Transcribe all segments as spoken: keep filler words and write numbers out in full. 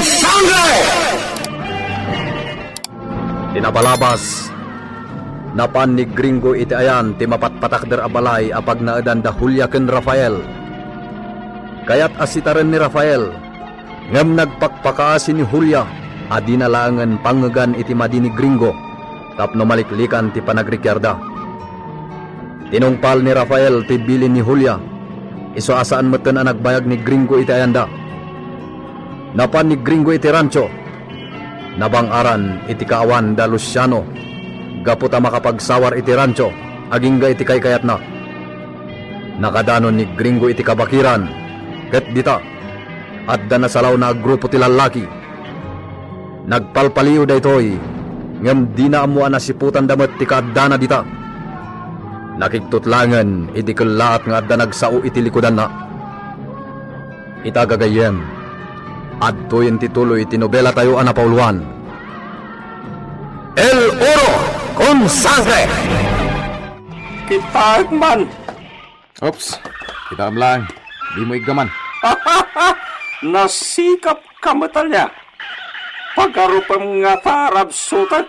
Sangre! Ti napalabas, napan ni Gringo iti ayan ti mapatpatakder a balay a pagnaedan da Julia ken Rafael. Kayat a sitaren ni Rafael, ngem nagpakpakaasi ni Julia a dina laengen pangngegan iti madi ni Gringo tapno maliklikan ti panagrikiarda. Tinungpal ni Rafael ti bilin ni Julia, isu a saan metten a nagbayag ni Gringo iti ayanda. Napan ni Gringo iti rancho. Nabang-aran iti kaawan da Luciano gapu ta makapagsawar iti rancho agingga iti kaykayatna. Nakadanon ni Gringo iti kabakiran, ket dita, adda nasalawna a grupo ti lallaki. Nagpalpaliw daytoy, ngem dina ammo a nasiputanda met ti kaaddana dita. Nakigtutlangen idi kellaat nga adda nagsao iti likudanna. Ita gagayyem, adtoyen ti tuloy ti nobelatayo a napauluan. El Oro con Sangre! Kitaek man. Oops, kitaem laeng, dimo iggaman. Nasikapka met ania? Pagarupem ngata a rabsutek,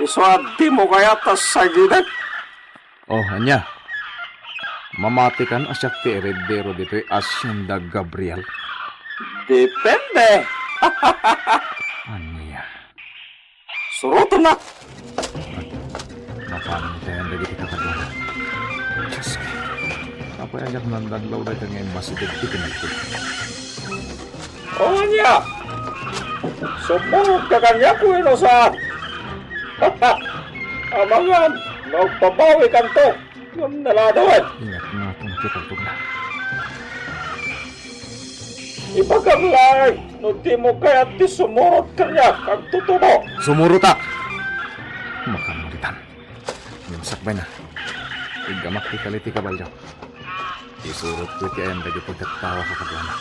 isu a dimo kayat a sagidek? Oh, ania? Mamatikan a siak ti eredero ditoy Hacienda Gabriel? Depende. Ania? Surotennak! Mapanitayan dagiti kakaduana. Diyos ko. Apay a diak nandadlaw dayta nga imbasiteg iti nagteg? O ania? Sumurot ka kaniak wenno saan? Amangan, magbabawi kanto. Ngem naladawen. Ingat nga itong kitultog na. Ibagam laeng no dimo kayat ti sumurot kaniak, agtutubo. Sumurotak! Makamuritan. Ngem sakbay na. Iggamak ti kali ti kabalio. Isurot ko iti ayan dagiti tattawa kakaduana.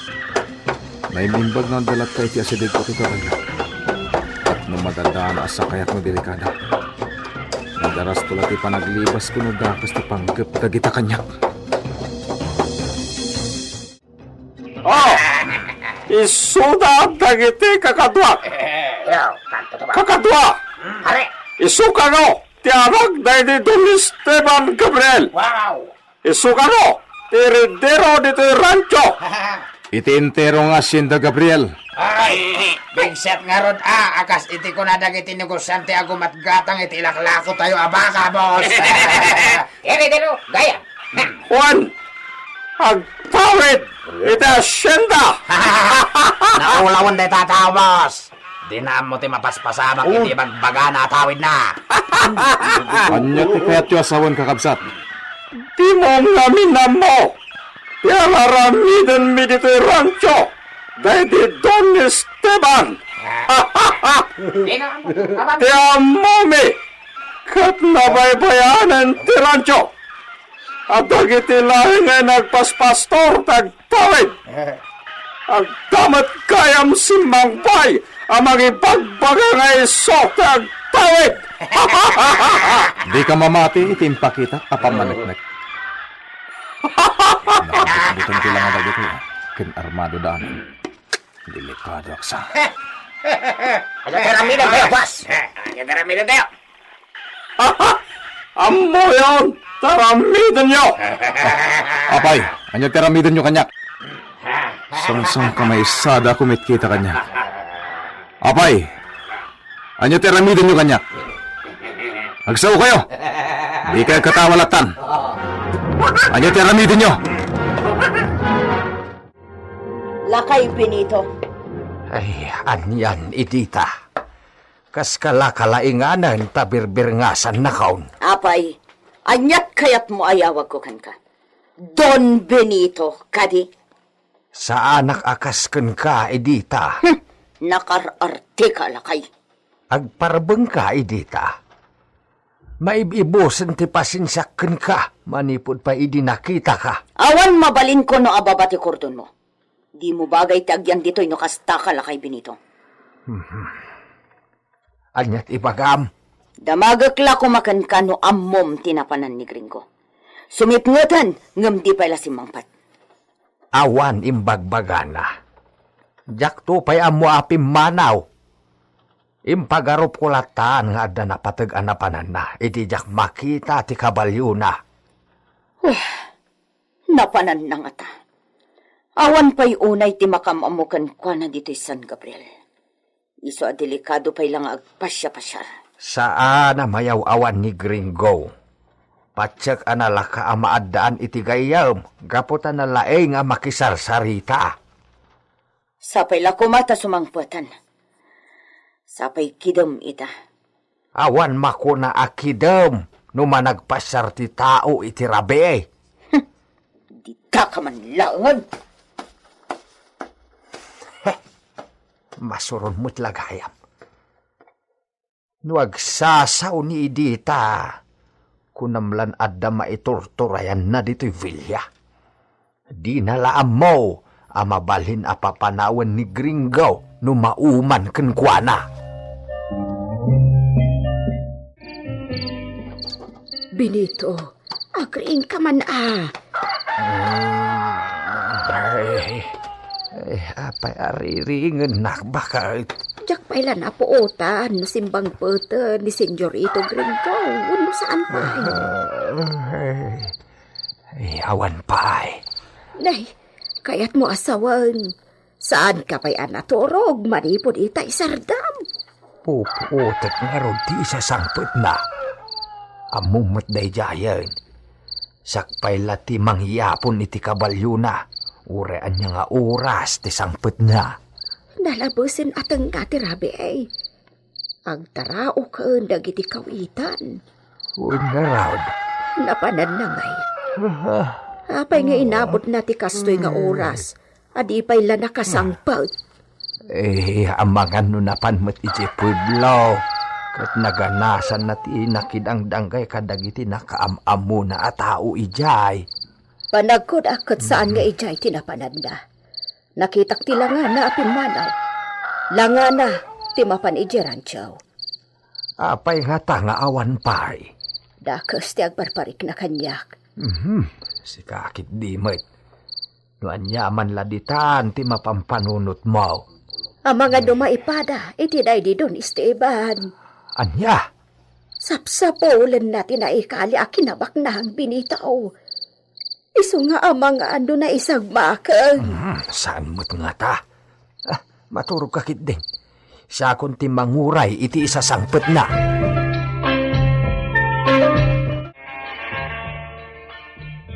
Naim-imbag nga agdalatta iti asidegko ti kabalio. Tapno madadaan a sakayak no delikada. Nagarasto la ti panaglibas kuno dakes ti panggep dagita kaniak. Oh! Isuda dagiti kakaduak. Yo, kanto to ba? Kakadua! Hmm, pare! Isu kano ti anak daydi Don Esteban Gabriel. Wow! Isu kano ti eredero ditoy rancho. Iti entero nga Hacienda Gabriel. Ay, bigset ngarud a, a kas iti kuna dagiti negosiante a gumatgatang iti ilaklakotayo a baka, boss. Eredero, gaya. Juan, agtawid iti hacienda. Naulawan dayta a tao, boss. Dina ammo ti mapaspasamak iti bagbagana a tawidna. Ania ti kayatyo a sawen, kakabsat? Dimo ngamin ammo ti ar-aramidenmi ditoy rancho daydi Don Esteban. Dina ammo. Ti ammomi ket nabaybayanen ti rancho. A dagiti laeng nga nagpaspastor ti agtawid. Adda met gayam simmangpay a mangibagbaga nga isu ti agtawid. Dika mamati iti impakitak a pammaneknek. Nakabutbuton ti langa dagitoy, ken armado da amin. Delikado, aksa. Ania ti aramiden tayo, boss? Ania ti aramiden tayo? Ammoyon ti aramidenyo! Apay, ania ti aramidenyo kaniak? Sangsangkamaysada a kumitkita kaniak. Apay, ania ti aramidenyo kaniak? Agsao kayo! Di kayo katawa latan! Ania ti aramidenyo? Lakay Benito. Ay, anian, Edita? Kas kala kalainganen ta birbirngasannakon. Apay, aniat kayatmo a yawagko kenka? Don Benito, kadi? Saanak a kas kenka, Edita. Hmm, nakar-arteka, lakay. Agparbengka, Edita. Maib-ibusen ti pasensiak kenka manipud pay idi nakitaka. Awan mabalinko no ababa ti kordonmo. Dimo bagay ti agyan ditoy no kastaka, lakay Benito. Mhm. Ania ti ibagam? Damagek la koma kenka no ammom ti napanan ni Gringo. Sumipngeten ngem di pay la simmangpet. Awan imbagbagana. Diakto pay ammo a pimmanaw. Impagarupko latta nga adda napateg a napananna idi diak makita ti kabalyona. Wah, napananna ngata. Awan pay unay ti makaam-ammo kenkuana ditoy San Gabriel. Isu a delikado pay la nga agpasiapasiar. Saan a mayaw-awan ni Gringo. Patiek a nalaka a maaddaan iti gayyem gapu ta nalaing a makisarsarita. Sapay la koma ta sumangpeten. Sapay kidem ita. Awan makuna a kidem no managpasiar ti tao iti rabii. Dita ka man laengen. Heh, masuron met la gayam. No agsasaw ni Edita, kunam lan adda maiturturayanna ditoy Villa. Dina la ammo a mabalin a papanawen ni Gringo no mauman kenkuana. Benito, agriingka man a. Ay, ay, apay a riringennak, baket? Diak pay la napuotan no simbangpeten ni Senyorito Gringo wenno saan pay. Ay, ay, awan pay. Nay, kayatmo a sawen. Saanka pay a naturog manipud ita isardam? Pupuotek ngarud ti isasangpetna. Ammom met daydiayen. Sakbay la ti mangyapon iti kabalyona, uray ania nga oras ti sangpetna. Nalabesen a tengnga ti rabii. Agtaraoken dagiti kawitan. Wen ngarud. Napananna ngay. Apay nga inabotna ti kastoy nga oras a di pay la nakasangpet? Eh, amangan no napan met idiay pueblo, ket naganasanna ti nakidangdanggay kadagiti nakaam-ammona a tao idiay. Panagkunak ket saan nga idiay ti napananna. Nakitak ti langana a pimmanaw. Langana ti mapan idiay rancho. Apay ngata nga awan pay? Dakes ti agparparikna kaniak. Mhm, sika ketdi met. No aniaman la ditan ti mapampanunotmo. Amangan no maipada iti daydi Don Esteban. Ania? Sapsapulenna ti naikali a kinabaknang, Benito. Isu nga amangan no naisagmaken. Hmm, saan met ngata? Ah, maturogka ketdin. Siakon ti manguray iti isasangpetna.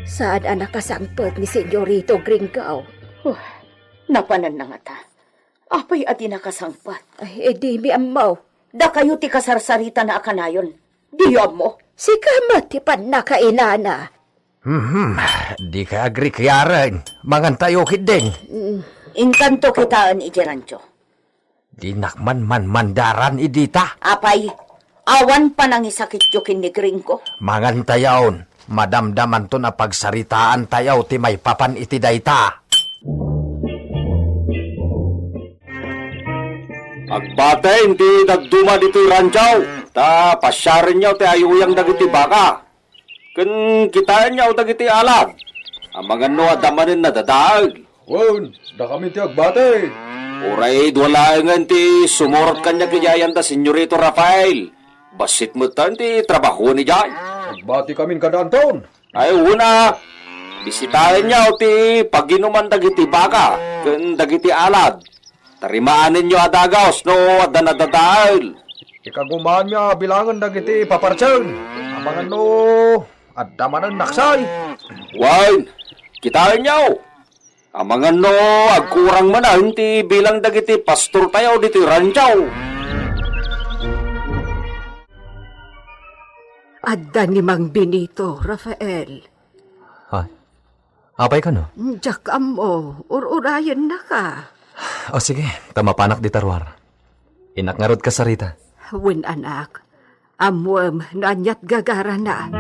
Saan a nakasangpet ni Senyorito Gringo? Oh, napananna ngata. Apay a di nakasangpet? Ay, e, dimi ammo. Dakayo ti kasarsaritana a kanayon. Diyo ammo? Sika met ti pannakainana. Mhm. Dika agrikriaren. Mangantayo ketdin. Mm. Inkanto kitaen iti rancho. Dinak man manmandaran idi ta. Apay, awan panangisakityo ken ni Gringo? Mangantayon. Madamdamanton a pagsaritaantayo ti maipapan iti dayta. Agbaten ti dadduma ditoy rancho, ta pasiarenyo ti ay-uyang dagiti baka. Ken kitaenyo dagiti alad. Amangan no adda manen nadadael. Wen, dakami ti agbati. Uray dua laengen ti sumurot kaniak idiay ayan da Senyorito Rafael. Bassit metten ti trabahoen idiay. Agbati kamin kada Anton. Ay, una, bisitaenyo ti paginuman dagiti baka ken dagiti alad. Tarimaanenyo a dagus no adda nadadael. Ikagumaanmi a bilangen dagiti papartien. Amangan no adda manen naksay. Wen, kitaenyo. Amangan no agkurang manen ti bilang dagiti pastortayo ditoy rancho. Adda ni Mang Benito, Rafael. Ha? Apay kano? Diak ammo, ur-urayennaka. O sige, ta mapanak dita ruar. Innak ngarud kasarita. Wen, anak, ammoem no aniat gagarana.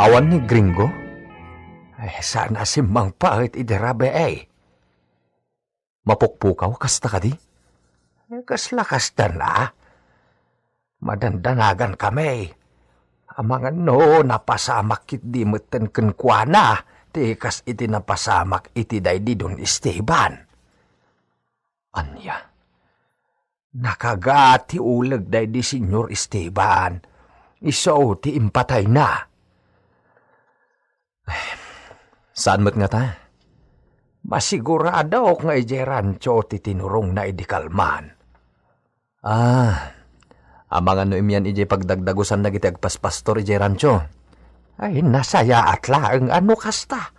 Awan ni Gringo? Ay, saan a simmangpet idi rabii. Mapukpukaw kasta kadi? Kasla kasta la? Madandanagankami. Amangan no napasamak ketdi metten kenkuana ti kas iti napasamak iti daydi Don Esteban. Ania? Nakaga ti uleg daydi Señor Esteban. Isu ti impatayna. Saan met ngata? Masiguradok nga idiay rancho ti tinurongna idi kalman. Ah, amangan no imian idiay pagdagdagusan dagiti agpaspastor idiay rancho. Ay, nasayaat laeng a no kasta.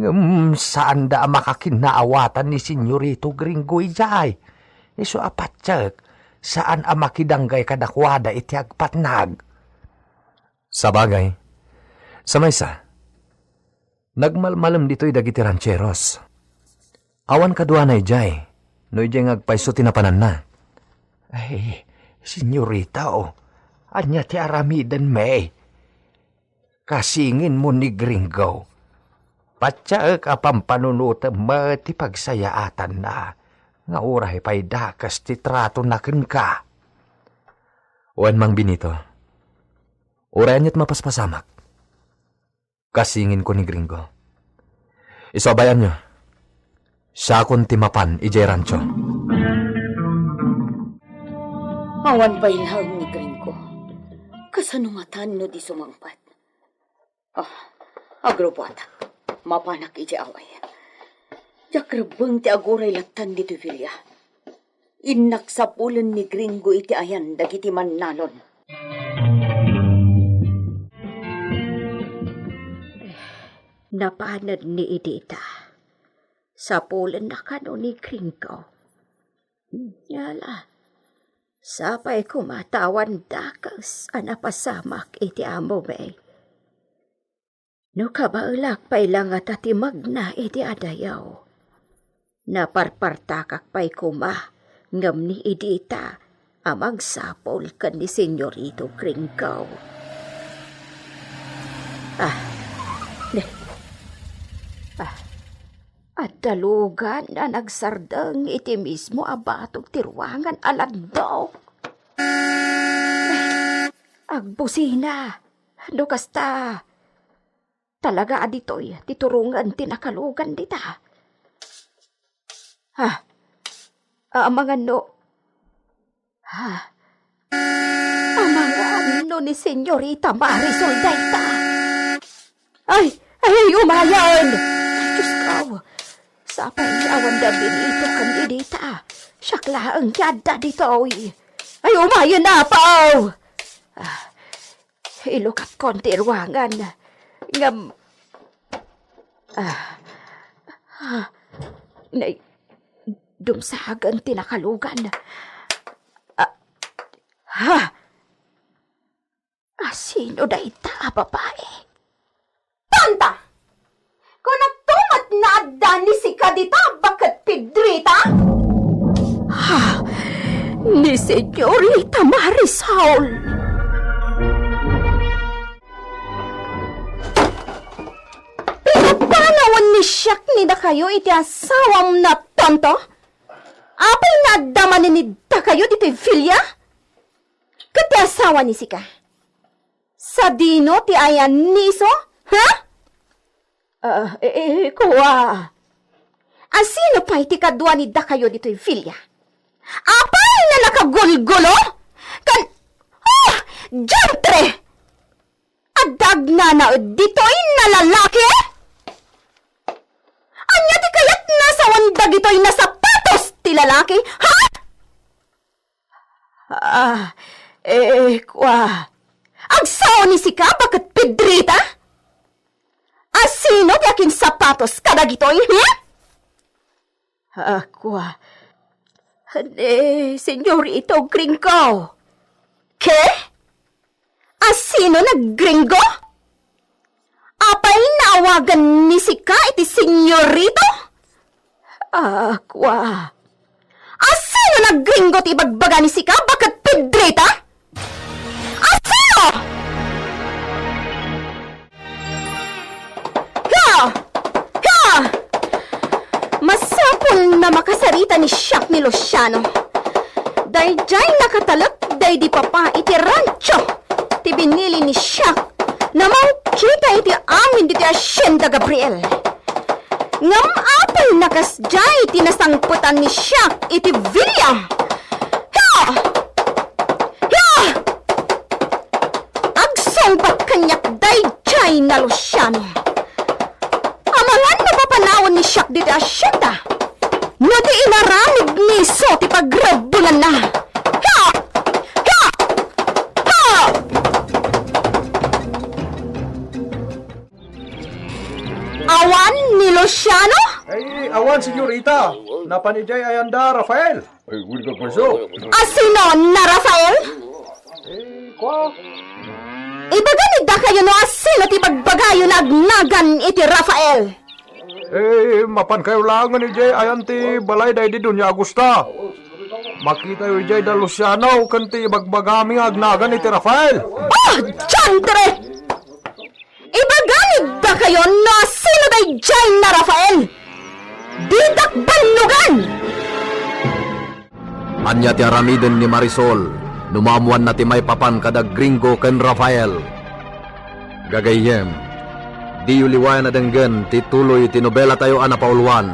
Ngem saanda a makakinnaawatan ni Senyorito Gringo idiay. Isu a patiek, saan a makidanggay kadakuada iti agpatnag. Sabagay, sa maysa, nagmalmalem ditoy dagiti rancheros. Awan kaduana idiay, no idiay nga agpayso ti napananna. Ay, Senyorito, ania ti aramiden, May? Kasinginmo ni Gringo. Patiek a pampanunotem met ti pagsayaatanna, nga uray pay dakes ti tratona kenka. Wen, Mang Benito, uray aniat mapaspasamak. Kasinginko ni Gringo. Isu a bay-anyo, siakon ti mapan idiay rancho. Awan pay laeng ni Gringo. Kasano ngatan no di sumangpet? Ah, agrubuatak. Mapanak iti away. Diak rebbeng ti aguray lattan ditoy villa. Innak sapulen ni Gringo iti ayan dagiti mannalon. Napanen ni Edita. Sapulenna kano ni Gringo. Yala, sapay koma ta awan dakes a napasamak iti amo, May. No kabaelak pay la ngata ti magna iti adayo, naparpartakak pay koma ngem ni Edita a mangsapul ken ni Senyorito Gringo. Ah, ne. Ah, adda lugan a nagsardeng iti mismo a batog ti ruangan a landok. Agbusina. No kasta, talaga a ditoy ti turongen ti nakalugan dita. Ha? Amangan no. Ha? Amangan no ni Senyorita Marisol dayta. Ay, ay, ay, umayen! Ay, Diyos ko! Sapay nga awan da Benito ken Edita. Siak laeng ti adda ditoy. Ay, umayen, apaw! Ah, ilukatkon ti ruangan. Ngem, ah, ah, nay, dumsagen ti nakalugan. Ah, ha? Asino dayta a babae? Tonta! Kunakto met nga adda ni sika dita baket Pedrita? Ha? Ni Senyorita Marisol! Pinapanawan ni siak ni dakayo iti asawam na tonto? Apay nga adda manen ni dakayo ditoy villa? Ket ti asawa ni sika? Sadino ti ayan ni isu? Ha? Ah, eh, eh, kua. Asino pay ti kadua ni dakayo ditoy villa? Apay nga nakagulgulo? Kan, ah, diantre! Adda agnanaed ditoy nga lalaki? Ania ti kayatna sawen dagitoy nga sapatos ti lalaki? Ha? Ah, eh, kua. Agsao ni sika, baket Pedrita? Asino ti akinsapatos kadagitoy, hmm? Ah, kua. Eh, Senyorito Gringo. Ke? Asino nga Gringo? Apay naawagan ni sika iti senyorito? Ah, kua. Asino nga Gringo ti ibagbaga ni sika, baket Pedrita? Asino? Ha! Ha! Masapul nga makasarita ni Siak ni Luciano. Daydiay nakatalek daydi papa iti rancho ti binili ni Siak Namangkita iti amin ditoy hacienda, Gabriel. Ngem apay a kasdiay ti nasangpetan ni Siak iti villa? Hia! Hia! Agsungbat kaniak daydiay a Luciano. Amangan no papanawan ni Siak ditoy hacienda. No di inaramid ni isu ti pagrebbenganna. Ha! Ha! Ha! Awan ni Luciano? Ay, awan, senyorita. Napan idiay ayanda, Rafael. Ay, wen ka, Paiso. Asino na Rafael? Eh, kwa? Ibaga ni dakayo no asino ti bagbagayo nga agnagan iti Rafael. Eh, mapankayo laengen idiay ayan ti balay daydi Doña Augusta. Makitayo idiay da Luciano ken ti ibagbagami nga agnagan iti Rafael. Oh, diantre! Ibaga ni dakayo no asino daydiay nga Rafael. Didak bannogan! Ania ti aramiden ni Marisol no maammoanna ti maipapan kada Gringo ken Rafael? Gagayyem, diyo liwayan a denggen ti tuloy ti nobelatayo a napauluan,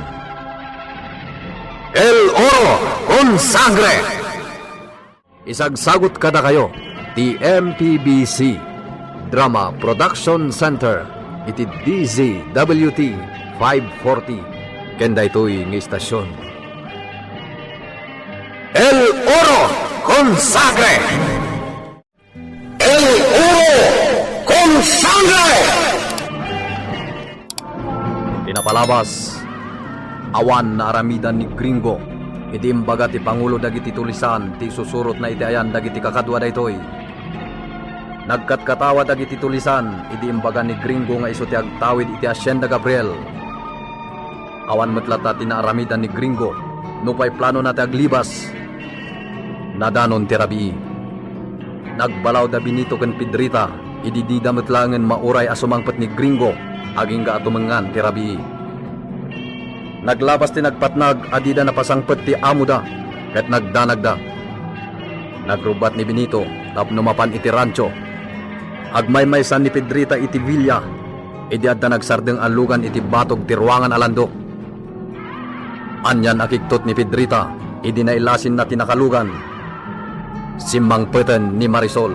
El Oro con Sangre! Isagsagut kadakayo ti M P B C Drama Production Center iti D Z W T five forty ken daytoy nga istasion. El Oro con Sangre! El Oro con Sangre! Ti napalabas, awan naaramidan ni Gringo idi imbaga ti pangulo dagiti tulisan ti isusurotna iti ayan dagiti kakadua daytoy. Nagkatkatawa dagiti tulisan idi imbaga ni Gringo nga isu ti agtawid iti Hacienda Gabriel. Awan met latta ti naaramidan ni Gringo nupay planona ti aglibas. Nadanon ti rabii. Nagbalaw da Benito ken Pedrita idi dida met laengen mauray a sumangpet ni Gringo agingga a tumengngan ti rabii. Naglabas ti nagpatnag a dida napasangpet ti amoda ket nagdanagda. Nagrubbat ni Benito tapno mapan iti rancho. Agmaymaysan ni Pedrita iti villa idi adda nagsardeng a lugan iti batog ti ruangan a landok. Anian a kigtot ni Pedrita idi nailasinna ti nakalugan, simmangpeten ni Marisol.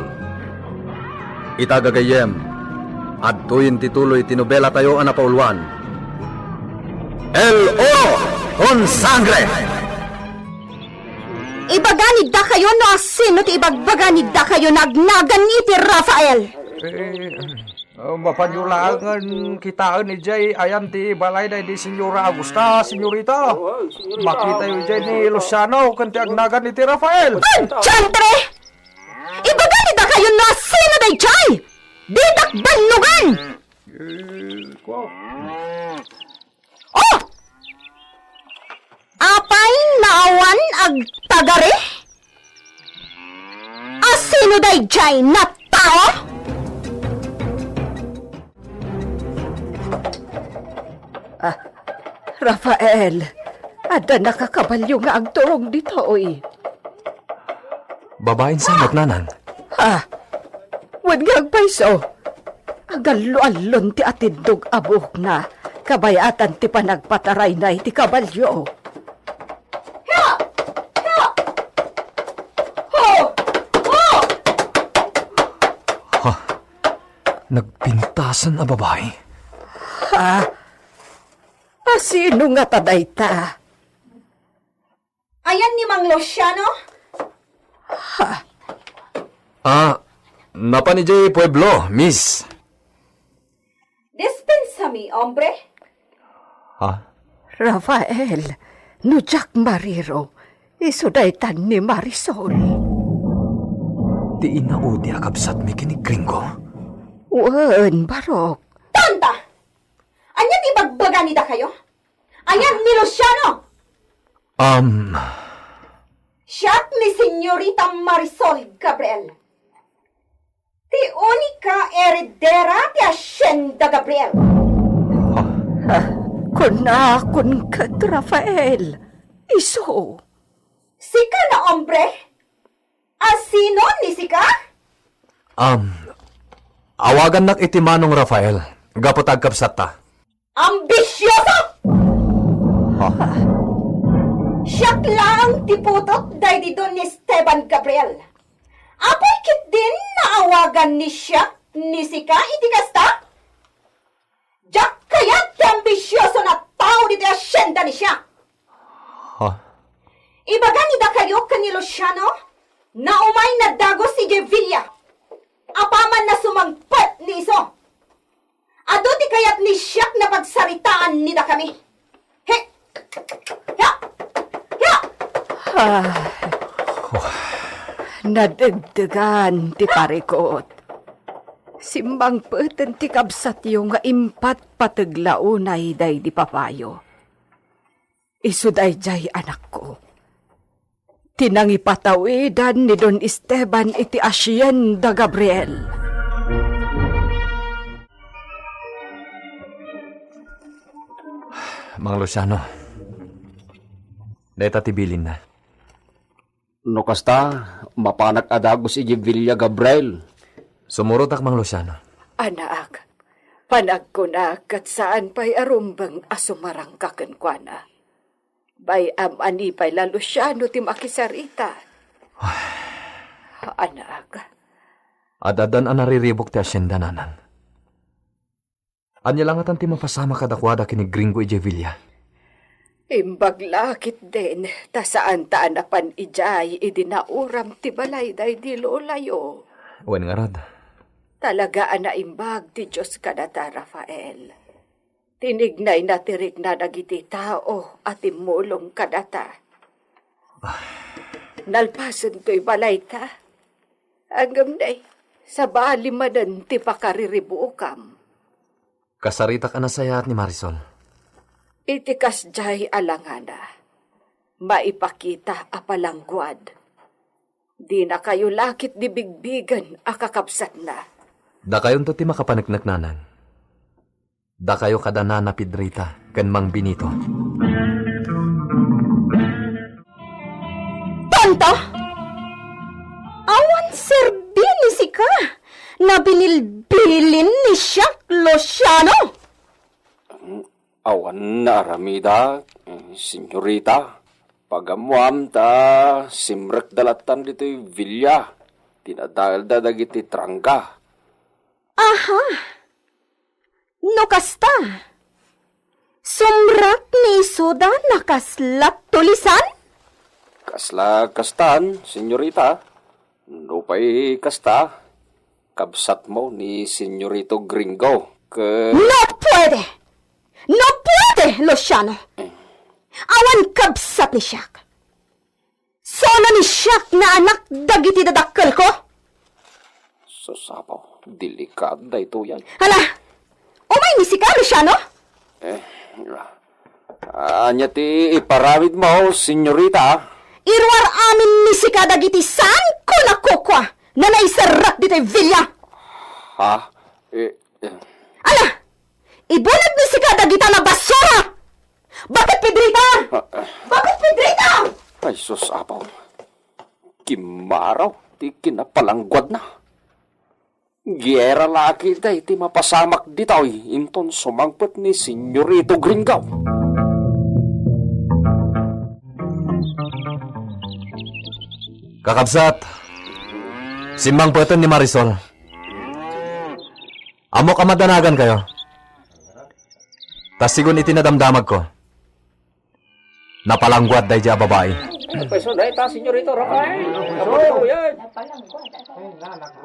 Ita gagayyem, adtoyen ti tuloy ti nobelatayo a napauluan, El Oro con Sangre! Ibaga ni dakayo no asino ti ibagbaga ni dakayo nga agnagan iti Rafael. Eh, Oh, mapanyo laengen kitaen idiay ayan ti balay daydi Señora Augusta, senyorita. Makitayo idiay ni Luciano ken ti agnagan iti Rafael. Diantre! Ibaga ni dakayo no asino daydiay! Didak bannogan! Eh, kwa? Oh! Apay nga awan agtagari? Asino daydiay nga tao? Ah, Rafael, adda nakakabalio nga agturong ditoy. Babain sa met, nanan? Ha? Wen nga agpayso, agallo-allon ti atiddog a buokna, kabayatan ti panagpatarayna iti kabalio. Hia! Hia! Ho! Ho! Ha? Nagpintasan a babai? Ha? Asino ngata dayta? Ayan ni Mang Luciano? Ha? Ah, napan idiay pueblo, miss. Dispensami, hombre. Ha? Rafael, no diak mariro, isu daytan ni Marisol. Ti inaudi a kabsatmi ken ni Gringo? Wen, barok. Tonta! Ania ti ibagbaga ni dakayo? Ayan ni Luciano! Um. Siak ni Senyorita Marisol Gabriel. Ti unika heredera ti Hacienda Gabriel. Ha, kunakon ket Rafael. Isu. Sika na, hombre? Asino ni sika? Um, Awagannak iti Manong Rafael, gapu ta agkabsatta. Ambisioso! Ha? Siak laeng ti putot daydi Don Esteban Gabriel. Apay ketdin naawagan ni siak ni sika iti kasta? Diak kayat ti ambisioso a tao ditoy asienda ni siak. Ha? Ibaga ni dakayo ken ni Luciano, naumay nadagus idiay villa. Apaman a sumangpet ni isu. Adu ti kayat ni siak a pagsaritaan ni dakami. He! Ya! Ya! Ah, nadegdegan ti parikut. Simmangpeten ti kabsatyo nga impatpateg la unay daydi papayo. Isu daydiay anakko. Ti nangipatawidan ni Don Esteban iti Hacienda Gabriel. Mang Luciano, dayta ti bilinna. No kasta, mapanak a dagus idiay Villa Gabriel. Sumurotak, Mang Luciano. Anak, panagkunak ket saan pay a rumbeng a sumarangka kenkuana. Bay-am a ni pay la Luciano ti makisarita. Anak. Ad-addan a nariribuk ti asienda, nanang. Ania la ngatan ti mapasamak kadakuada ken ni Gringo idiay villa? Imbag la ketdin, ta saanta a napan idiay idi nauram ti balay daydi lolayo. Wen ngarud. Talaga a naimbag ti Dios kadata, Rafael. Tinignayna ti rikna dagiti tao a timmulong kadata. Nalpasen toy balayta. Ngem nay, sabali manen ti pakariribukam. Kasaritak a nasayaat ni Marisol. Iti kasdiay a langana, maipakita a palangguad. Dinakayo la ketdi bigbigen a kakabsatna. Dakayonto ti makapaneknek, nanang. Dakayo kada Nana Pedrita ken Mang Benito. Tonto! Awan serbi ni sika! Nabibilin ni siak, Luciano! Awan naaramida, eh, senyorita. Pag-ammoam ta simrekda lattan ditoy villa. Tinadaelda dagiti trangga. Aha! No kasta, sumrek ni isuda a kasla tulisan? Kasla kastan, senyorita. Nupay kasta, kabsatmo ni Senyorito Gringo, ke- No puede! No puede, Luciano! Eh. Awan kabsat ni siak. Solo ni siak nga anak dagiti dadakkelko. Sus, Apo, delikado daytoy, ay. Hala, umay ni sika, Luciano? Eh, ania ti iparamidmo, senyorita? Iruar amin ni sika dagiti saanko a kukua a naiserrek ditoy villa. Ha? Eh, eh. Ala, ibulag ni sika dagita a basura! Bakit, Pedrita? Ah, ah. Bakit, Pedrita? Ay, sus, Apo. Kimmaraw ti kinapalangguadna. Gera la ketdi ti mapasamak ditoy inton sumangpet ni Senyorito Gringo. Kakabsat, simmangpeten ni Marisol. Ammok a madanagankayo. Ta sigun iti nadamdamagko, napalangguad daydiay a babai. Pweso dayta, Senyorito Rafael. Sapulyo yan.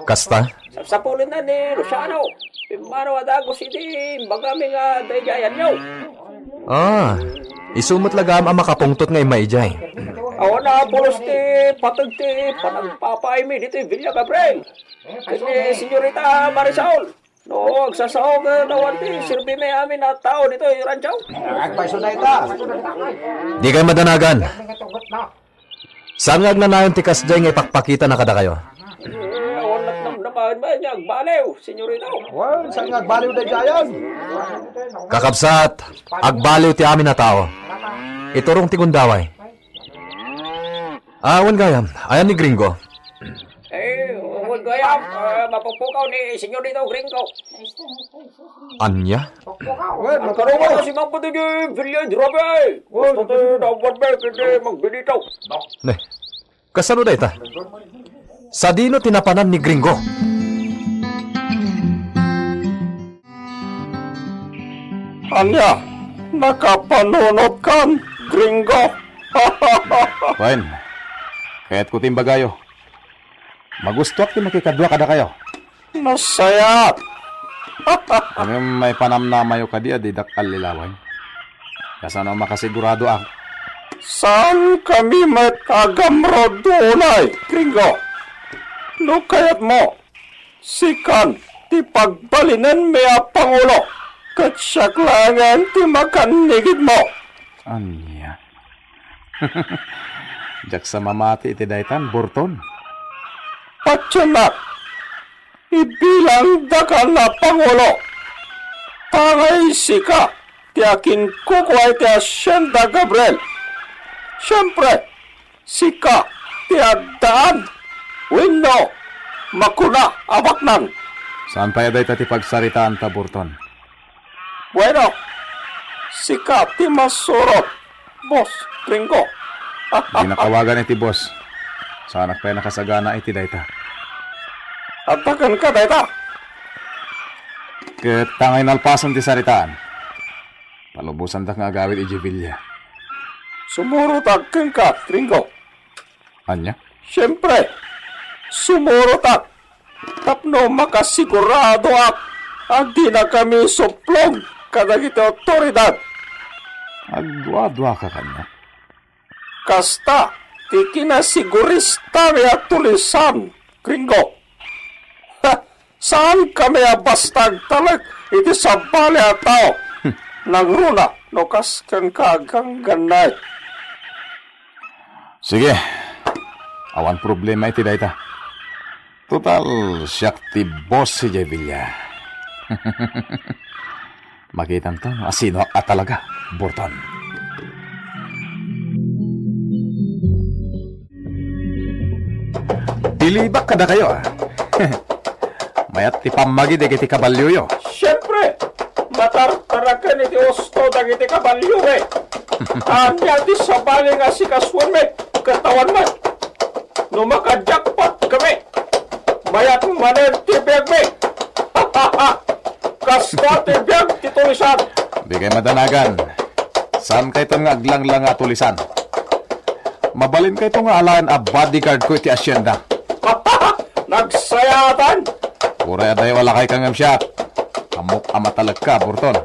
Kasta? Sapsapulenna ni Luciano. Pimmanaw a dagus iti imbagami nga daydiayanyo. Ah, isu met la gayam a makapungtot nga immay idiay. Awan a pulos ti pateg ti panagpapaaymi ditoy Villa Gabriel. Ken ni Senyorita Marisol. No, agsasao ket awan ti serbimi amin a tao ditoy rancho. Agpayso dayta. Dikay madanagan. Saan nga agnanayon ti kasdiay nga ipakpakitana kadakayo? Eh, awan natnamnamaen met nga agbaliw, senyorita. Wen, saan nga agbaliw daydiayan? Kakabsat, agbaliw ti amin a tao. Iturong ti gundaway. Ah, wen gayam, ayan ni Gringo? Eh, wen Kaya, eh, mapupukaw ni Senyorita Gringo. Ania? Agkarungo si Mambo ti Villa Drabe. Gusto ti nawan mi, hindi magbinitaw. Ne, kasano dayta? Sadino ti napanan ni Gringo? Ania, nakapanunotkan, Gringo? Wen, kayatko ti imbagayo. Magustoak ti makikadua kadakayo. Nasayaat. Ngem maipanamnamayo kadi a didak allilawen? Kasano a makasiguradoak? Saankami met a agamrud unay, Gringo. No kayatmo, sikan ti pagbalinenmi a pangulo, ket siak laengen ti makannigidmo. Ania? Diak sa mamati iti daytan, Burton. Patiennak, ibilangdakan a pangulo. Tangay sika ti akinkukua iti Hacienda Gabriel. Siempre, sika ti addaan wenno makuna a baknang. Saan pay a dayta ti pagsaritaanta, Burton? Bueno, sika ti masurot, Boss Gringo. Dinak awagan iti boss. Saanak pay nakasagana iti dayta. Adda kenka dayta. Ket tangay nalpasen ti saritaan. Palubosandak nga agawid idiay villa. Sumurotak kenka, Gringo. Ania? Siempre, sumurotak tapno makasiguradoak a dinakami suplong kadagiti awtoridad. Agduaduaka kaniak. Kasta ti kinasiguristami a tulisan, Gringo. Ha! Saankami a basta agtalek iti sabali a tao. Nangruna no kas kenka a ganggannay. Sige. Awan problema iti dayta. Total, siak ti boss idiay villa. Makitanto no asinoak a talaga, Burton. Bilibak kadakayo, a. Mayat ti pammagi dagiti kabalioyo. Siempre, matartaraken iti usto dagiti kabaliomi. Ania ti sabali nga sikasuenmi ket awan met? No maka-jackpot kami, mayat manen ti biagmi. Kasta ti biag ti tulisan. Dikay madanagan. Saankayton nga aglanglanga a tulisan. Mabalinkayto nga alaen a bodyguard ko iti hacienda. Nagsayaatan! Uray adayo a lakayka ngem siak. Ammok a matalekka, Burton.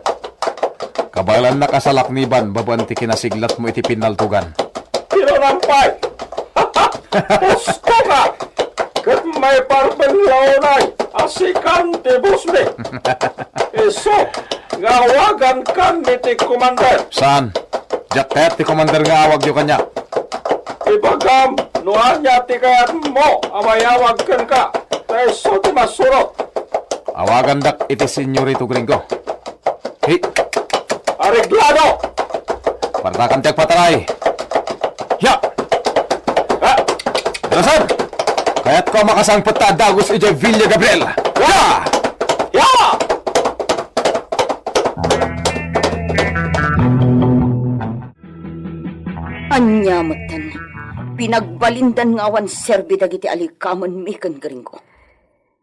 Kabaelannak a salakniban babaen ti kinasiglatmo iti pinnaltogan. Pero nampay! Husto ka! Ket maiparben la unay a sikan ti bossmi. Isu nga awagankan iti commander. Saan? Diak kayat ti commander nga awagyo kaniak. Ibagam no ania ti kayatmo a mayawag kenka, ta isu ti masurot. Awagandak iti Senyorito Gringo. Hey! Areglado! Partakan ti agpataray! Ya! Ha? Dalasan! Kayatko a makasangpet ta a dagus idiay Villa Gabriel! Ya! Ya! Ania metten, pinagbalindan nga awan serbi dagiti alikamenmi ken Gringo.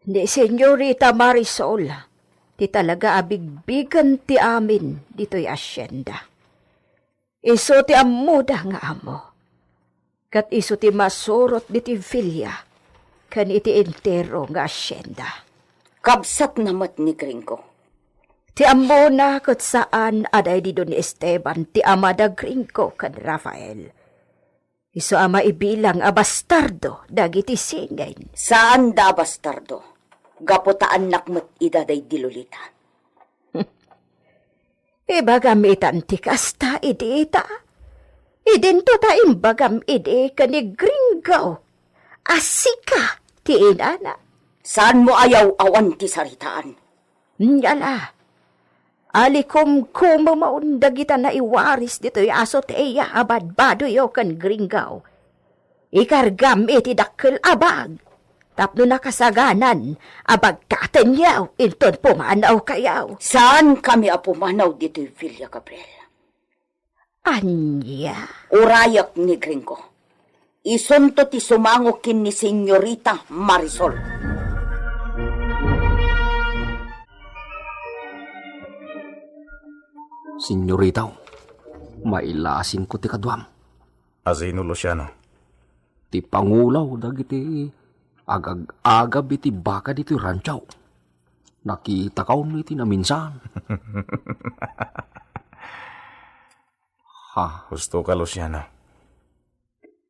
Ni Senyorita Marisol, ti talaga a bigbigen ti amin ditoy hacienda. Isu ti ammoda nga amo. Ket isu ti masurot ditoy villa ken iti entero nga hacienda. Kabsatna met ni Gringo. Ti ammona ket saan a daydi Don Esteban ti ama da Gringo ken Rafael. Isu a maibilang a bastardo dagiti singin. Saanda a bastardo. Gapu ta annak met ida daydi Lolita. Ibagam itan ti kasta idi ita. Idinto ta imbagam idi ken ni Gringo a sika ti inana. Saanmo a yaw-awan ti saritaan? Nia la, alikumkumemon dagita naiwaris ditoy azotea a badbadoyo ken Gringo. Ikargam iti dakkel a bag. Tapno nakasaganan a bagkatenyo inton pumanawkayo. Saankami a pumanaw ditoy villa, Gabriel. Ania? Urayek ni Gringo. Isunto ti sumango ken ni Senyorita Marisol. Senyorita, mailasinko ti kaduam. Asino, Luciano? Ti pangulo dagiti agag-agab iti baka ditoy rancho. Nakitakon iti naminsan. Ha? Husto ka, Luciano.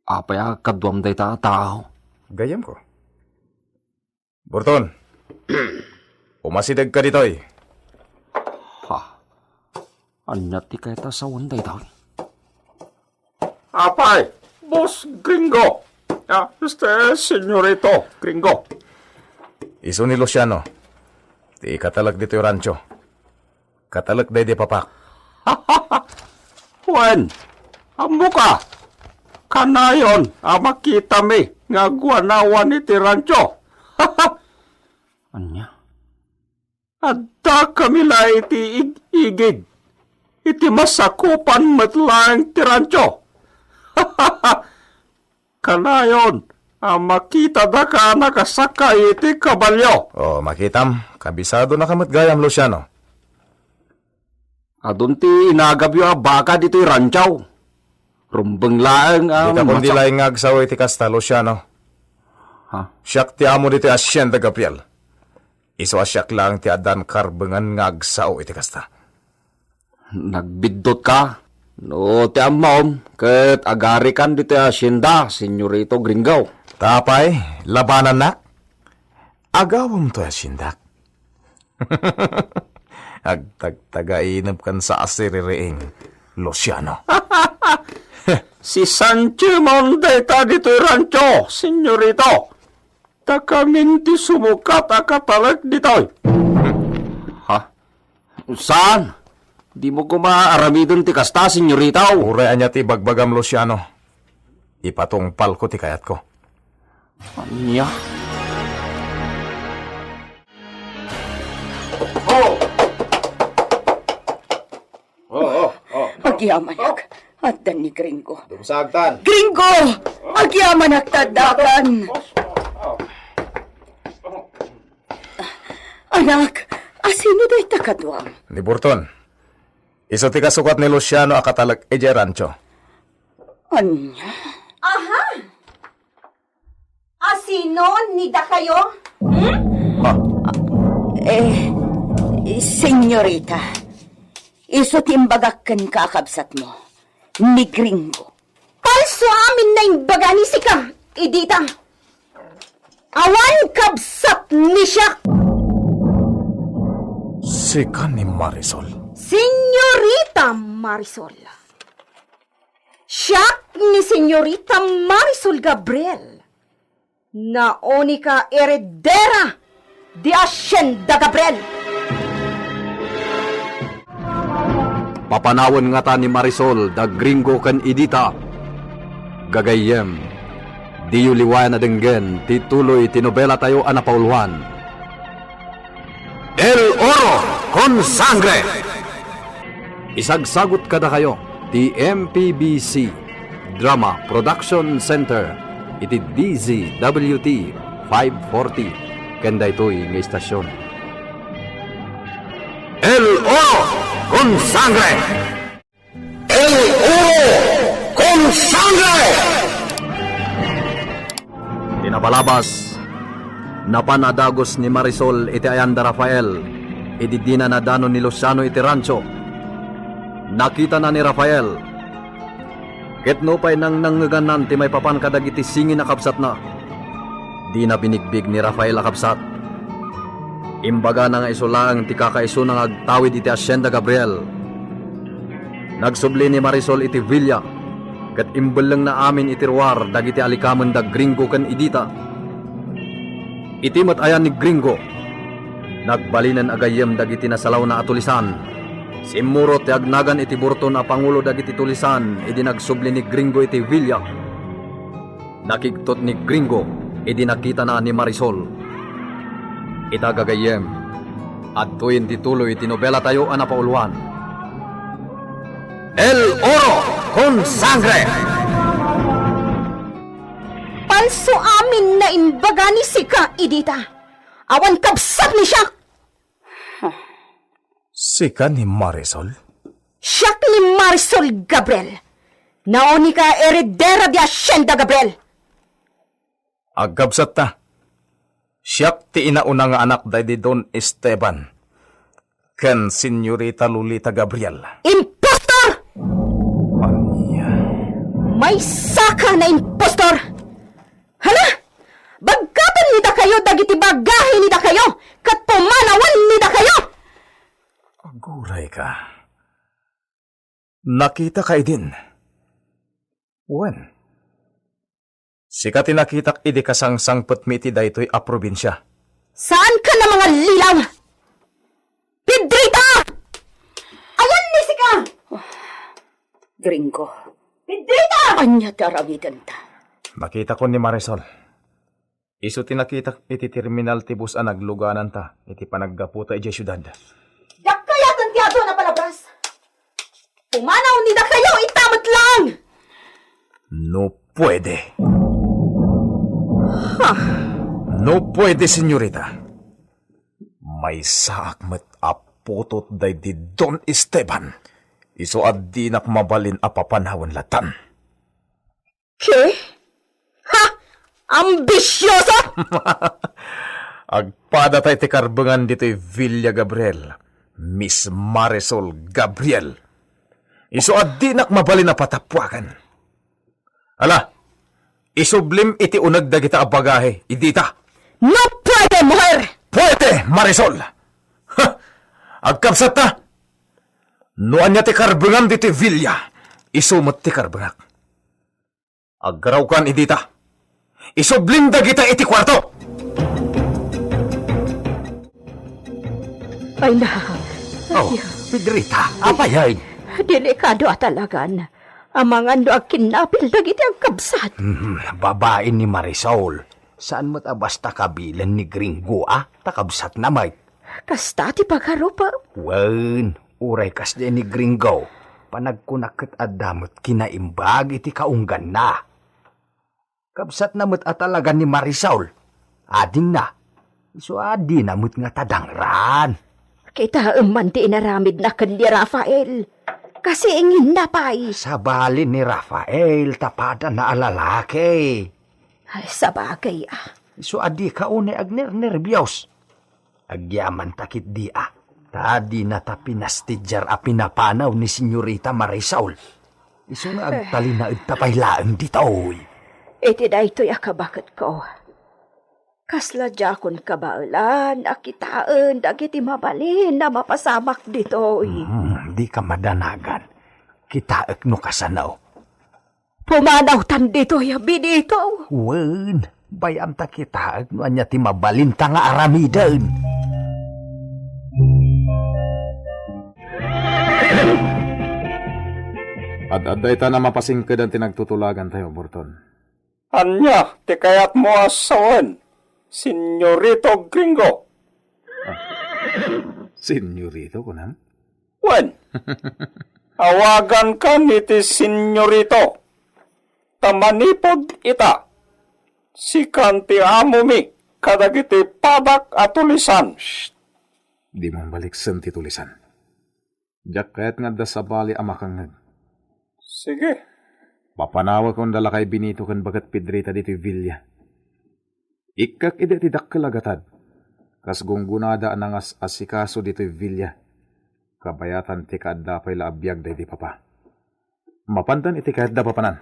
Apay a kaduam dayta a tao? Gayyemko. Burton, umasidegka ditoy. Ha? Ania ti kayat a sawen daytoy? Apay, Boss Gringo. Ah, este, Senyorito Gringo. Isu ni Luciano, ti katalek ditoy rancho. Katalek daydi papak. Wen, ammoka. Kanayon a makitami nga agwanawan iti rancho. Ania? Addakami la iti ig-igid. Iti masakupan met laeng ti rancho. Kanayon a makitadaka a nakasakay iti kabalio. Oh, makitam, kabisadonaka met gayam, Luciano. Adun ti inagabyo a baka ditoy rancho. Rumbeng laeng a Dita kundi masap- laeng nga agsao iti kasta, Luciano. Ha? Siak ti amo ditoy hacienda, Gabriel. Isu a siak laeng ti addan karbengan nga agsao iti kasta. Nagbiddutka. No ti ammom, ket agarikan ditoy hacienda, Senyorito Gringo. Ta apay, labanannak? Agawem toy haciendak. Agtagtagainep ken sa asiririing, Luciano. Si Sanchimon dayta ditoy rancho, Senyorito. Dakamin ti sumukat a katalek ditoy. Ha? Saan? Dimo koma aramiden ti kasta, Senyorita. Uray ania ti ibagbagam, Luciano. Ipatungpalko ti kayatko. Ania? Oh! Oh, oh, oh. Agyamanak, adda ni Gringo. Dumsagtan. Gringo! Agyamanak ta addakan. Anak, asino dayta kaduam? Ni Burton. Isu ti kasukat ni Luciano a katalek idiay rancho. Ania? Aha! Asino ni dakayo? Hmm? Ha? Eh, senyorita, isu ti imbagak ken kakabsatmo, ni Gringo. Palso amin nga imbaga ni sika, Edita. Awan kabsat ni siak. Sika ni Marisol. Senyorita Marisol. Siak ni Senyorita Marisol Gabriel. Naunika heredera di Hacienda Gabriel. Papanawen ngata ni Marisol da Gringo ken Edita. Gagayyem, diyo liwayan a denggen ti tuloy ti nobelatayo a napauluan. El Oro con Sangre. Isagsagut kadakayo ti M P B C Drama Production Center iti D Z W T five forty ken daytoy nga istasion. El Oro con Sangre. El Oro con Sangre! Ti napalabas, napan a dagus ni Marisol iti ayan da Rafael, idi dina nadano ni Luciano iti rancho. Nakitana ni Rafael, ket nupay nangnangngegannan ti maipapan kadagiti singin a kabsatna, dina binigbig ni Rafael a kabsat. Imbagana nga isu laeng ti kakaisuna nga agtawid iti Hacienda Gabriel. Nagsubli ni Marisol iti villa, ket imbellengna amin iti ruar dagiti alikamen da Gringo ken Edita. Iti met ayan ni Gringo, nagbalinen a gayyem dagiti nasalawna a tulisan. Simmurot ti agnagan iti burton a pangulo dagiti tulisan idi nagsubli ni Gringo iti villa. Nakigtot ni Gringo Idi nakitana ni Marisol, ita gagayyem, adtoyen ti tuloy ti nobelatayo a napauluan, El Oro con Sangre! Palso amin nga imbaga ni sika, Edita. Awan kabsat ni siak! Sika ni Marisol? Siak ni Marisol, Gabriel. Nauni ka heredera di Hacienda Gabriel. Agkabsatta, siak ti inauna nga anak daydi Don Esteban ken Senyorita Lolita Gabriel. Impostor! Ania? Maysaka nga impostor! Hala! Baggaten ni dakayo dagiti bagahi ni dakayo, ket pumanawen ni dakayo! Aguray ka. Nakita ka idin? Wen, sika ti nakitak idi kasangsangpetmi iti daytoy a probinsia. Saan ka na mangallilaw? Pedrita! Awan ni sika! Gringo. Pedrita! Ania ti aramidenta? Nakitakon ni Marisol. Isu ti nakitak iti terminal ti bus a naglugananta iti panaggaputa idiay siudad. Dakkayaten ti adu a palabras! Pumanaw ni dakayo ita met laeng! No puede. Ha? No puede, senyorita. Maysaak met a putot daydi Don Esteban. Isu a dinak mabalin a papanawen latan. Ke? Ha? Ambisioso! Agpadata iti karbengan ditoy Villa Gabriel, Miss Marisol Gabriel. Isu a dinak mabalin a patapuaken. Ala, isublim iti uneg dagita a bagahi, Edita. No puede, mujer! Puede, Marisol! Ha! Agkabsatta! No ania ti karbengam ditoy villa, isu met ti karbengak. Aggarawkan, Edita. Isublim dagita iti kuarto! Ay, nak. Oh, Pedrita, apay? Delikado a talagan. Amangan no agkinnapil dagiti agkabsat. Hmm, babai ni Marisol. Saan met a basta kabilen ni Gringo, a? Ta kabsatna met. Kasta ti pagarup. Wen, uray kasdiay ni Gringo, panagkunak ket adda met kinaimbag iti kaungganna. Kabsatna met a talaga ni Marisol. Adingna. Isu a dina met nga tadangran. Kitaem man ti inaramidna ken ni Rafael. Kasi inginna pay. Sabali ni Rafael, ta padana a lalaki. Ay, sabagay, a. Isu a dika unay agnernerbios. Agyamanta ketdi, a. Ta dinata pinastidiar a pinapanaw ni Senyorita Marisol. Isu nga agtalinaedta pay laeng ditoy. Iti daytoy a kabaketko, kasla diakon kabaelan a kitaen dagiti mabalin a mapasamak ditoy. Hmm, dika madanagan. Kitaek no kasano. Pumanawtan ditoy, Benito. Wen, bay-am ta kitaek no ania ti mabalinta nga aramiden. Ad-adda ita a mapasingkedan ti nagtutulagantayo, Burton. Ania ti kayatmo a sawen, Senyorito Gringo? Ah, senyorito, kunam? Wen, awagankan iti senyorito, ta manipud ita, sikan ti amomi kadagiti padak a tulisan. Shh! Dimo baliksen ti tulisan. Diak kayat nga adda sabali a makangngeg. Sige. Papanawakon da lakay Benito ken baket Pedrita ditoy villa. Ikkak idi ti dakkel a gatad, kas gunggonada a nangas-asikaso ditoy villa, kabayatan ti kaadda pay la a biag daydi papa. Mapandan iti kayatda papanan.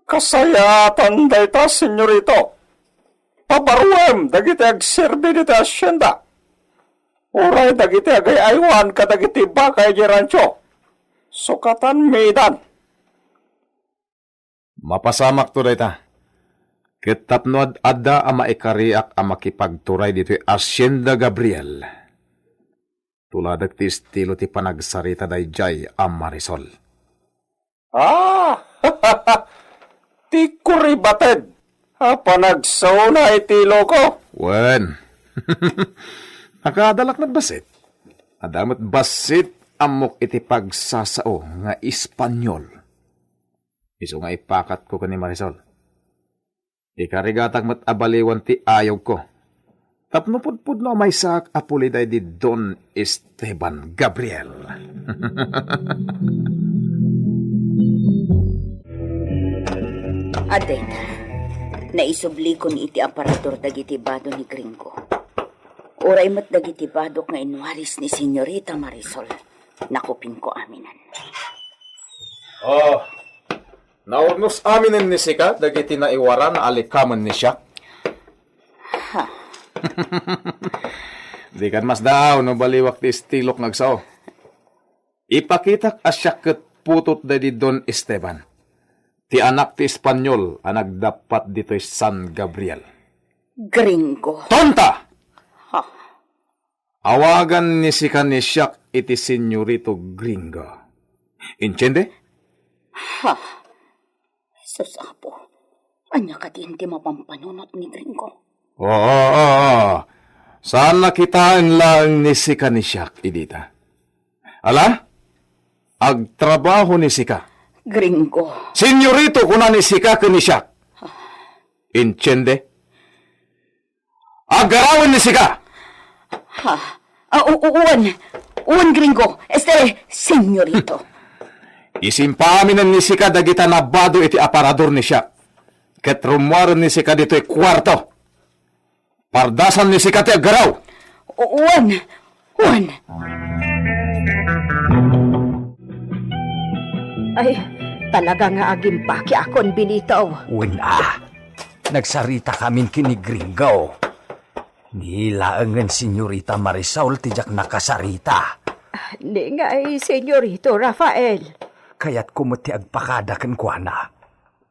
Kasayaatan dayta, senyorito. Pabaruem dagiti agserbi ditoy hasienda. Uray dagiti agay-aywan kadagiti baka idiay rancho. Sukatanmi itan. Mapasamakto dayta. Ket tapno ad-adda a maikariak a makipagturay ditoy Hacienda Gabriel, tuladek ti estilo ti panagsarita daydiay a Marisol. Ah! Ti kuribated! A, panagsaona iti iloko. Wen. Nakadalak met bassit. Adda met bassit ammok iti pagsasao nga Espanyol. Isu nga ipakatko ken ni Marisol. Ikarigatak met a baliwan ti ayogko. Tapno pudpudno a maysaak a puli daydi Don Esteban Gabriel. Adda ita, naisublikon iti aparador dagiti bado ni Gringo. Uray met dagiti badok nga inwaris ni Senyorita Marisol, nakupingko aminen. Oh, naurnos aminen ni sika dagiti naiwara nga alikamen ni siak? Ha? Dikan masdaaw no baliwak ti estilok nga agsao. Ipakitak a siak ket putot daydi Don Esteban, ti anak ti Espanyol a nagdappat ditoy San Gabriel. Gringo. Tonta! Ha? Awagan ni sika ni siak iti Senyorito Gringo. Entiende? Ha? Sus, Apo, ania kadi ti mapampanunot ni Gringo? Oo, oo, oo. Saan a kitaen laeng ni sika ni siak, idita. Ala? Agtrabaho ni sika. Gringo. Senyorito, kuna ni sika ken ni siak. Entiende? Aggarawen ni sika! Ha? Ah, u-, u-, uwan. Uwan, Gringo. Este, Senyorito. Isimpa aminen ni sika dagita nabado iti aparador ni siak. Ket rummuaren ni sika ditoy kuarto. Pardasan ni sika ti aggaraw. U-, uwan. Uwan. Ay, talaga nga agimpakakon, Benito. Wen a. Nagsaritakamin ken ni Gringo. Ni laengen, Senyorita Marisol, ti diak nakasarita. Ni ngay, Senyorito Rafael. Kayatko met ti agpakada kenkuana.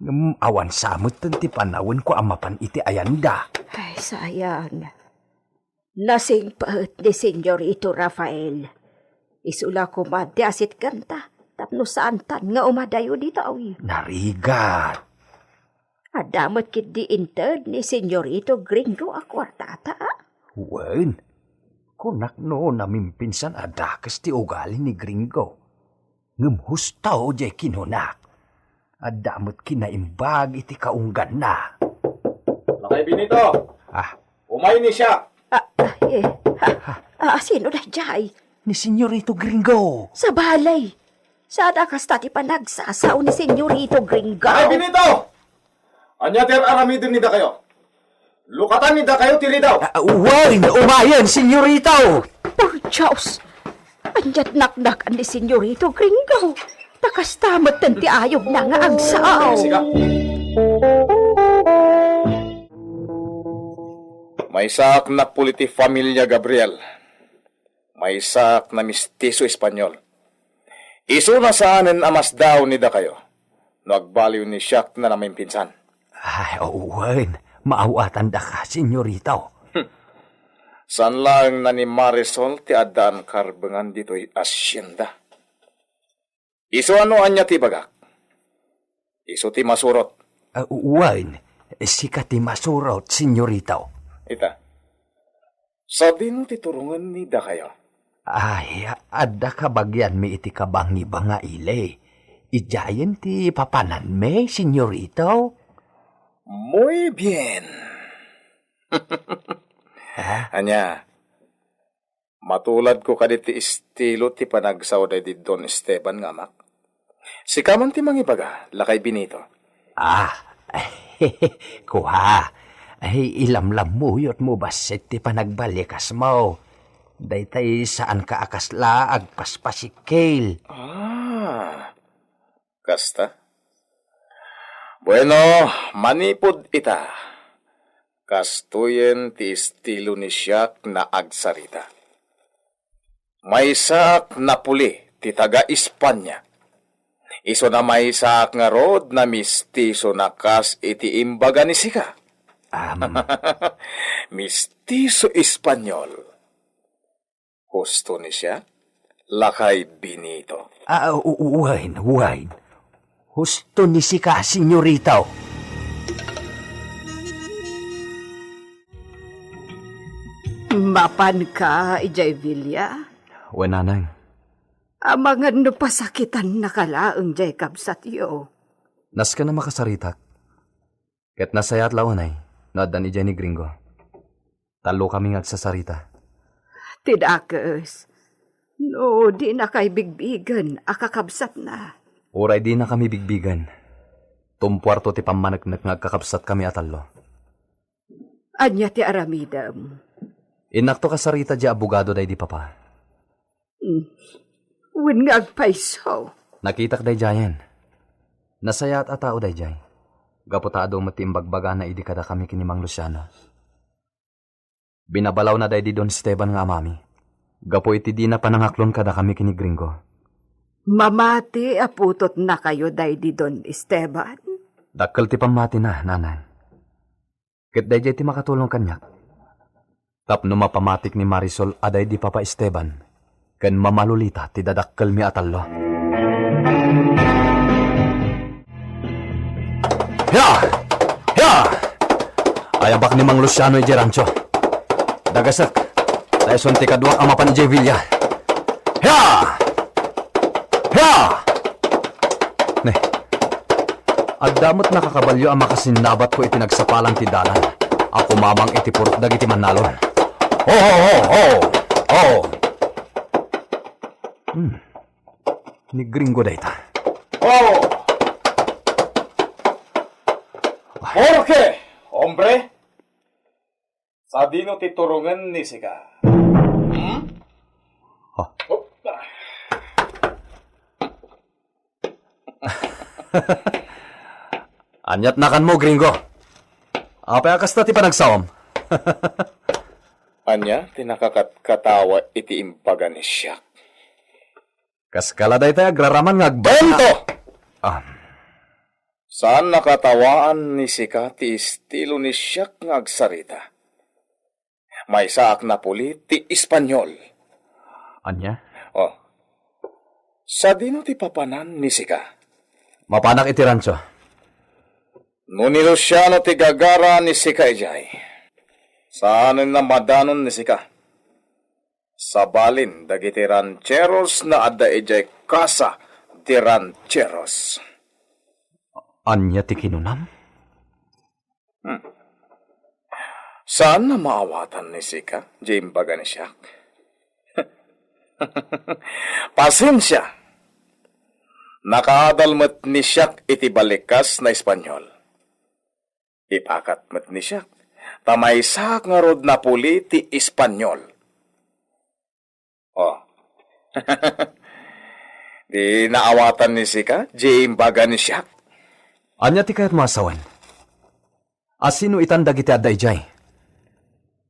Ngem awan sa metten ti panawenko a mapan iti ayanda. Ay, sayang. Nasingpet ni Senyorito Rafael. Isu la koma ti asitkanta tapno saantan nga umadayo ditoy. Narigat. Adda met ketdi inted ni Senyorito Gringo a kuartata? Wen, kunak no namimpinsan a dakes ti ugali ni Gringo. Ngem husto diay kinunak. Adda met kinaimbag iti kaungganna. Lakay Benito! Ah. Umay ni siak! Ah, ah, eh, ah, ah, sino daydiay? Ni Senyorito Gringo. Sabali. Saan a kasta ti panagsasao ni Senyorito Gringo? Lakay Benito! Ania ti ar-aramiden ni dakayo? Lukatan ni dakayo ti ridaw. Ah, wen, umayen, Senyorito. Por Dios! Ania ti naknakan ni Senyorito Gringo? Ta kasta metten ti ayogna nga agsao. Sika. Maysaak napuli ti familia Gabriel. Maysaak namistiso Espanyol. Isuna saanen a masdaaw ni dakayo no agbaliw ni siak nga namimpinsan. Ay, wen, maawatan daka, Senyorito. Hmm. Saan laeng na ni Marisol ti addaan karbengan ditoy asienda. Isu a no ania ti ibagak? Isu ti masurot. Ah, wen, sika ti masurot, Senyorito. Ita, sadino ti turongen ni dakayo? Ay, adda kabagianmi iti kabangiba nga ili. Idiayen ti papananmi, Senyorito. Muy bien. Ha? Ania, matuladko kadi ti estilo ti panagsao daydi Don Esteban nga amak? Sika man ti mangibaga, lakay Benito. Ah, kua, ay, ilamlammuyotmo bassit ti panagbalikasmo. Daytay saanka a kasla agpaspasikil. Ah, kasta? Bueno, manipud ita, kastoyen ti estilo ni siak nga agsarita. Maysaak napuli ti taga-Espanya. Isuna maysaak ngarud a mistiso a kas iti imbaga ni sika. Am. Mistiso Espanyol. Husto ni siak, lakay Benito? Ah, u-, wen, wen. Husto ni sika, Senyorito. Mapanka idiay villa? Wen, nanang. Amangan no pasakitannaka laeng diay kabsatyo. Nasken a makasaritak. Ket nasayaat la unay no addan idiay ni Gringo. Tallokami nga agsasarita. Ti dakes, no dinakay bigbigen a kakabsatna. Uray dinakami bigbigen, tumpuarto ti pammaneknek nga agkakabsatkami a tallo. Ania ti aramidem? Innakto kasarita diay abogado daydi papa. Hmm. Wen nga agpayso. Nakitak daydiayen. Nasayaat a tao daydiay. Gapu ta adu met ti imbagbagana idi kadakami ken ni Mang Luciano. Binabalawna daydi Don Esteban nga amami. Gapu iti dina panangaklon kadakami ken ni Gringo. Mamati a putotnakayo daydi Don Esteban? Dakkel ti pammatina, nanang. Ket daydiay ti makatulong kaniak. Tapno mapamatik ni Marisol a daydi Papa Esteban, ken Mama Lolita ti dadakkelmi a tallo. Hia! Hia! Ayabak ni Mang Luciano idiay rancho. Dagesek, ta isun ti kaduak a mapan idiay villa. Hia! Hia! Ne, adda met nakakabalio a makasinnabatko iti nagsapalan ti dalan a kumamang iti purot dagiti mannalon. Ho, ho, ho, ho! Ho! Hmm. Ni Gringo dayta. Oh! Jorge! Hombre! Sadino ti turongen ni sika? Hmm? Oh. Oh. Aniat nakanmo, Gringo? Apay a kasta ti panagsaom? Ania ti nakakatkatawa iti imbaga ni siak? Kas kala daytay agraraman nga agba- Tonto! Ah. Saan nakatawaan ni sika ti estilo ni siak nga agsarita. Maysaak napuli ti Espanyol. Ania? Oh. Sadino ti papanan ni sika? Mapanak iti rancho. No ni Luciano ti gagara ni sika idiay, saanen a madanon ni sika. Sabalin dagiti rancheros nga adda idiay Casa de Rancheros. Ania ti kinunam? Hmm. Saan a maawatan ni sika, diay imbaga ni siak? Pasensia. Nakaadal met ni siak iti balikas nga Espanyol. Ipakat met ni siak, ta maysaak ngarud napuli ti Espanyol. Oh. Di naawatan ni sika, diay imbaga ni siak. Ania ti kayatmo a sawen? A sino itan dagiti adda idiay?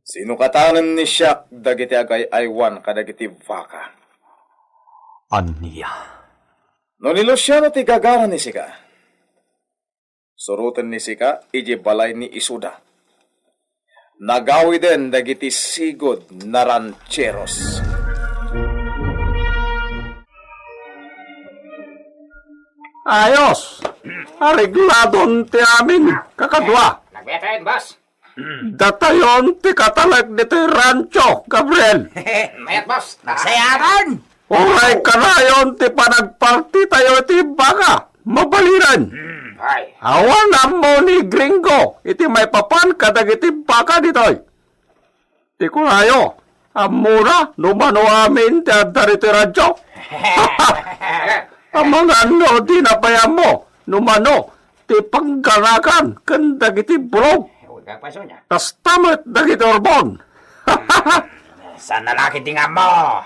Sino katanen ni siak dagiti agay-aywan kadagiti baka? Ania? No ni Luciano ti gagara ni sika, suroten ni sika idiay balay ni Isuda. Nagawiden dagiti sigud nga rancheros. Ayos! Aregladon ti amin, kakadua. Nagbayad tayo, boss. Datayon ti katalek ditoy rancho, Gabriel. Mayat, boss. Nasayaran! Uray kanayon ti panagparti tayo iti baka, mabalinen. Hmm, ay. Awan ammo ni Gringo iti maipapan kadagiti baka ditoy. Ti kunayo, ammona no mano amin ti adda ditoy radyo. Amangan no di na pay ammo no mano ti pangganakan ken dagiti bulog. Uy, kapaso niya. Kasta met dagiti urbon. Saan na laki ti ngammo?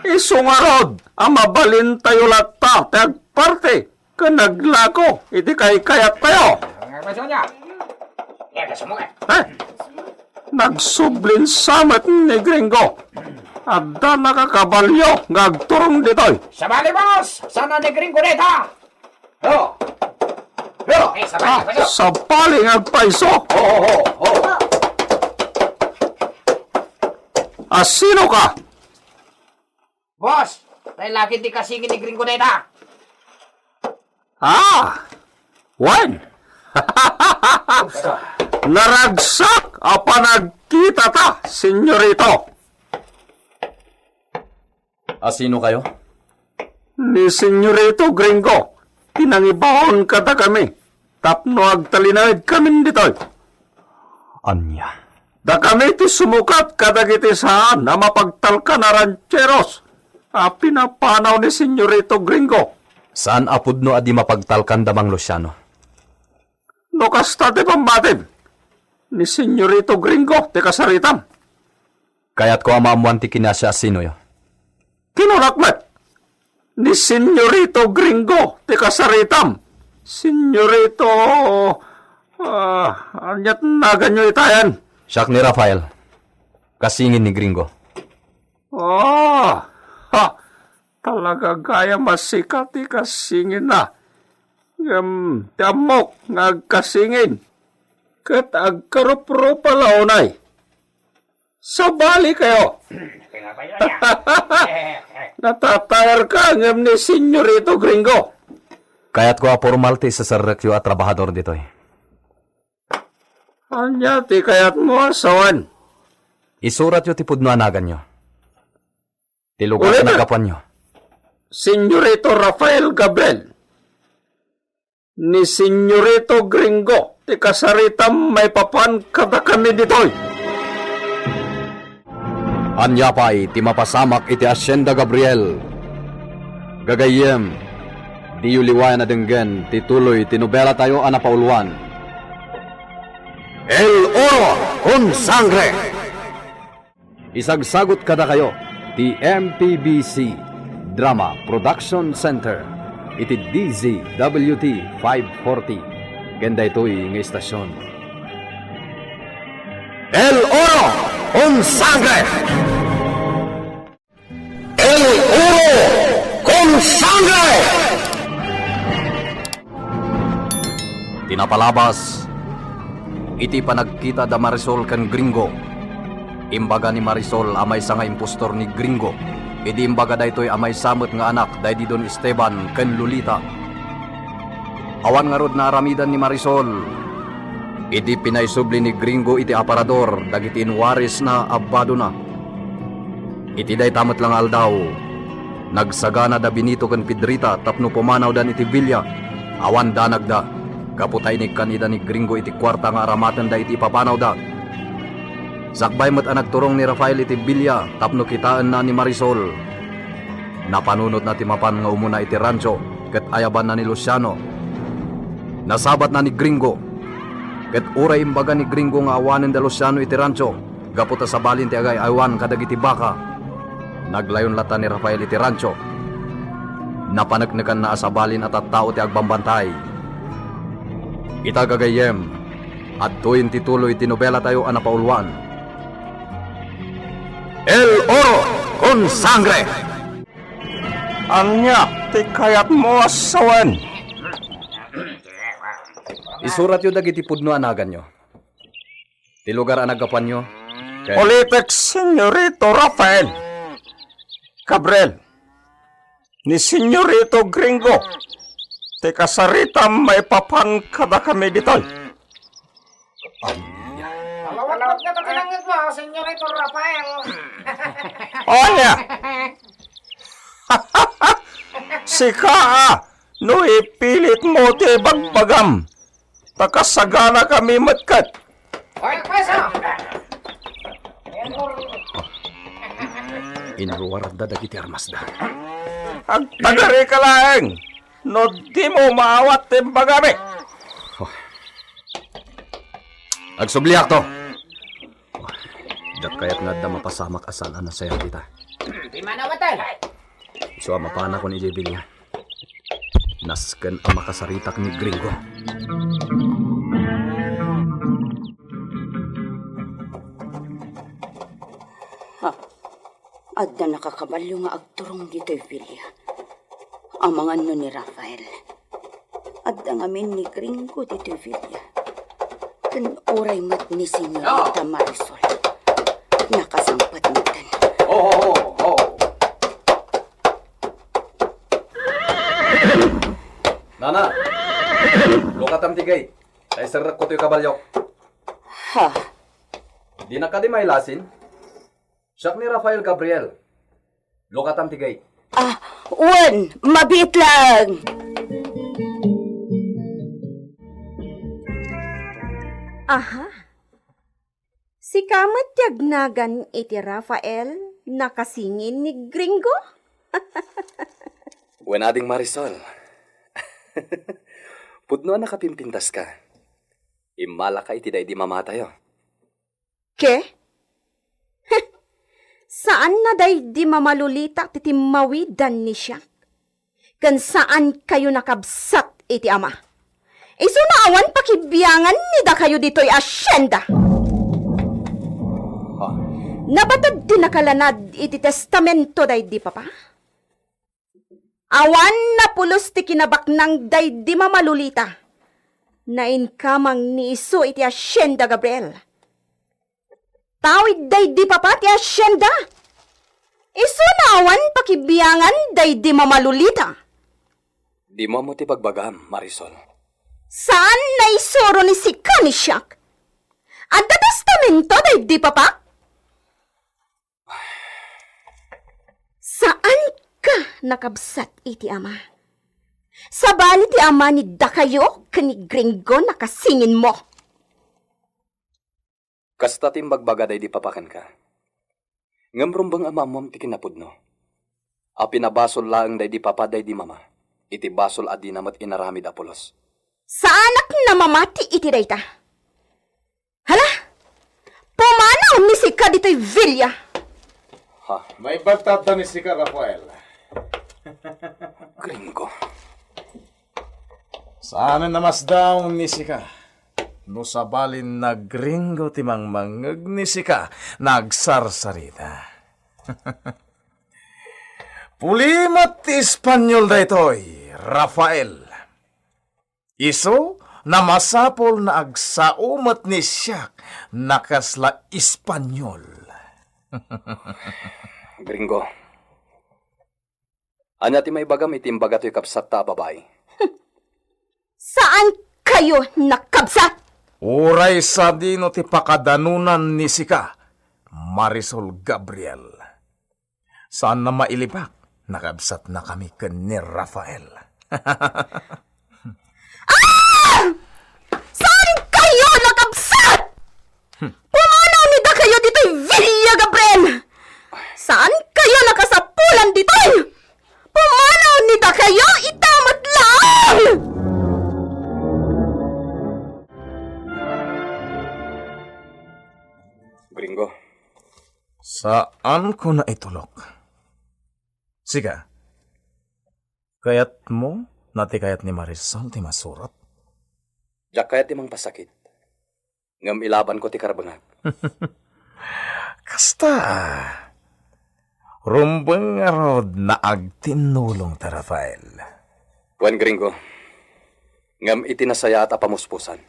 Isu ngarud a mabalintayo latta ti agparti ken aglako iti kaykayat tayo. Uy, kapaso niya. Iya, kaso mo ka. Eh? Nagsublin sa met ni Gringo. Adda nakakabalyo nga agturong ditoy. Sabali, boss! Saan na ni Gringo deta? Ho! Ho! Eh, sabali, Ah, pwede. Sabali nga agpayso. Ho, ho, ho, ho. A sino ka? Boss, tay laki ti kasingin ni Gringo deta. Ah, wen. Naragsak a panag- Kita ta, Senyorito! A sino kayo? Ni Senyorito Gringo, ti nangibaon kadakami tapno agtalinaedkamin ditoy. Ania? Dakami ti sumukat kadagiti saan a mapagtalkan a rancheros a pinapanaw ni Senyorito Gringo. Saan a pudno a di mapagtalkan da, Mang Luciano. No kasta ti pammatim, ni Senyorito Gringo ti kasaritam. Kayatko a maammuan ti kinasiasinoyo. Kinunak met, ni Senyorito Gringo ti kasaritam. Senyorito, ah, aniat naganyo itayan? Siak ni Rafael. Kasingin ni Gringo. Ah, ha! Talaga gayam a sika ti kasinginna. Ngem ti ammok nga agkasingin ket agkaruprupa la unay. Sabali kayo. Natatayarka ngem ni Senyorito Gringo. Kayatko a pormal ti iseserrekyo a trabahador ditoy. Ania ti kayatmo a sawen? Isuratyo ti pudno a naganyo. Ti lugar a naggapuanyo. Senyorito Rafael Gabriel. Ni Senyorito Gringo ti kasaritam maipapan kadakami ditoy. Ania pay ti mapasamak iti Hacienda Gabriel? Gagayyem, diyo liwayan a denggen ti tuloy ti nobelatayo a napauluan, El Oro con Sangre. Isagsagut kadakayo ti M P B C Drama Production Center iti D Z W T five forty ken daytoy nga istasion. El Oro con Sangre! El Oro con Sangre! Ti napalabas, iti panagkita da Marisol ken Gringo, imbaga ni Marisol a maysa nga impostor ni Gringo idi imbaga daytoy a maysa met nga anak daydi Don Esteban ken Lolita. Awan ngarud naaramidan ni Marisol idi pinaisubli ni Gringo iti aparador dagiti inwarisna a badona. Iti dayta met la nga aldaw, nagsagana da Benito ken Pedrita tapno pumanawdan iti villa. Awan danagda, gapu ta inikkan ida ni Gringo iti kuarta nga aramatenda iti ipapanawda. Sakbay met a nagturong ni Rafael iti villa tapno kitaenna ni Marisol. Napanunotna ti mapan nga umuna iti rancho ket ayabanna ni Luciano. Nasabatna ni Gringo, ket uray imbaga ni Gringo nga awanen da Luciano iti rancho, gapu ta sabalin ti agay-aywan kadagiti baka. Naglayon latta ni Rafael iti rancho. Napaneknekanna a sabalin a tattao ti agbambantay. Ita gagayyem, adtoyen ti tuloy ti nobelatayo a napauluan. El Oro con Sangre! Ania ti kayatmo a sawen? Isuratyo dagiti pudno a naganyo. Ti lugar a naggapuanyo. Ken ulitek, Senyorito Rafael. Gabriel. Ni Senyorito Gringo. Ti kasaritam maipapan kadakami ditoy. Ania? Malawat nga ti tinangngegmo, Senyorito Rafael. Ania? Sika a, no ipilitmo ti ibagbagam, ta kasaganakami met ket. Oy, pweso! Inruarda dagiti armasda. Agtagarika laeng no dimo maawat ti imbagami. Oh. Agsubliakto. Diak kayat nga adda mapasamak a saan a nasayaat ita. Di manawatan. Isu a mapanakon idiay villa. Nasken a makasaritak ni Gringo. Ha, adda nakakabalio nga agturong ditoy villa. Amangan no ni Rafael. Adda ngamin ni Gringo ditoy villa. Ken uray met ni Señorita Marisol. Nakasangpet metten. Ho, ho, ho, ho. Nana, lukatam ti gate. Ta iserrekko toy kabaliok. Ha? Dinak kadi mailasin? Siak ni Rafael Gabriel. Lukatam ti gate. Ah, wen, mabiit laeng. Aha. Sika met ti agnagan iti Rafael, nakasingin ni Gringo? Wen, Ading Marisol. Pudno a nakapimpintaska. Immalaka iti daydi mamatayo. Ke? Heh! Saanna daydi Mama Lolita ti timmawidan ni siak. Ken saankayo nakabsat iti ama. Isuna awan pakibiangan ni dakayo ditoy asienda. Ah. Nabatad ti nakalanad iti testamento daydi papa. Awan napulos ti kinabaknang daydi Mama Lolita. Nainkamang ni isu iti asienda, Gabriel. Tawid daydi papa ti asienda. Isuna awan pakibiangan daydi Mama Lolita. Dimo ammo ti bagbagam, Marisol. Saan naisuro ni sika ni siak? Adda testamento daydi papa? Saanka nakabsat iti ama. Sabali ti ama ni dakayo ken ni Gringo nakasinginmo. Kasta ti imbagbaga daydi papa kenka. Ngem rumbeng a maammoam ti kinapudno. A pinabasol laeng daydi papa daydi mama, iti basol a dina met inaramid a pulos. Saanak namamati iti dayta. Hala! Pumanaw ni sika ditoy villa! Ha? Maibagta adda ni sika, Rafael. Gringo. Saanen a masdaw ni sika. No sabalin na Gringo ti mangmangngeg ni sika, nagsarsarita. Puli met ti Espanyol daytoy, Rafael. Isu, namasapul na agsao met ni siak na kasla Espanyol. Gringo, ania ti maibagam iti imbaga toy kabsatta a babai? Saankayo nakabsat! Uray sadino ti pakadanunan ni sika, Marisol Gabriel. Saanna mailibak, nakabsatnakami ken ni Rafael. Ah! Saankayo nakabsat! Pumanaw ni dakayo ditoy villa, Gabriel! Saankayo nakasapulan ditoy! Pumanaw ni dakayo ita met laeng! Gringo. Saanko naitulok. Sika, kayatmo na ti kayat ni Marisol ti masurot? Diak kayat ti mangpasakit, ngem ilabanko ti karbengak. Kasta, rumbeng ngarud na agtinnulongta, Rafael. Wen, Gringo, ngem iti nasayaat a pamuspusan,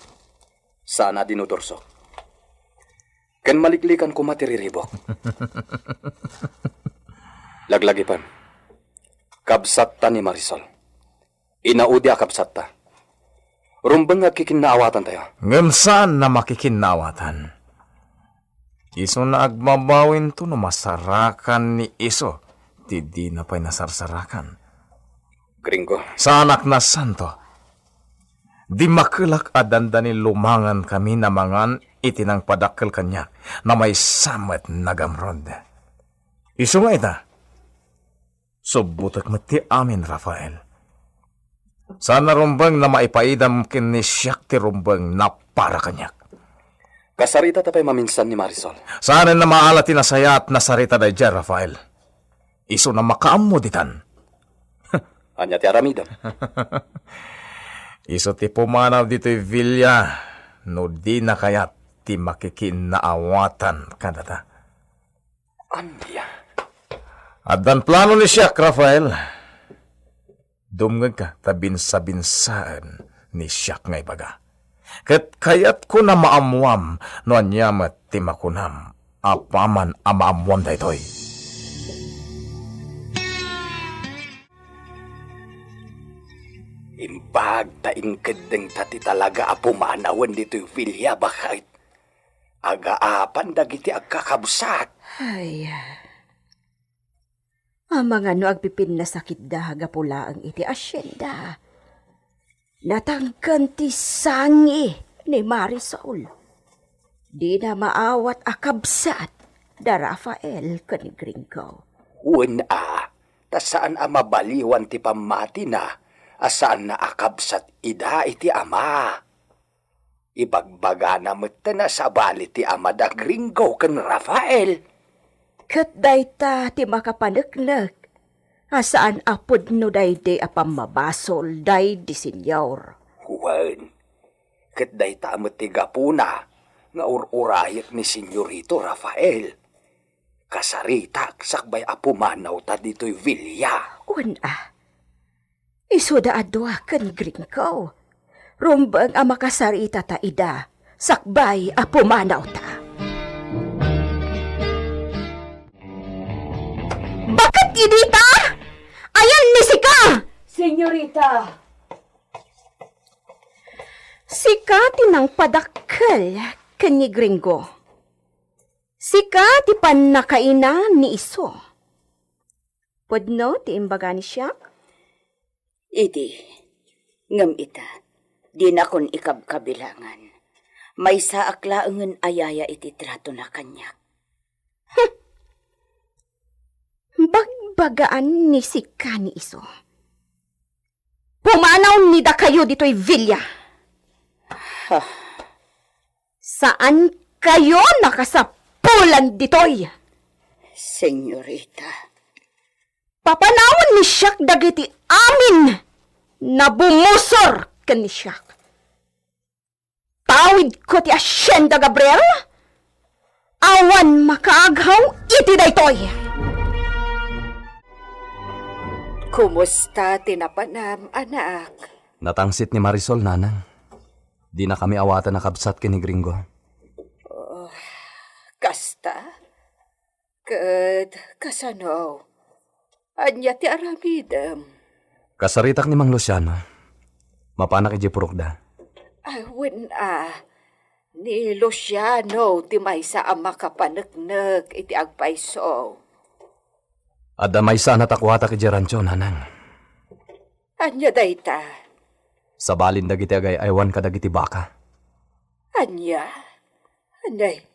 saan a dinudursok. Ken maliklikan koma ti riribuk. Laglagipem, kabsatta ni Marisol. Inaudi a kabsatta. Rumbeng nga agkikinnaawatantayo. Ngem saan na makikinnaawatan. Isuna agbabawiento no masarakan ni isu ti dina pay nasarsarakan. Gringo. Saanak nasanto. Dimmakelak a dandani lumangankami namangan iti nangpadakkel kaniak na maysa met nagamrod. Isu nga ita, subbotek met ti amin, Rafael. Saan a rumbeng na maipaidam ken ni siak ti rumbeng na para kaniak. Kasaritata pay maminsan ni Marisol. Saanen a maala ti nasayaat a sarita daydiay, Rafael. Isuna makaammo ditan. Ania ti aramidem? Isu ti pumanaw ditoy villa no dina kayat ti makikinnaawatan kadata. Ania? Addan plano ni siak, Rafael. Dumngegka ta binsabinsaen ni siak nga ibaga. Ket kayatko a maammuam no ania met ti makunam apaman a maammuam daytoy. Imbag ta inkeddengta ti talaga a pumanawen ditoy villa, baket. Agaapan dagiti agkakabsat. Ay, amangan no agpipinnasakitda gapu laeng iti asienda. Natangken ti sangi ni Marisol. Dina maawat a kabsat da Rafael ken ni Gringo. Wen a, ta saan a mabaliwan ti pammatina a saanna a kabsat ida iti ama. Ibagbagana metten a sabali ti ama da Gringo ken Rafael. Ket dayta ti makapaneknek a saan a pudno daydi a pammabasol daydi Señor. Wen, ket dayta met ti gapuna nga ur-urayek ni Señorito Rafael. Kasaritak sakbay a pumanawta ditoy villa. Wen a, isuda a dua ken Gringo. Rumbeng a makasaritata ida sakbay a pumanawta. Baket idi ta? Ayan ni sika! Señorita! Sika ti nangpadakkel ken ni Gringo. Sika ti pannakaina ni isu. Pudno ti imbaga ni siak? Idi, ngem ita, dinakon ikabkabilangan. Maysaak laengen a yaya iti tratona kaniak. Bagbagaan ni sika ni isu. Pumanaw ni dakayo ditoy villa. Ha? Saan kayo nakasapulan ditoy? Senyorita. Papanawen ni siak dagiti amin a bumusor ken ni siak. Tawidko ti Hacienda Gabriel. Awan makaaghaw iti daytoy. Kumusta ti napanam, anak? Natangsit ni Marisol, nanang. Dinakami awaten a kabsat ken ni Gringo. Oh, kasta? Ket kasano? Ania ti aramidem? Kasaritak ni Mang Luciano. Mapanak idiay purokda. Ay, wen a. Ni Luciano ti maysa a makapaneknek iti agpayso. Adda maysa a natakuatak idiay rancho, nanang. Ania dayta? Sabalin dagiti agay-aywan kadagiti baka. Ania? Anay,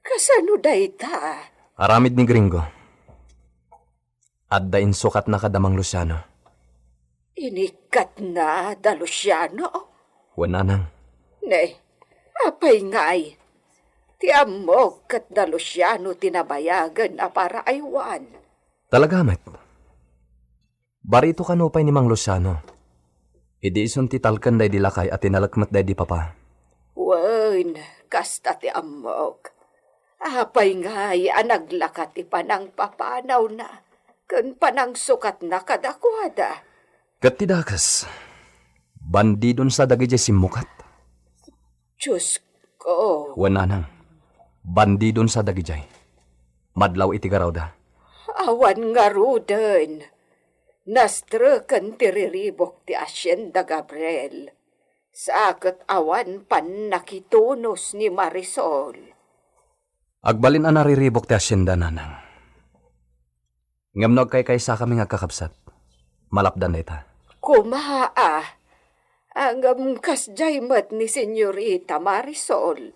kasano dayta? Aramid ni Gringo. Adda insukatna kada Mang Luciano. Inikkatna da Luciano? Wen, nanang. Ne, apay ngay? Ti ammok ket da Luciano ti nabayagen a paraaywan. Talaga met. Barito kano pay ni Mang Luciano. Idi isun ti talken daydi lakay a tinalek met daydi papa. Wen, kasta ti ammok. Apay ngay a naglaka ti panangpapanawna ken panangsukatna kadakuada? Ket ti dakes, bandidon sa dagidiay simmukat. Diosko. Wen, nanang, bandidon sa dagidiay. Madlaw iti garawda. Awan ngaruden. Nastreken ti riribuk ti Hacienda Gabriel. Sa ket awan pannakitunos ni Marisol. Agbalin a nariribuk ti hacienda, nanang. Ngem no agkaykaysakami nga agkakabsat, malapdan dayta. Koma a, ngem kasdiay met ni Senyorita Marisol.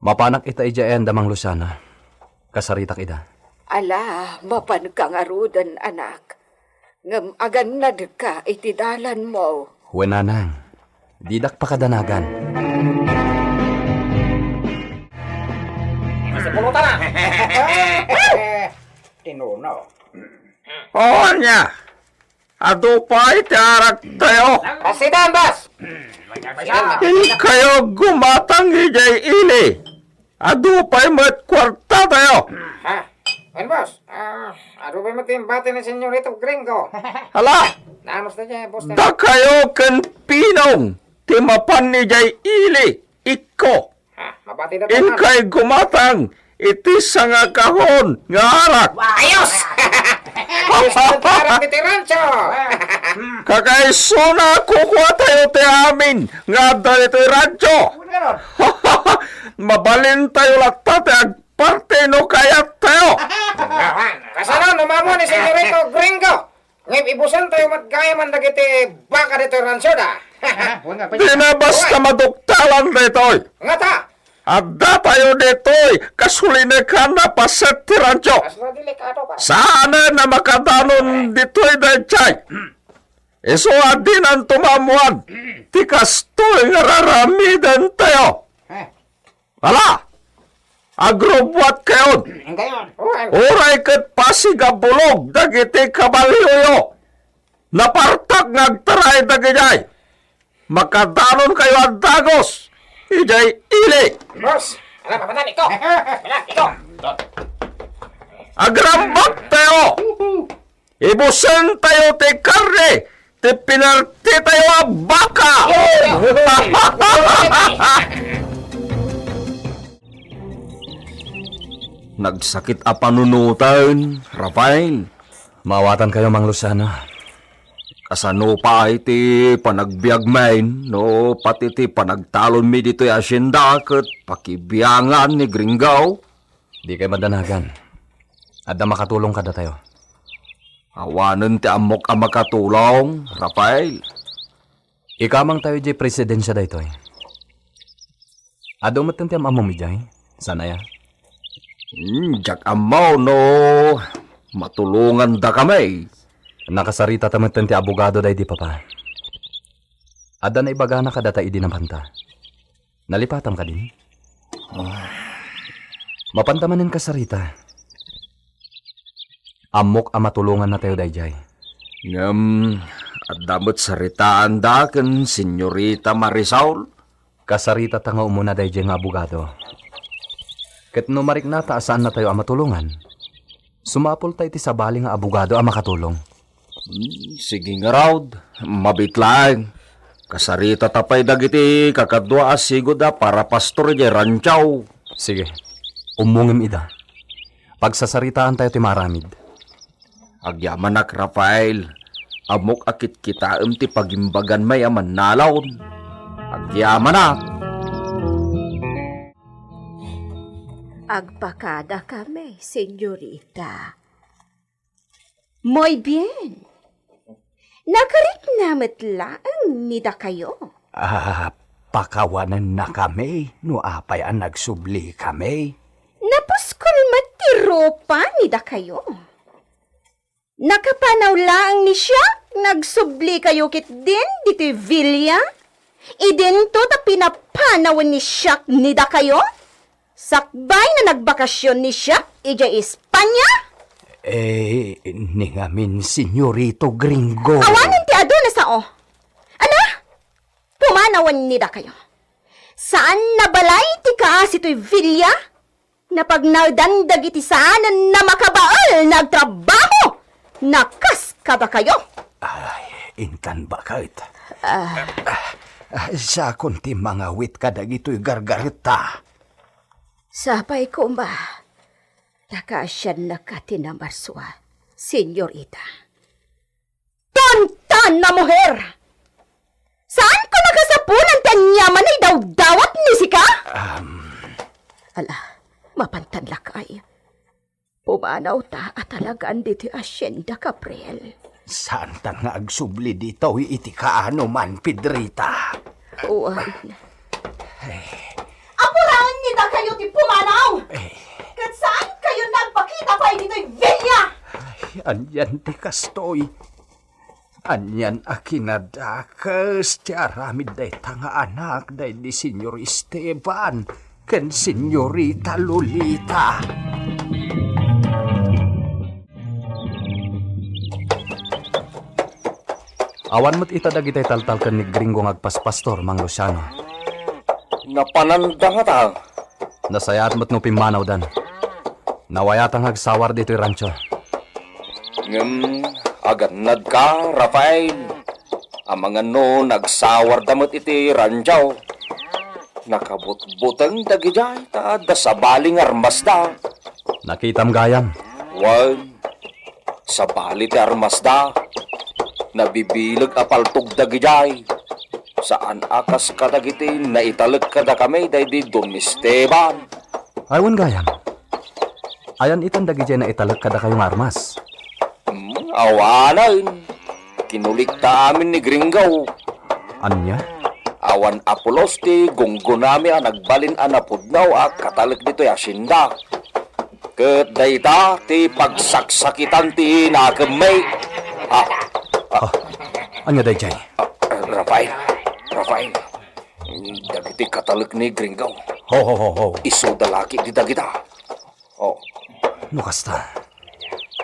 Mapanak ita idiay ayan da Mang Luciano. Kasaritak ida. Ala, mapanka ngaruden, anak. Ngem agannadka iti dalanmo. Wen, nanang. Didak pakadanagan. Sipulutan na. Tinuno. O, ania? Adu pay ti araktayo. Pasidan, boss! Inkayo gumatang idiay ili. Adu pay met kuartatayo. Ha? Wen, boss. Ah, adu pay met ti imbati ni Senyorito Gringo. Hala! Nanos na dyan, boss. Dakayo ken Pinong ti mapan idiay ili. Ikko. Ah, mabati na tayo. Inkay gumatang iti sangakahon nga arak. Ayos! Ayos na arak iti rancho. Kakaisuna, kukuatayo ti amin nga adda ditoy rancho. Mabalintayo latta ti agparti no kayattayo. Kasano no maammo ni Senyorito Gringo? Ngem ibusentayo met gayam dagiti baka ditoy ransioda. Dina basta maduktalan daytoy. Ngata? Addatayo ditoy, kasulinekan a paset ti rancho. Kasla delikado pa. Saanen a makadanon ditoy daydiay. Isu a dinanto maammuan ti kastoy nga raramidentayo. Ala, agrubbuatkayon. Uray ket pasig a bulog dagiti kabalioyo. Napartak nga agtaray dagidiay. Makadanonkayo a dagus idiay ili. Boss, ala, mapatan ito. Ala, ito. Agrambaktayo. Ibusentayo ti karne ti pinartitayo a baka. Nagsakit a panunoten, Rafael. Maawatankayo, Mang Luciano. Kasano pay ti panagbiagmi no pati ti panagtalonmi ditoy asienda ket pakibiangan ni Gringo? Dikay madanagan. Adda makatulong kadatayo. Awanen ti ammok a makatulong, Rafael. Ikamangtayo idiay presidensia daytoy. Adu metten ti am-ammom idiay, saan aya? Hmm, diak ammo no matulongandakami. Nakasaritata metten ti abogado daydi, Papa. Adda naibagana kadata idi napanta. Nalipatam kadin? Ah. Mapanta manen kasarita. Ammok a matulongannatayo daydiay. Ngem, adda met saritaanda ken Senyorita Marisol? Kasaritata nga umuna daydiay nga abogado. Ket no mariknata a saannatayo a matulongan, sumapulta iti sabali nga abogado a makatulong. Hmm, sige ngarud, mabiit laeng. Kasaritata pay dagiti kakadua a sigud a parapastor idiay rancho. Sige, ummongem ida. Pagsasaritaantayo ti maaramid. Agyamanak, Rafael. Ammok a kitkitaem ti pagimbaganmi a mannalaon. Agyamanak. Agpakadakami, senyorita. Muy bien. Nakarikna met laeng ni dakayo. Ah, pakawanennakami no apay a nagsublikami. Napuskol met ti rupa ni dakayo. Nakapanaw laeng ni siak, nagsublikayo ketdin ditoy villa. Idinto ta pinapanawen ni siak ni dakayo. Sakbay na nagbakasyon ni siak idiay Espanya? Eh, ni ngamin, Senyorito Gringo. Awanen ti adu a sao. Ala, pumanawen ni dakayo. Saan a balay ti kaasi toy villa? Napagnaedan dagiti saanen a makabael nga agtrabaho. Nakas kadakayo. Ay, intan baket. Ah. Ah, ah, sakon ti mangawit kadagitoy gargaretta. Sapay koma, ta kaasiannaka ti namarsua, senyorita. Tonton a muher! Saanko a kasapulan ti aniaman a idawdawat ni sika? Am. Ala, mapantan lakay. Pumanawta a talagan ditoy asienda, Gabriel. Saantan nga agsubli ditoy iti kaano man, Pedrita. Wen. Ay. Apuraen ni dakayo ti pumanaw! Eh. Ket saankayo nga agpakita pay ditoy villa! Ay, anian ti kastoy? Anian a kinadakes ti aramid dayta nga anak daydi Senyor Esteban ken Senyorita Lolita. Awan met ita dagitay taltalken ni Gringo nga agpaspastor, Mang Luciano. Napananda ngata. Nasayaat met no pimmanawdan. Nawayatan nga agsawar ditoy rancho. Ngem agannadka, Rafael. Amangan no nagsawarda met iti rancho. Nakabutbuteng dagidiay ta adda sabali nga armasda. Nakitam gayam. Wen, sabali ti armasda. Nabibileg a paltog dagidiay. Saan a kas kadagiti naitalek kadakami daydi Don Esteban. Ay, wen gayam. Ayan itan dagidiay naitalek kadakayo nga armas? Hmm, awanen. Kinulikta amin ni Gringo. Ania? Awan a pulos ti gunggonami a nagbalin a napudno a katalek ditoy hacienda. Ket dayta ti pagsaksakitan ti nakemmi. Ah, ah, Ah, ania daydiay? Ah, Rafael, Rafael. Dagiti katalek ni Gringo. Ho, ho, ho, ho. Isuda la ketdi dagita. Oh. No kasta,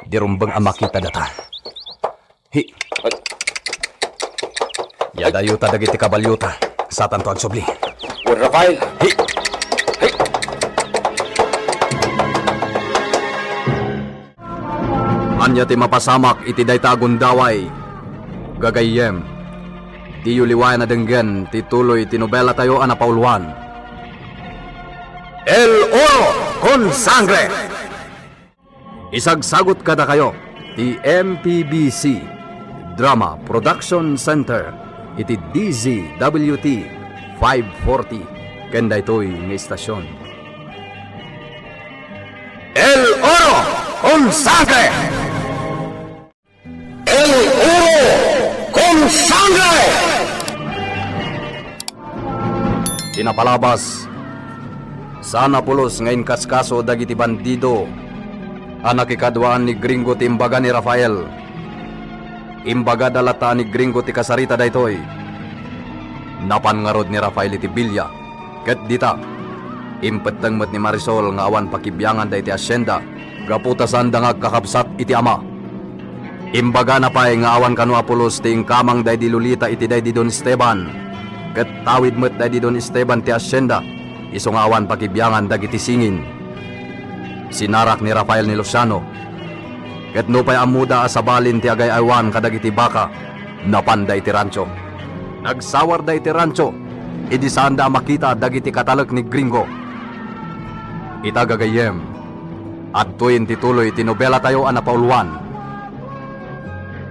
di rumbeng a makita data. Hi. Ay. Yadayota dagiti kabalyota. Satanto agsubli. Wen, Rafael. Hi. Hi. Ania ti mapasamak iti dayta a gundaway? Gagayyem, diyo liwayan a denggen ti tuloy ti nobelatayo a napauluan, El Oro con Sangre. Isagsagut kadakayo ti M P B C Drama Production Center iti D Z W T five forty ken daytoy nga istasion. El Oro con Sangre! El Oro con Sangre! Ti napalabas, saan a pulos nga inkaskaso dagiti bandido a nakikaduaan ni Gringo ti imbaga ni Rafael. Imbagada latta a ni Gringo ti kasarita daytoy. Napan ngarud ni Rafael iti bilia, ket dita, impetteng met ni Marisol nga awan pakibianganda iti hacienda gapu ta saanda nga agkakabsat iti ama. Imbagana pay nga awan kano a pulos ti inkamang daydi Lolita iti daydi Don Esteban, ket tawid met daydi Don Esteban ti hacienda, isu nga awan pakibiangan dagiti singin. Sinarak ni Rafael ni Luciano, ket nupay ammoda a sabalin ti agay-aywan kadagiti baka, napanda iti rancho. Nagsawarda iti rancho idi saanda a makita dagiti katalek ni Gringo. Ita gagayyem, adtoyen ti tuloy ti nobelatayo a napauluan,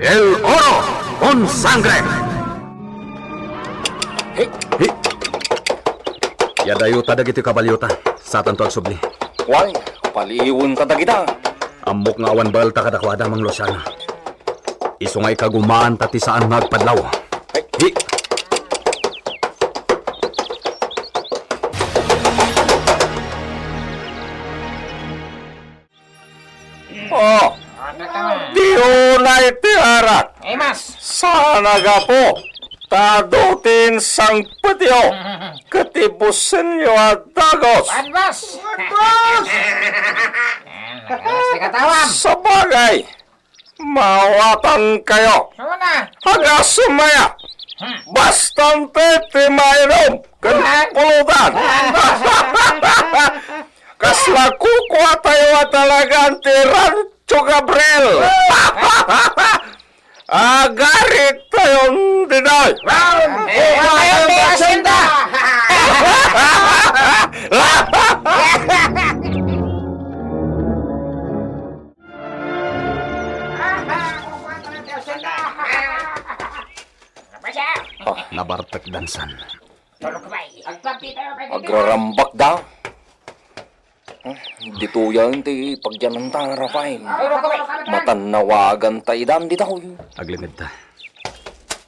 El Oro con Sangre! Hey! Hey! Yadayota dagiti kabalyota. Satanto agsubli. Wen, paliiwenta dagita. Ammok nga awan baelta kadakuada, Mang Luciano. Isu nga ikagumaanta ti saan nga agpadlaw. Ay, hi! Oh, di unay ti arak. Ay, mas. Saan a gapu ta adu ti insangpetyo ket ibusenyo a dagus. Wen, mas. Wen, mas. Ayan, nagalas ti katawam. Sabagay, maawatan kayo. Sumuna. Agasem aya. Hmm. Bastante ti mainum ken pulutan. Kasla kukuatayo a talagan ti Rancho Gabriel. Agaritayon ditoy. Eh, ano yung hacienda? Ah, nabartek dansan. Agrarambak da. Hmm, ditoyan ti pagyananta, Rafael. Matannawagan ta idan ditoy. Aglenged ta.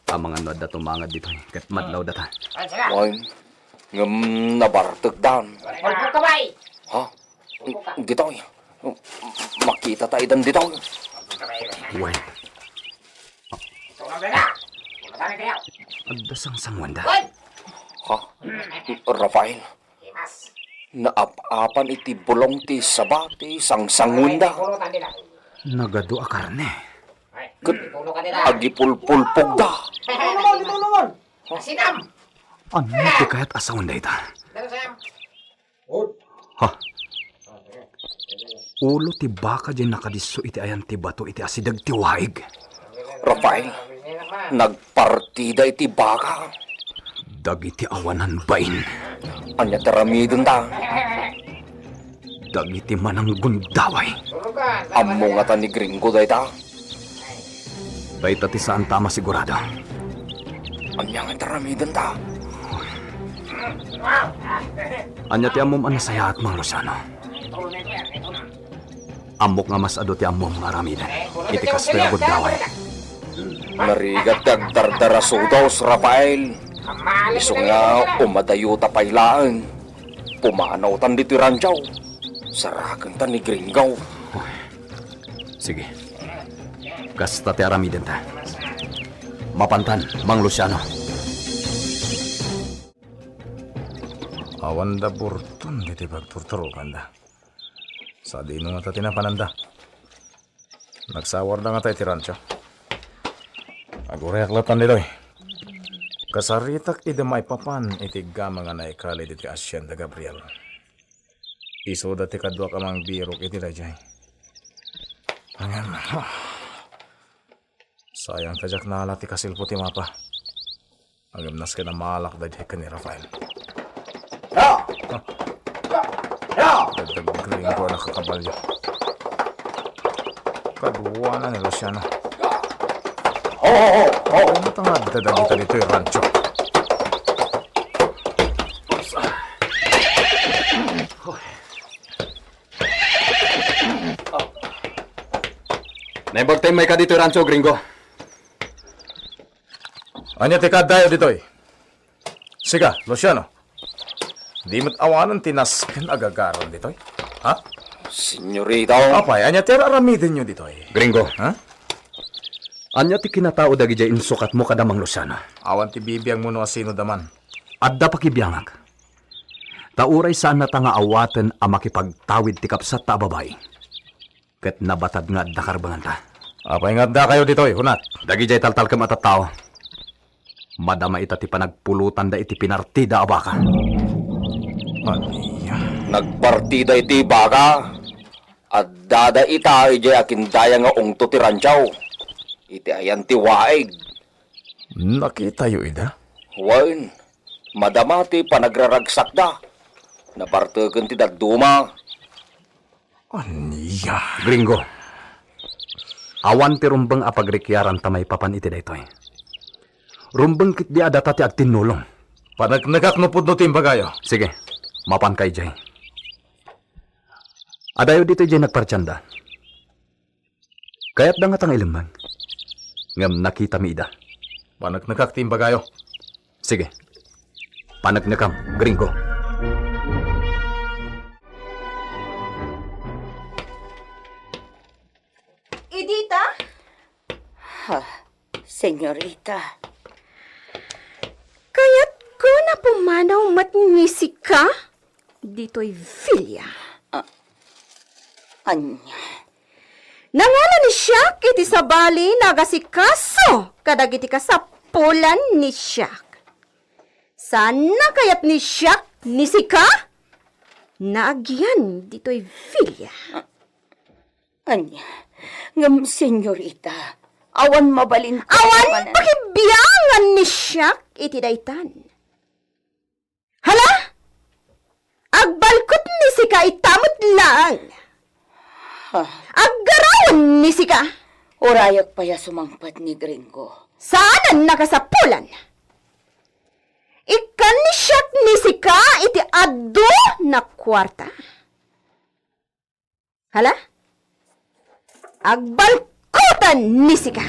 Amangan no adda tumangad ditoy, ket madlaw data. Wen, ngem nabartek dan. Ha? Ditoy. Makita ta idan ditoy. Wen. Adda sangsanguanda. Ha? Rafael, naap-apan iti bulong ti saba ti sangsanguanda. Nagadu a karne. Ket agipulpulpogda. Ania ti kayat a sawen dayta? Ha? Ulo ti baka diay nakadisso iti ayan ti bato iti asideg ti waig. Rafael, nagpartida iti baka. Dagiti awanan bain. Ania ti aramidenta? Dagiti mananggundaway. Ammo ngata ni Gringo dayta? Dayta ti saanta a masigurado. Ania nga aramidenta? Ania ti ammom a nasayaat, Mang Luciano? Ammok nga mas adu ti ammom nga aramiden iti kastoy a gundaway. Narigat ti agdardara sudos, Rafael. Isu nga umadayota pay laeng. Pumanawtan ditoy rancho. Sarakenta ni Gringo. Sige. Kasta ti aramidenta. Mapantan, Mang Luciano. Awanda burton ditoy pagturturoganda. Sadino ngata ti napananda? Nagsawarda ngata iti rancho. Agurayak latta ditoy. Kasaritak idi maipapan iti gama nga naikali ditoy Hacienda Gabriel. Isuda ti kaduak a mangbirok iti daydiay. Ngem, sayang ta diak nala ti kasilpo ti mapa. Ngem nasken a maalak daydiay ken ni Rafael. Ya! Ya! Daddagring ko a nakakabalyo. Kaduana ni Luciano. Ho, ho, ho, ho! Ano ta nga adda dagita ditoy rancho? Naimbag tayo may ka ditoy rancho, Gringo. Ania ti kaaddayo ditoy? Sika, Luciano. Di met awanen ti nasken a gagaron ditoy? Ha? Senyorita. Apay, ania ti ar-aramidenyo ditoy? Gringo. Ha? Ania ti kinatao dagidiay insukatmo kada Mang Luciano? Awan ti bibiangmo no asino da man. Adda pakibiangak. Ta uray saannata nga awaten a makipagtawid ti kabsatta a babai. Ket nabatad nga adda karbenganta. Apay nga addakayo ditoy, hunat? Dagidiay taltalkem a tattao, madama ita ti panagpulotanda iti pinartida a baka. Ania? Nagpartida iti baka. Addada ita idiay akindaya nga ungto ti rancho. Iti ayan ti waig. Nakitayo ida? Wen, madama ti panagraragsakda. Nabarteken ti dadduma. Ania? Gringo, awan ti rumbeng a pagrikiaranta maipapan iti daytoy. Rumbeng ketdi a data ti agtinnulong. Paneknekak no pudno ti imbagayo. Sige, mapanka idiay. Adayo ditoy diay nagpartianda. Kayatda ngata nga ilemmeng. Ngem nakitami ida. Paneknekak ti imbagayo. Sige. Paneknekam, Gringo. Edita? Ha, senyorita. Kayatko a pumanaw met ni sika ditoy villa. Ah, ania? Nangalan ni Siak iti sabali nga agasikaso kadagiti kasapulan ni Siak. Saan a kayat ni Siak ni sika nga agian ditoy villa. Ania? Ngem, senyorita, awan mabalin. Awan pakibiangan ni Siak iti daytan. Hala? Agbalkot ni sika ita met laeng. Ha? Aggarawen ni sika. Urayak pay a sumangpet ni Gringo. Saanen a kasapulan. Ikkan ni Siak ni sika iti adu a kuarta. Hala? Agbalkotan ni sika!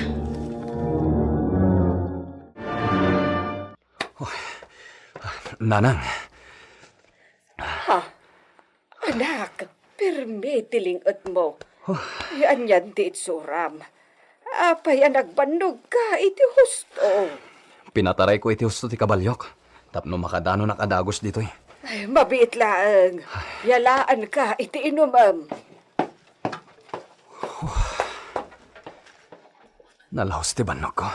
Nanang. Ha? Anak, pirmi ti ling-etmo. Ay, anian ti itsuram? Apay a nagbannogka iti husto? Pinatarayko iti husto ti kabaliok tapno makadanonak a dagus ditoy. Ay, mabiit laeng. Yalaanka iti inumem. Nalaos ti bannogko.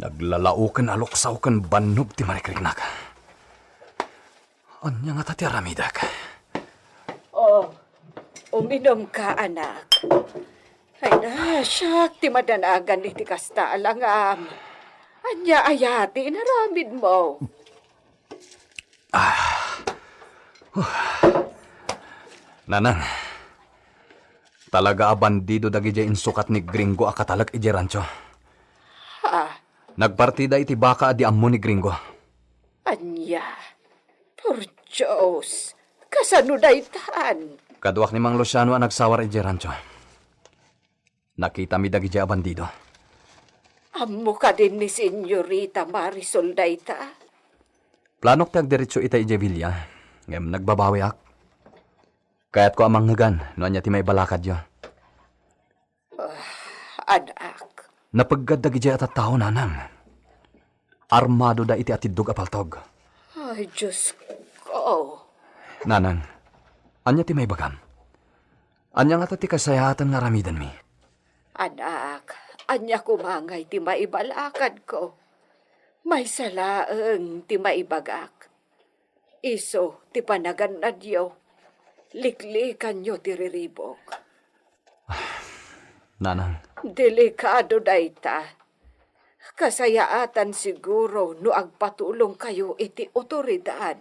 Naglalaoken a luksaw ken bannog ti marikriknak. Ania ngata ti aramidek? Oh, uminumka, anak. Ay na, siak ti madanagan iti kasta a langam. Ania aya ti inaramidmo? Ah. Huh. Nanang, talaga a bandido dagidiay insukat ni Gringo a katalek idiay rancho. Ha? Nagpartida iti baka a di ammo ni Gringo. Ania? Por Dios, kasano daytan? Kaduak ni Mang Luciano a nagsawar idiay rancho. Nakitami dagidiay a bandido. Ammo kadin ni Senyorita Marisol dayta? Planok ti agdiretso ita idiay villa, ngem nagbabawiak. Kayatko a mangngegan no ania ti maibalakadyo. Ah, anak. Napeggad dagidiay a tattao, nanang. Armadoda iti atiddog a paltog. Ay, Diosko. Nanang, ania ti maibagam? Ania ngata ti kasayaatan nga aramidenmi? Anak, ania koma ngay ti maibalakadko? Maysa laeng ti maibagak. Isu ti panagannadyo, liklikanyo ti riribuk. Nanang. Delikado dayta. Kasayaatan siguro no agpatulongkayo iti otoridad.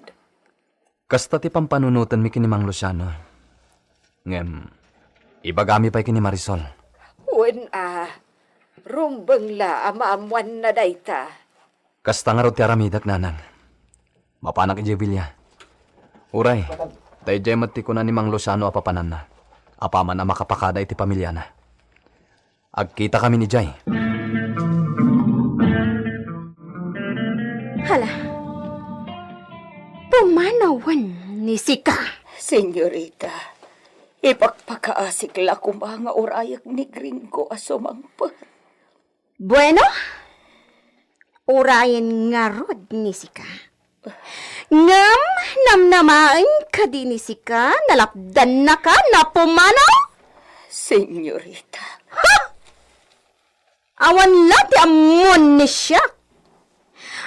Kasta ti pampanunotenmi ken ni Mang Luciano. Ngem, ibagami pay ken ni Marisol. Wen a, rumbeng la a maammoanna dayta. Kasta ngarud ti aramidek, nanang. Mapanak idiay villa. Uray, ta idiay met ti kuna ni Mang Luciano a papananna, apaman a makapakada iti pamiliana. Agkitakami idiay. Hala, pumanawen ni sika. Senyorita, ipakpakaasik la koma nga urayek ni Gringo a sumangpet. Bueno, urayen ngarud ni sika. Ngem namnamaen kadi ni sika, nalapdannaka, napumanaw? Senyorita. Ha! Awan la ti ammon ni siak.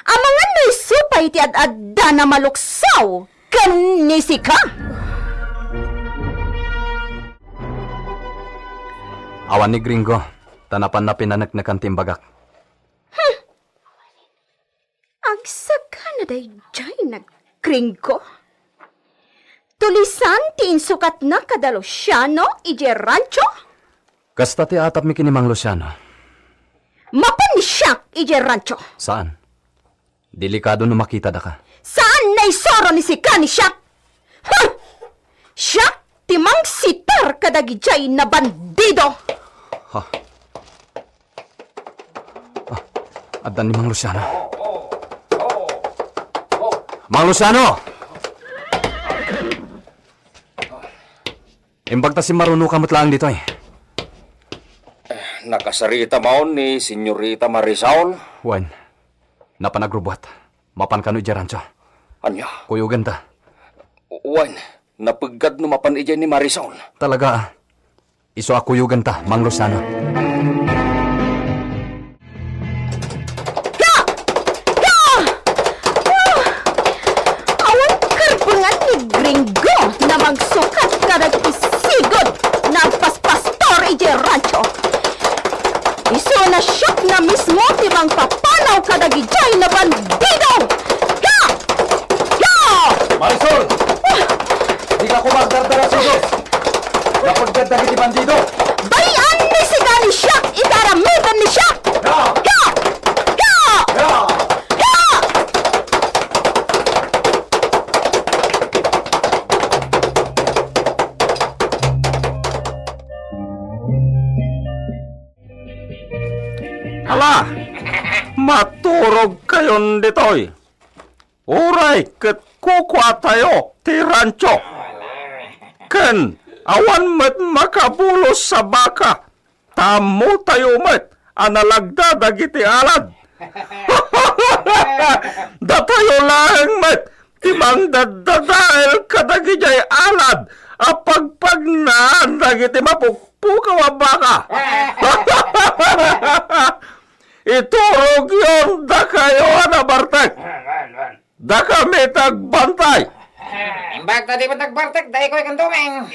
Amangan no isu pay ti ad-addana maluksaw ken ni sika. Awan ni Gringo, ta napanna pinaneknekan ti imbagak. Hmm. Agsagana daydiay nagkringko? Tulisan ti insukatna kada Luciano idiay rancho? Kasta ti atapmi ken ni Mang Luciano. Mapan ni siak idiay rancho. Saan? Delikado no makitadaka. Saan naisuro ni sika ni siak? Huh! Siak ti mangsitar kadagidiay a bandido. Ha? Ah, adda ni Mang Luciano. Mang Luciano! Imbag ta simmarunoka met laeng ditoy. Nakasarita maon ni Senyorita Marisol? Wen, napan agrubbuat. Mapan kano idiay rancho. Ania? Kuyogenta. Wen, napeggad no mapan idiay ni Marisol. Talaga, ah. Isu a kuyogenta, Mang Luciano. Ya! Ya! Ah! Awan karbengan ni Gringo a mangsukat kadagiti sigud nga agpaspastor idiay rancho. Isuna siak mismo ti mangpapanaw kadagidiay a bandido! Ya! Ya! Marisol! Ah! Dika koma agdardara, sigud! Napeggad dagiti bandido! Bay-an ni sika ni siak iti aramiden ni siak! Ya! Ya! Ya! Ya! Ya! Ala, maturogkayon ditoy. Uray ket kukuatayo ti rancho. Ken awan met makabulos a baka, ta ammotayo met a nalagda dagiti alad. Datayo laeng met ti mangdaddadael kadagidiay alad a pagpagnaan dagiti mapukpukaw a baka. Iturogyon dakayo a nabartek. Dakami ti agbantay. Imbag ta di met nagbartek, daytoy ken Doming.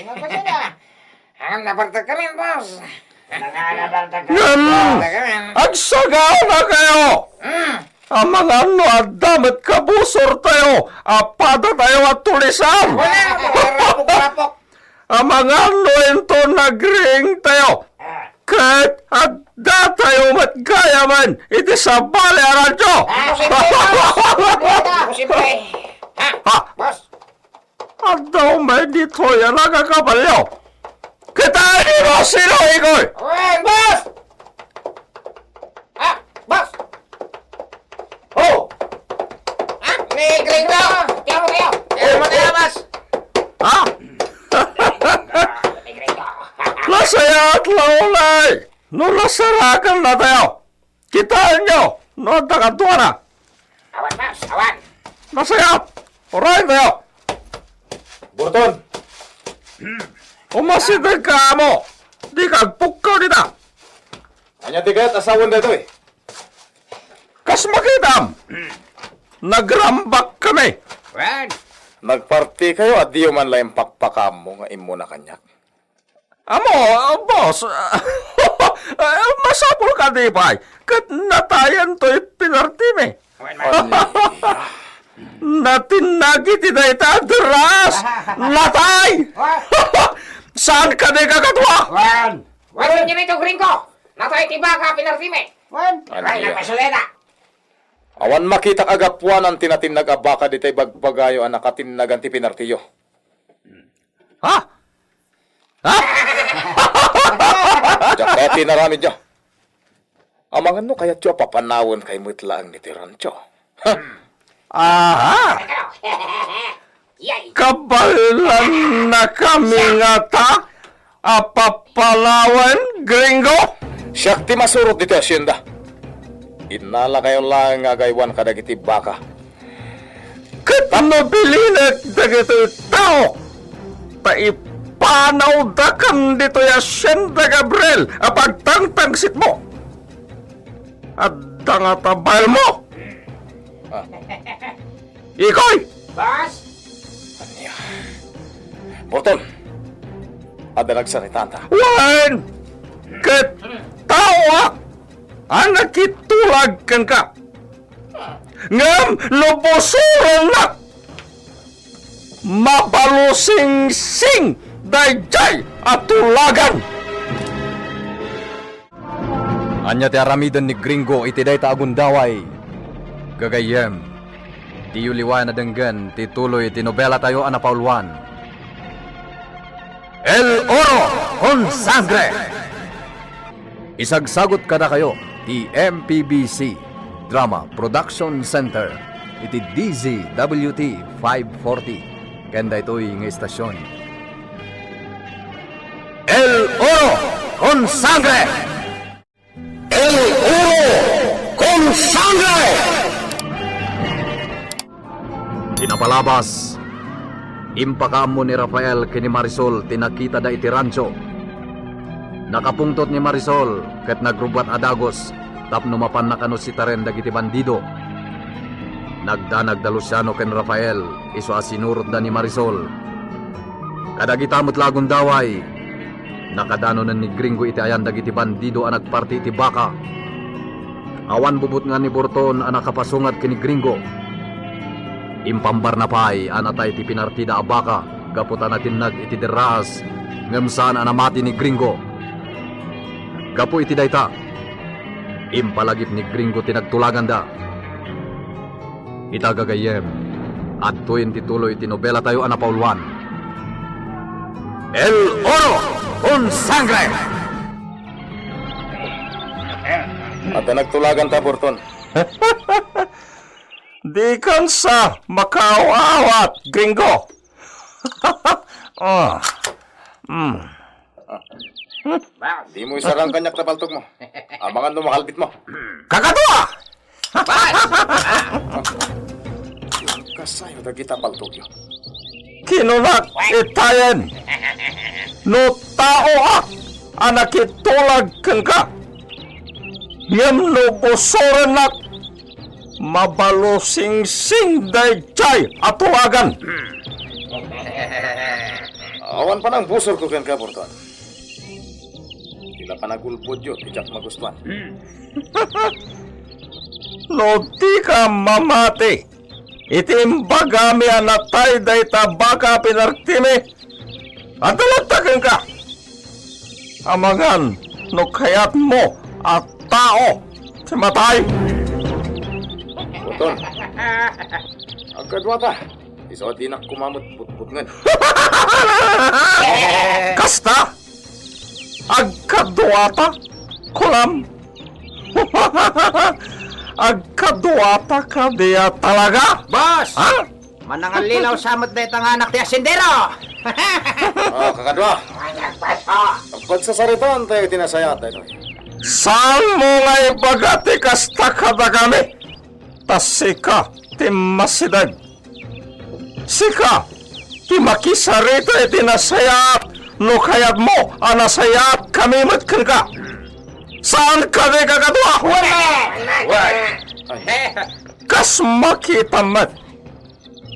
Ngem nabartek kami, boss. Ngem, agsagana kayo. Hmm. Amangan no adda met kabusortayo a padatayo a tulisan. Wala, rapok, rapok. Amangan no inton nagriingtayo, ah, Ket addatayo met gayamen iti sabali a rancho. Ah, posible, boss. Posible. Ha? Ha? Boss. Adda umay ditoy a nagakabalyo. Kita ni Boss Sino, Ikoy? Wen, boss! Ah, boss! Oh! Ah, ni Gringo! Tiyan mo kayo! Tiyan mo kayo, boss! Ha? Ni Gringo! Nasayaat la unay no nasarakan natayo. Kitaenyo no adda kaduana. Awan, boss, awan. Nasayaat. Uray tayo. Burton. Umasideg ka, amo. Dika agpukkaw dita. Ania ti kayat a sawen daytoy? Kas makitam, nagrambak kami. Wen. Nagparti kayo a diyo man la impakpakaammo nga immuna kaniak. Amo, ah, boss, ah, masapul kadi pay ket natayan toy pinartimi. Ania? Natinnag iti dayta a derraas. Natay! Saan kadi kakatua? Wen. Wen, dito, Gringo. Natay ti baka pinartimi. Wen. Ay, ania? Nagpasuleta. Awan makitak a gapuanan ti natinnag a baka ditoy bagbagayo a nakatinnagan ti pinartiyo. Ha? Ha? Diak kayat ti inaramidyo. Amangan no kayatyo a papanawen kay met laeng ni ti rancho. Ha? Aha! Yay! Kabaelan na kami ngata a papanawen, Gringo? Siak ti masurot ditoy hacienda. Innala kayo laeng nga agaywan kadagiti baka. Ket no bilinek dagitoy tao, ta ipanawdakan ditoy a Hacienda Gabriel a pagtangtangsitmo. Adda nga tabaelmo. Ah. Ikoy! Boss! Ania? Burton, adda nagsaritaanta. Wen! Ket taoak a nakitulag kenka. Ngem no busorennak, mabalusingsing daydiay a tulagan. Ania ti aramiden ni Gringo iti dayta a gundaway? Gagayyem, diyo liwayan a denggen ti tuloy ti nobelatayo a napauluan, El Oro con Sangre! Isagsagut kadakayo ti M P B C Drama Production Center iti D Z W T five forty ken daytoy nga istasion. El Oro con Sangre! El Oro con Sangre! Ti napalabas, impakaammo ni Rafael ken ni Marisol ti nakitada iti rancho. Nakapungtot ni Marisol ket nagrubbuat a dagus tapno mapanna kano sitaren dagiti bandido. Nagdanag da Luciano ken Rafael isu a sinurotda ni Marisol. Kadagita met la a gundaway, nakadanonen ni Gringo iti ayan dagiti bandido a nagparti iti baka. Awan bubutngan ni Burton a nakapasungat ken ni Gringo. Impambarna pay a natay ti pinartida a baka gapu ta natinnag iti derraas ngem saan a namati ni Gringo. Gapu iti dayta, impalagip ni Gringo ti nagtulaganda. Ita gagayyem, adtoyen ti tuloy ti nobelatayo a napauluan, El Oro con Sangre! Adda nagtulaganta, Burton. Dikan sa makaaw-awat, Gringo. Ah. Mm. Dimo isarang kaniak ta paltogmo. Amangan no makalbitmo. Kakaduak! Kasayo dagita paltogyo. Kinunak itayen, no taoak a nakitulag kenka, ngem no busorennak, mabalusingsing daydiay a tulagan. Awan panangbusorko kenka, Burton. Ti la panagulbodyo ti diak magustuan. No dika mamati iti imbagami a natay dayta baka a pinartimi, adda latta kenka. Amangan no kayatmo a tao ti matay. Burton, agkaduata. Isu a dinak koma met butbutngen. Kasta? Agkaduata, kulam? Agkaduata kadi a talaga? Boss! Ha? Manangallilaw sa met dayta nga anak ti asendero! Oh, kakadua. Pagsasaritaan tayo iti nasayaat daytoy. Saanmo nga ibaga ti kasta kadakami? Ta sika ti masideg. Sika ti makisarita iti nasayaat no kayatmo a nasayaatkami met kenka. Saan kadi, kakadua? Wen! Kas makitam met,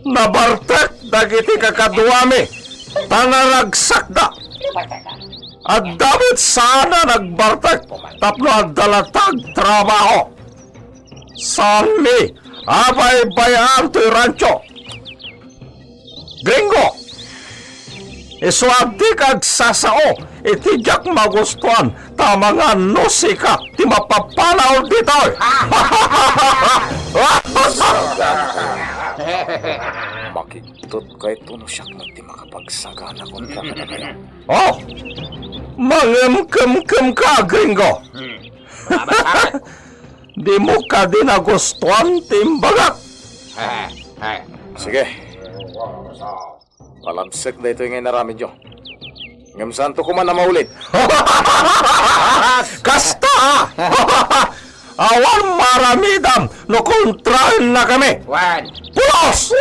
nabartek dagiti kakaduami ta naragsakda. Adda met saan a nagbartek tapno adda latta agtrabaho. Saanmi a baybay-an toy rancho. Gringo, isu a dika agsasao iti diak magustuan ta amangan no sika ti mapapanaw ditoy. Makigtot kayto no siak met ti makapagsagana kontra kadakayo. Oh, mangimkemkemka, Gringo. Dimo kadi nagustuan ti imbagak? Sige. Palabsek daytoy nga inaramidyo. Ngem saanto koma a maulit. Kasta! Awan maaramidam no kontraennakami. Wen. Pulos!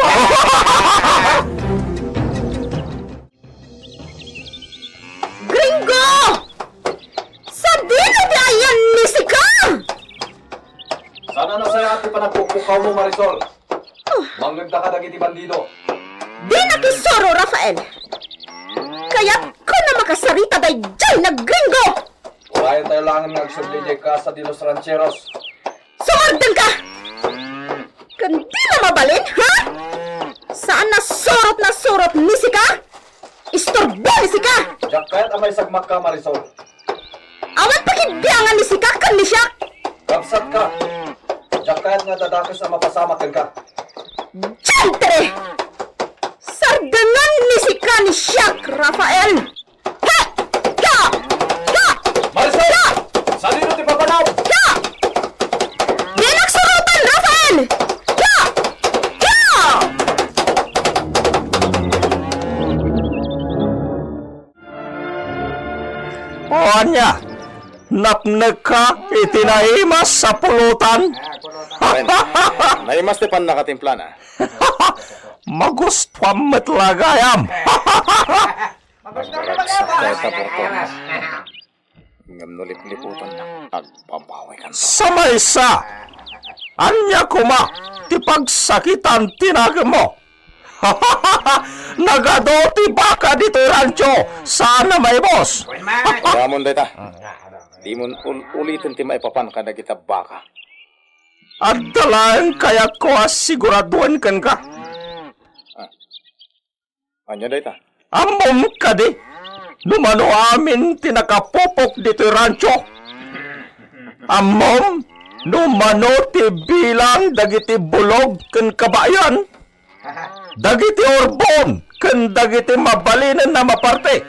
Gringo! Sadino ti ayan ni sika? Saan a nasayaat ti panagpukkukawmo, Marisol. Mangngegda kadagiti bandido. Dinak isuro, Rafael. Kayatko a makasarita daydiay nga Gringo. Urayen tayo laengen nga agsubli idiay Casa de los Rancheros. Sumardengka! Ken dina mabalin, ha? Saan a surot nga surot ni sika? Istorbo ni sika! Diak kayat a maisagmakka, Marisol. Awan pakibiangan ni sika ken ni siak! Kabsatka! Diak kayat nga dadakes a mapasamak kenka. Diantre! Sardengan ni sika ni siak, Rafael! Ha! Ha! Ha! Marisol! Ha! Sadino ti papanam? Ha! Dinak surotan, Rafael! Ha! Ha! O ania, napnekka iti naimas a pulutan? Wen, naimas ti pannakatimplana. Magustuam met la gayam. Agparagsak dayta, Burton. Ngem no lipliputannak, agbabawikan. Sa maysa, ania koma ti pagsakitan ti nakemmo? Nagadu ti baka ditoy rancho, saan a maibos. Aramon dayta. Dimon ul-, uliten ti maipapan kadagita baka. Adda laeng kayatko a siguraduen kenka. Ania dayta? Ammom kadi no mano amin ti nakapupok ditoy rancho? Ammom no mano ti bilang dagiti bulog ken kabayan, dagiti urbon ken dagiti mabalinen a maparte?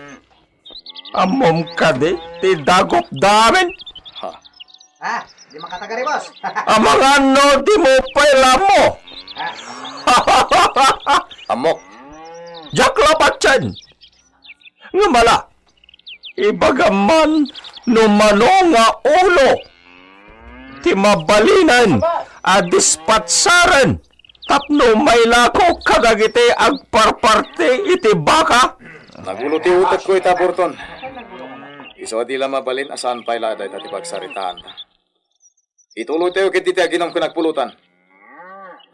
Ammom kadi ti dagopda amin? Ha? Ah, di makatagari, boss. Amangan no dimo pay la ammo. Ammok. Diak la patien. Ngem ala, ibagam man no mano nga ulo ti mabalinen a dispatsaren tapno mailako kadagiti agparparti iti baka? Nagulo ti utekko ita, Burton. Isu a di la mabalin a saan pay la dayta ti pagsaritaanta. Ituloytayo ketdi ti aginum ken agpulutan.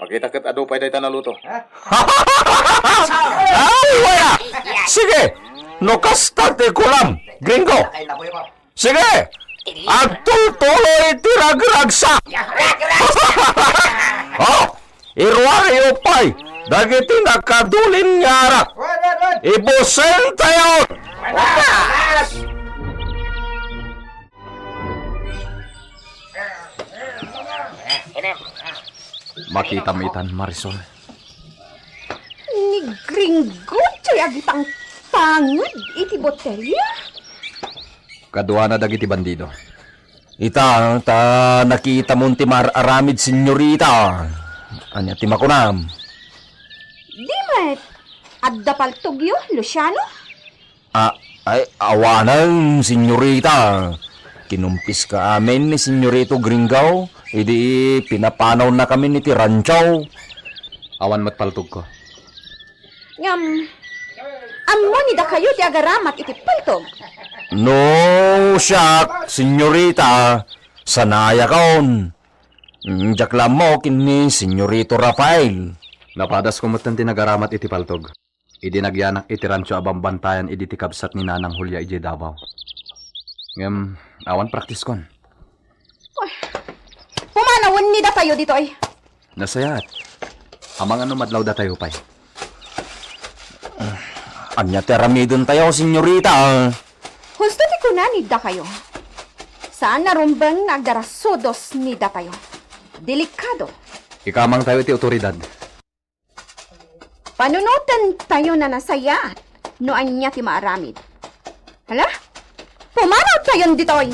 Makita ket adu pay dayta naluto. Ay, wala! Sige, no kasta ti kulam, Gringo. Sige, agtultuloy ti ragragsak. Oh, iruaryo pay dagiti nakadulin nga arak. Ibusen tayo! Makitam itan, Marisol. Ni Gringo ti agipangpanged iti botelia? Kaduana dagiti bandido. Ita, ta nakitamon ti mar-aramid, senyorita. Ania ti makunam? Di met, adda paltogyo, Luciano? A-, ay, awanen, senyorita. Kinumpiska amin ni Senyorito Gringo, idi pinapanawnnakamin iti rancho. Awan met paltogko. Ngem, ammo ni dakayo ti agaramat iti paltog? No, siak, senyorita, sanayakon. Mm, diak la ammo ken ni Senyorito Rafael. Napadasko metten ti nagaramat iti paltog. Idi nagyanak iti rancho a bambantayan idi ti kabsat ni Nanang Julia idiay Davao. Ngem, awan praktiskon. Uy, pumanawen ni dakayo ditoy. Nasayaat. Amangan no madlawdatayo pay. Ania ti aramidentayo, senyorita? Husto ti kuna ni dakayo. Saan a rumbeng nga agdarasudos ni datayo. Delikado. Ikamangtayo iti otoridad. Panunoten tayo na nasayaat no ania ti maaramid. Hala? Pumanaw tayon ditoy!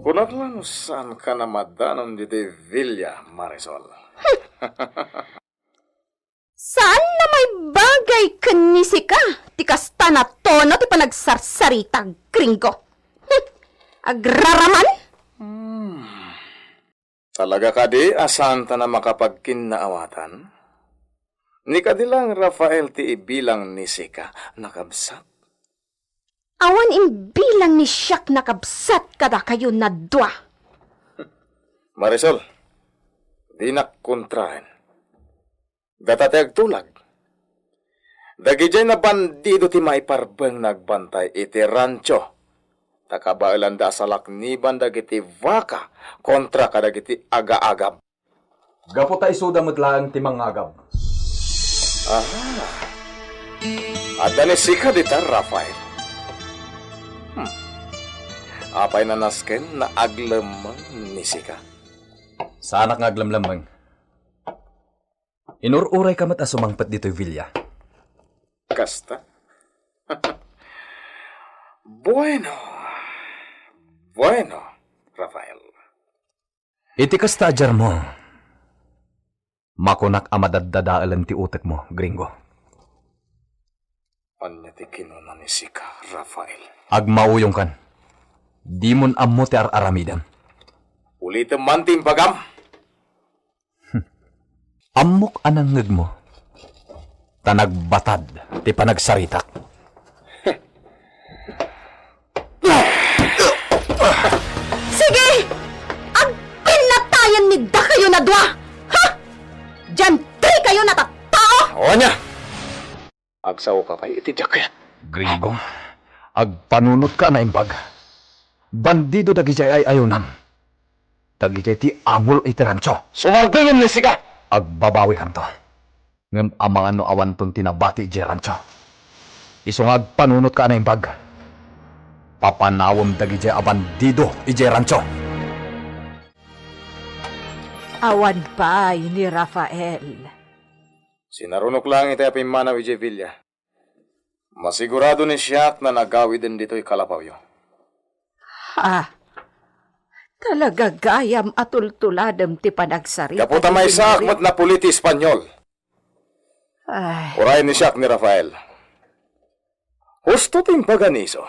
Kunak la no saan ka namadanon ditoy villa, Marisol. Saan a maibagay ken ni sika ti kasta a tono ti panagsarsarita, Gringo. Hmm, agraraman? Hmm. Talaga kadi a saanta a makapagkinnaawatan? Ni kadi laeng Rafael ti ibilang ni sika, nakabsat? Awan imbilang ni siak nakabsat kadakayo a dua. Marisol, dinak kontraen. Data ti agtulag. Dagidiay a bandido ti maiparbeng nga agbantay iti rancho. Ta kabaelanda a salakniban dagiti baka kontra kadagiti aga-agab. Gapu ta isuda met laeng ti mangngagab. Aha. Adda ni sika dita, Rafael. Hmm. Apay a nasken nga aglemmeng ni sika? Saanak nga aglemlemmeng. Inur-urayka met a sumangpet ditoy villa. Kasta? Bueno. Bueno, Rafael. Iti kasta a diarmo, makunak a madaddadaelen ti utekmo, Gringo. Ania ti kinuna ni sika, Rafael? Agmauyongkan. Dimon ammo ti ar-aramidem. Ulitem man ti imbagam. Ammok a nangngegmo, ta nagbatad ti panagsaritak. Sige! Agpinnatayen ni dakayo a dua! Ha? Diantikayon a tattao! Awan nia! Agsaoka pay iti diak kayat. Gringo, agpanunotka a naimbag. Bandido dagidiay ay-ayonam. Dagidiay ti angol iti rancho. Sumardengem ni sika! Agbabawikanto. Ngem amangan no awanton ti nabati idiay rancho. Isu nga agpanunotka a naimbag. Papanawem dagidiay a bandido idiay rancho. Awan pay ni Rafael. Sinarunok laeng itay a pimmanaw idiay villa. Masigurado ni siak a nagawiden ditoy kalapawyo. Ha? Talaga gayam a tultuladem ti panagsarita. Gapu ta maysaak met napuli ti Espanyol. Ay. Urayen ni siak ni Rafael. Husto ti imbaga ni isu.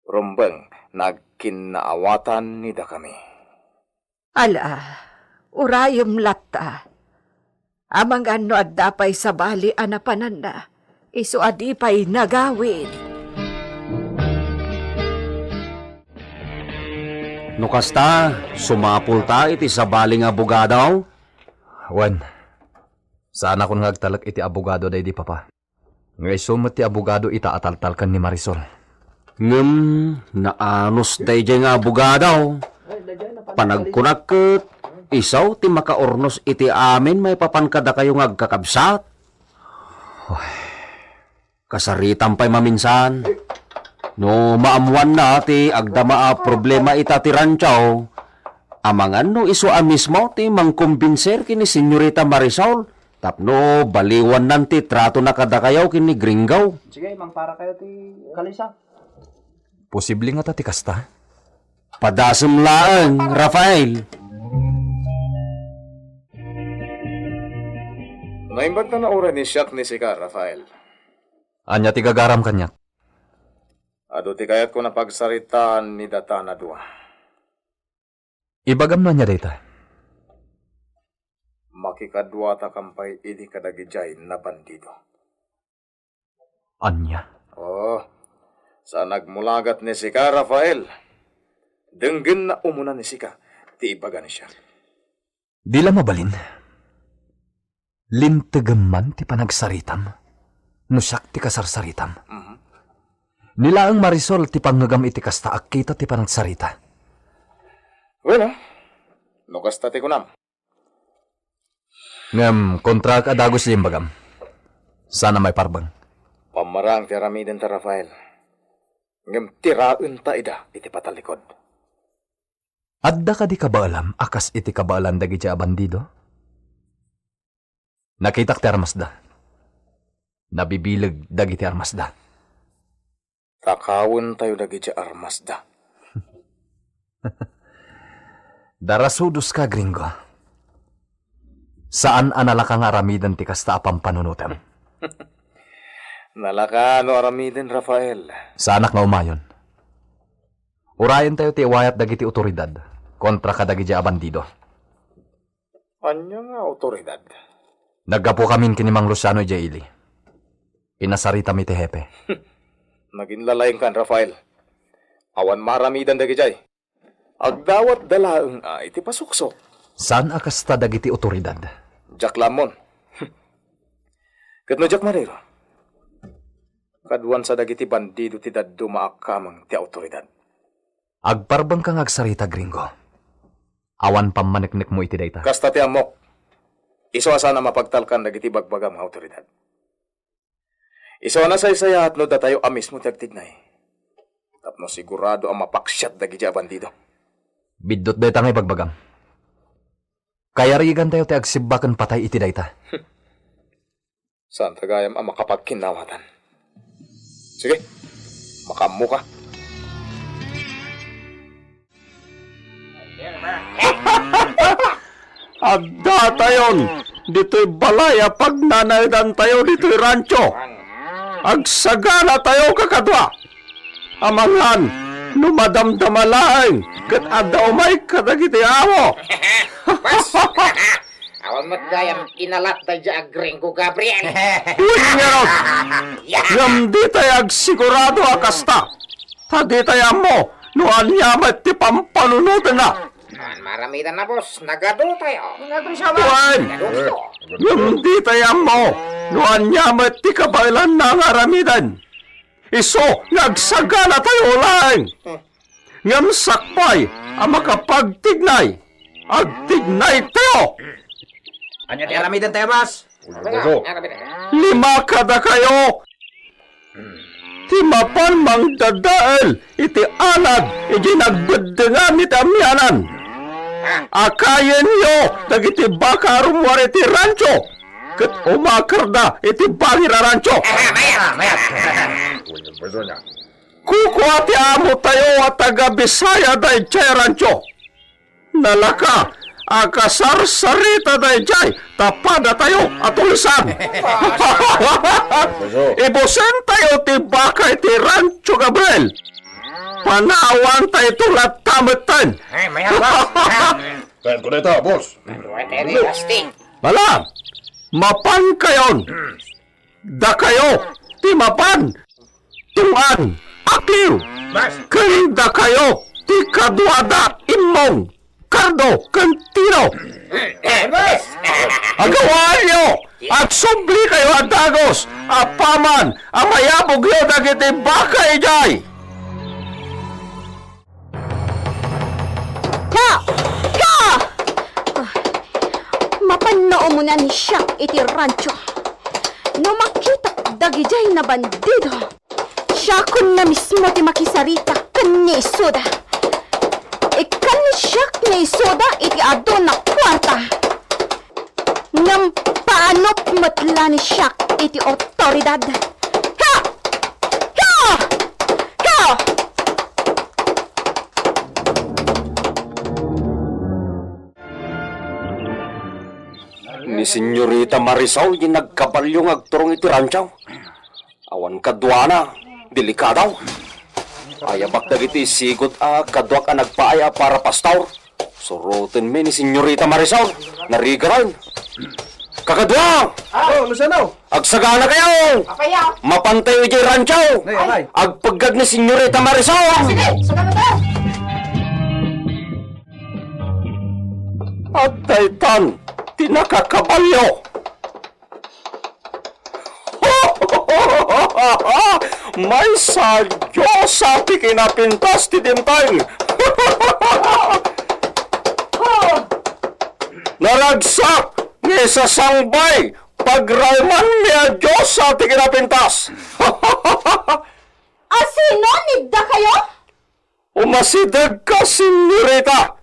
Rumbeng nga agkinnaawatan ni dakami. Ala, urayem latta. Amangan no adda pay sabali a napananna, isu a di pay nagawid. No kasta, sumapulta iti sabali nga abogado? Wen, saanakon nga agtalek iti abogado daydi, Papa. Nga isu met ti abogado ita a taltalkan ni Marisol. Ngem naanus daydiay nga abogado. Panagkunak ket isu ti makaurnos iti amin maipapan kadakayo nga agkakabsat. Uy. Kasaritam pay maminsan. No maammoanna ti agdama a problema ita ti rancho, amangan no isu a mismo ti mangkumbinser ken ni Senyorita Marisol tapno baliwannan ti tratona kadakayo ken ni Gringo. Sige, mangpara kayo ti kalisa. Posible ngata ti kasta? Padasem laeng, Rafael. Naimbag ta nauray ni siak ni sika, Rafael. Ania ti gagaram kaniak? Adu ti kayatko a pagsaritaan ni data a dua. Ibagam no ania dayta. Makikaduatakan pay idi kadagidiay a bandido. Ania? Oh, saan agmulagat ni sika, Rafael. Denggenna umuna ni sika ti ibaga ni siak. Di la mabalin. Lintegem man ti panagsaritam no siak ti kasarsaritam. Mhm. Ni laeng Marisol ti pangngegam iti kasta a kita ti panagsarita. Bueno, no kasta ti kunam. Ngem, kontraak a dagus ti imbagam. Saan a maiparbeng. Pammarang ti aramidenta, Rafael. Ngem tiraenta ida iti patallikod. Adda kadi kabaelam a kas iti kabaelan dagidiay a bandido? Nakitak ti armasda. Nabibileg dagiti armasda. Takawentayo dagidiay armasda. Darasudoska, Gringo. Saan a nalaka nga aramiden ti kasta a pampanunotem. Nalaka no aramiden, Rafael. Saanak nga umayon. Urayentayo ti iwayat dagiti otoridad kontra kadagidiay a bandido. Ania nga otoridad? Naggapukamin ken ni Mang Luciano idiay ili. Pinasaritam iti hepe. Naginlalaingkan, Rafael. Awan maaramidan dagidiay. Agdawatda laeng a iti pasuksok. Saan a kasta dagiti otoridad? Diak la ammon. Ket no diak mariro, kaduan sa dagiti bandido ti dadduma a kameng ti otoridad. Agparbengka nga agsarita, Gringo. Awan pammaneknekmo iti dayta. Kasta ti ammok. Isu a saan a mapagtalkan dagiti bagbagam nga otoridad. Isu a nasaysayaat no datayo a mismo ti agtignay. Tapno sigurado a mapaksiat dagidiay a bandido. Biddut dayta nga ibagbagam. Kayarigantayo ti agsibba ken patay iti dayta. Saanta gayam a makapagkinnawatan. Sige, makaammoka. Addatayon ditoy balay a pagnanaedantayo ditoy rancho. Agsaganatayo kakadua. Amangan no madamdama laeng ket adda umay kadagiti amo. Bas! Awan met gayam inalat daydiay a Gringo, Gabriel. Uy, ngarud! Ngem ditay agsigurado a kasta. Ta ditay ammo no ania met ti pampanunotenna. Awan maaramidanna, boss. Nagadutoyo. Wen, ngem ditay ammo no ania met ti kabaelanna nga aramiden. Isu nga agsaganatayo laeng. Ngem sakbay a makapagtignay, agtignaytayo. Ania ti aramidentayo, boss? Lima kadakayo ti mapan mangdadael iti anad idiay nagbeddengan iti amianan. Akayenyo dagiti baka a rummuar iti rancho ket umakerda iti bangir a rancho. Kukua ti amotayo a taga-Bisaya daydiay a rancho. Nalaka a kasarsarita daydiay ta padatayo a tulisan. Ibusentayo ti baka iti Rancho Gabriel. Panawantayto latta metten. Ay, mayat, boss. Kayanko dayta, boss. Pwede ni Rusty. Bala, mapankayon. Dakayo ti mapan, Tungad, Akliw, ken dakayo ti kaduada, Immong, Cardo, ken Tino. Agawaanyo, agsublikayo a dagus apaman a mayabogyo dagiti baka idiay. Ka! Ka! Ah, mapanna umuna ni siak iti rancho. No makitak dagidiay a bandido, Siakon na mismo ti makisarita ken ni isuda. Ikkan ni siak ni isuda iti adu na kuarta. Ngem paanop met la ni siak iti otoridad. Ha! Ha! Ha! Ni Senyorita Marisol ti nagkabalio nga agturong iti rancho. Awan kaduana, delikado. Ayabak dagiti sigut a kaduak a nagpaay a para pastor. Surotenmi ni Senyorita Marisol. Narigaten. Kakadua! Oh, Luciano! Agsagana kayo! Apaya! Mapantayo idiay rancho! Nay, nay. Agpeggag ni Senyorita Marisol! Sige, sagana tayo! Adda itan ti nakakabalio. Maysa a diosa ti kinapintas ti dimteng. Naragsak nga isasangbay pagraemanmi a diosa ti kinapintas. A sino ni dakayo? Umasidegka, senyorita!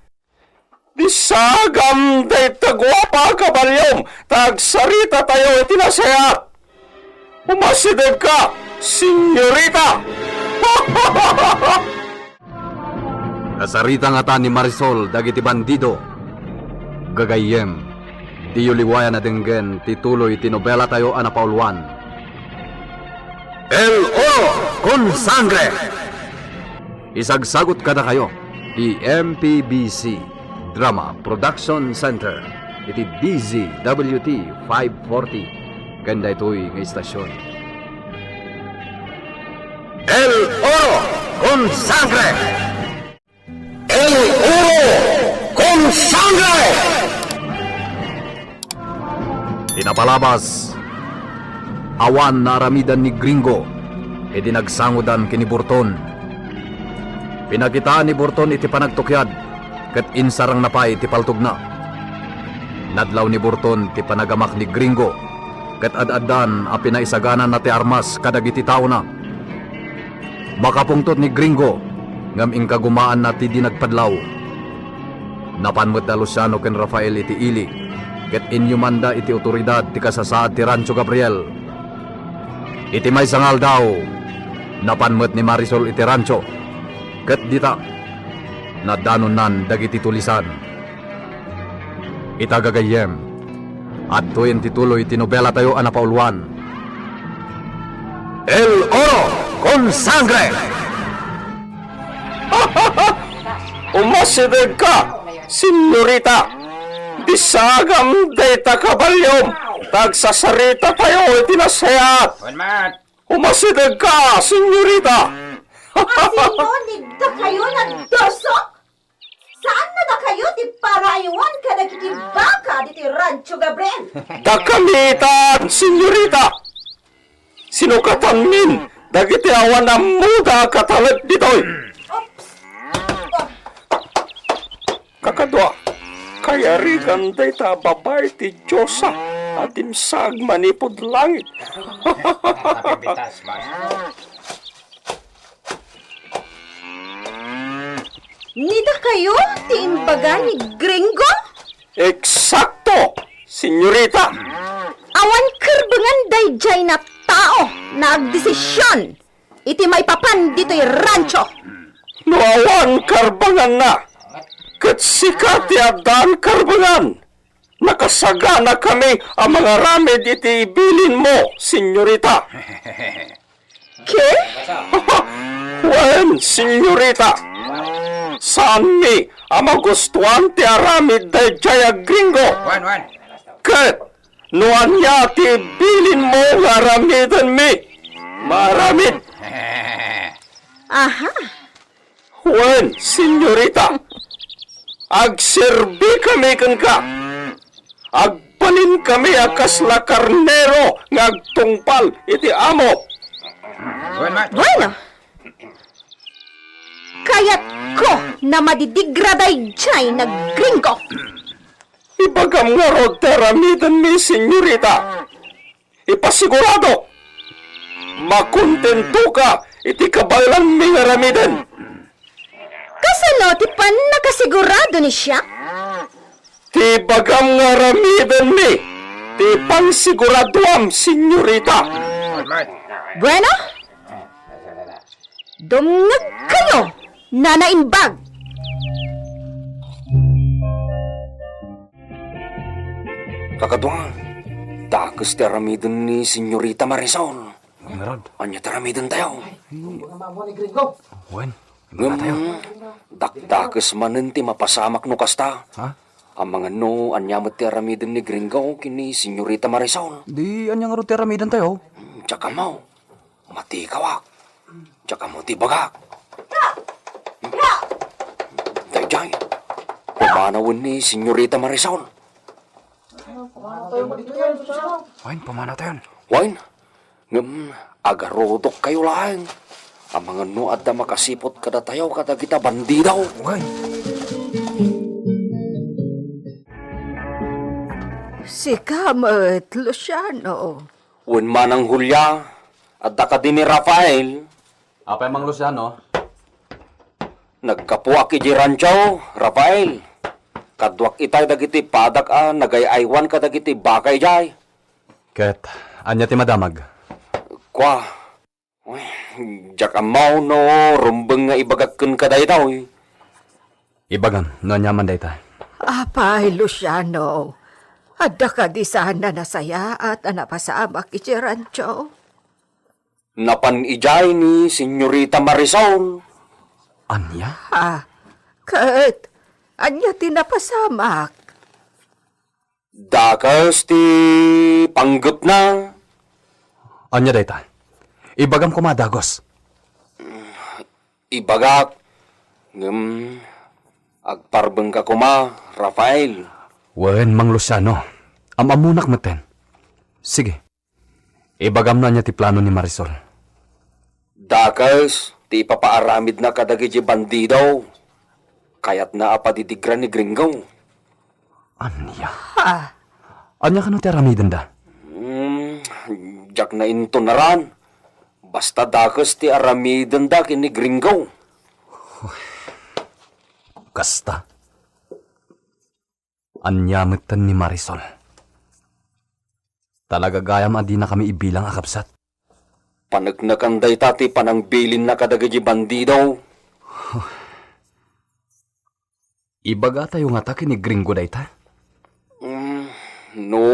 Disagam dayta guapa a kabaliom ta agsaritatayo iti nasayaat! Umasidegka, senyorita! Nasarita ngata ni Marisol dagiti bandido. Gagayyem, diyo liwayan a denggen ti tuloy ti nobelatayo a napauluan. El Oro con Sangre! Isagsagut kadakayo ti M P B C Drama Production Center iti D Z W T five forty ken daytoy nga istasion. El Oro con Sangre! El Oro con Sangre! Ti napalabas, awan naaramidan ni Gringo idi nagsangodan ken ni Burton. Pinakitaan ni Burton iti panagtukiad ket insarangna pay ti paltogna. Nadlaw ni Burton ti panagamak ni Gringo ket ad-addan a pinaisagananna ti armas kadagiti taona. Makapungtot ni Gringo, ngem inkagumaanna ti di nagpadlaw. Napan met da Luciano ken Rafael iti ili, ket inyumanda iti otoridad ti kasasaad ti Rancho Gabriel. Iti maysa nga aldaw, napan met ni Marisol iti rancho, ket dita, nadanonnan dagiti tulisan. Ita gagayyem, adtoyen ti tuloy ti nobelatayo a napauluan. El Oro con Sangre! Umasidegka, senyorita! Disagam dayta kabaliom ta agsasaritatayo iti nasayaat! Umasidegka, senyorita! Asino ni dakayo nga dosok? Saan na dakayo ti paraaywan kadagiti baka ditoy Rancho Gabriel? Dakami itan, senyorita! Sinukatanmin dagiti awan ammoda a katalek ditoy. Oops! Oh. Kakadua, kayarigan dayta a babai ti Diosa a dimsaag manipud langit. Ni dakayo ti imbaga ni Gringo? Eksakto, senyorita! Awan kerbengan daydiay a tao nga agdesision iti maipapan ditoy rancho. No awan kerbenganna, ket sika ti addaan kerbengan. Nakasaganakami a mangaramid iti ibilinmo, senyorita. Ket? Wen, senyorita. Saanmi a magustuan ti aramid daydiay a Gringo. Wen, wen. Ket no ania ti ibilinmo nga aramidenmi, maaramid. Aha. Wen, senyorita, agserbikami kenka. Agbalinkami a kasla karnero nga agtungpal iti amo. Bueno, kayatko a madidigra daydiay a Gringo. Ibagam ngarud ti aramidenmi, senyorita. Ipasigurado, makontentoka iti kabaelanmi nga aramiden. Kasano ti pannakasigurado ni siak? Ti ibagam nga aramidenmi ti pansiguradoam, senyorita. Bueno, dumngegkayo, nanaimbag. Kakadua, dakes ti aramiden ni Senyorita Marisol. Ngarud. Ania ti aramidentayo? Wen, Ngem, dakdakes manen ti mapasamak no kasta. Ha? Amangan no ania met ti aramiden ni Gringo ken ni Senyorita Marisol. Di ania ngarud ti aramidentayo? Hmm, diak ammo. Matikawak. Diak ammo ti ibagak. Daydiay. Pumanawen ni Senyorita Marisol. Wen, pumanawtayon. Wen, ngem agarudokkayo laeng. Amangan no adda makasiput kadatayo kadagita bandido. Wen. Sika met, Luciano. Wen, Manang Julia, adda kadi ni Rafael? Apay, Mang Luciano? Naggapuak idiay rancho, Rafael. Kaduak itay dagiti padak a nagay-aywan kadagiti baka idiay. Ket ania ti madamag? Kua, uy, diak ammo no rumbeng nga ibagak kenka daytoy. Ibagam no aniaman dayta. Apay, Luciano, adda kadi saan a nasayaat a napasamak idiay rancho? Napan idiay ni Senyorita Marisol. Ania? Ha? Ket ania ti napasamak? Dakes ti panggepna. Ania dayta? Ibagam koma a dagus. Ibagak, ngem agparbengka koma, Rafael. Wen, Mang Luciano, am-ammonak metten. Sige, ibagam no ania ti plano ni Marisol. Dakes ti ipapaaramidna kadagiti bandido. Kayatna a padidigra ni Gringo. Ania? Ha? Ania kano ti aramidenda? Hmm, diak naintunaran. Basta dakes ti aramidenda ken ni Gringo. Kasta. Ania metten ni Marisol? Talaga gayam a dinakami ibilang a kabsat. Paneknekan dayta ti panangbilinna kadagiti bandido. Ibagatayo ngata ken ni Gringo dayta? Mm, no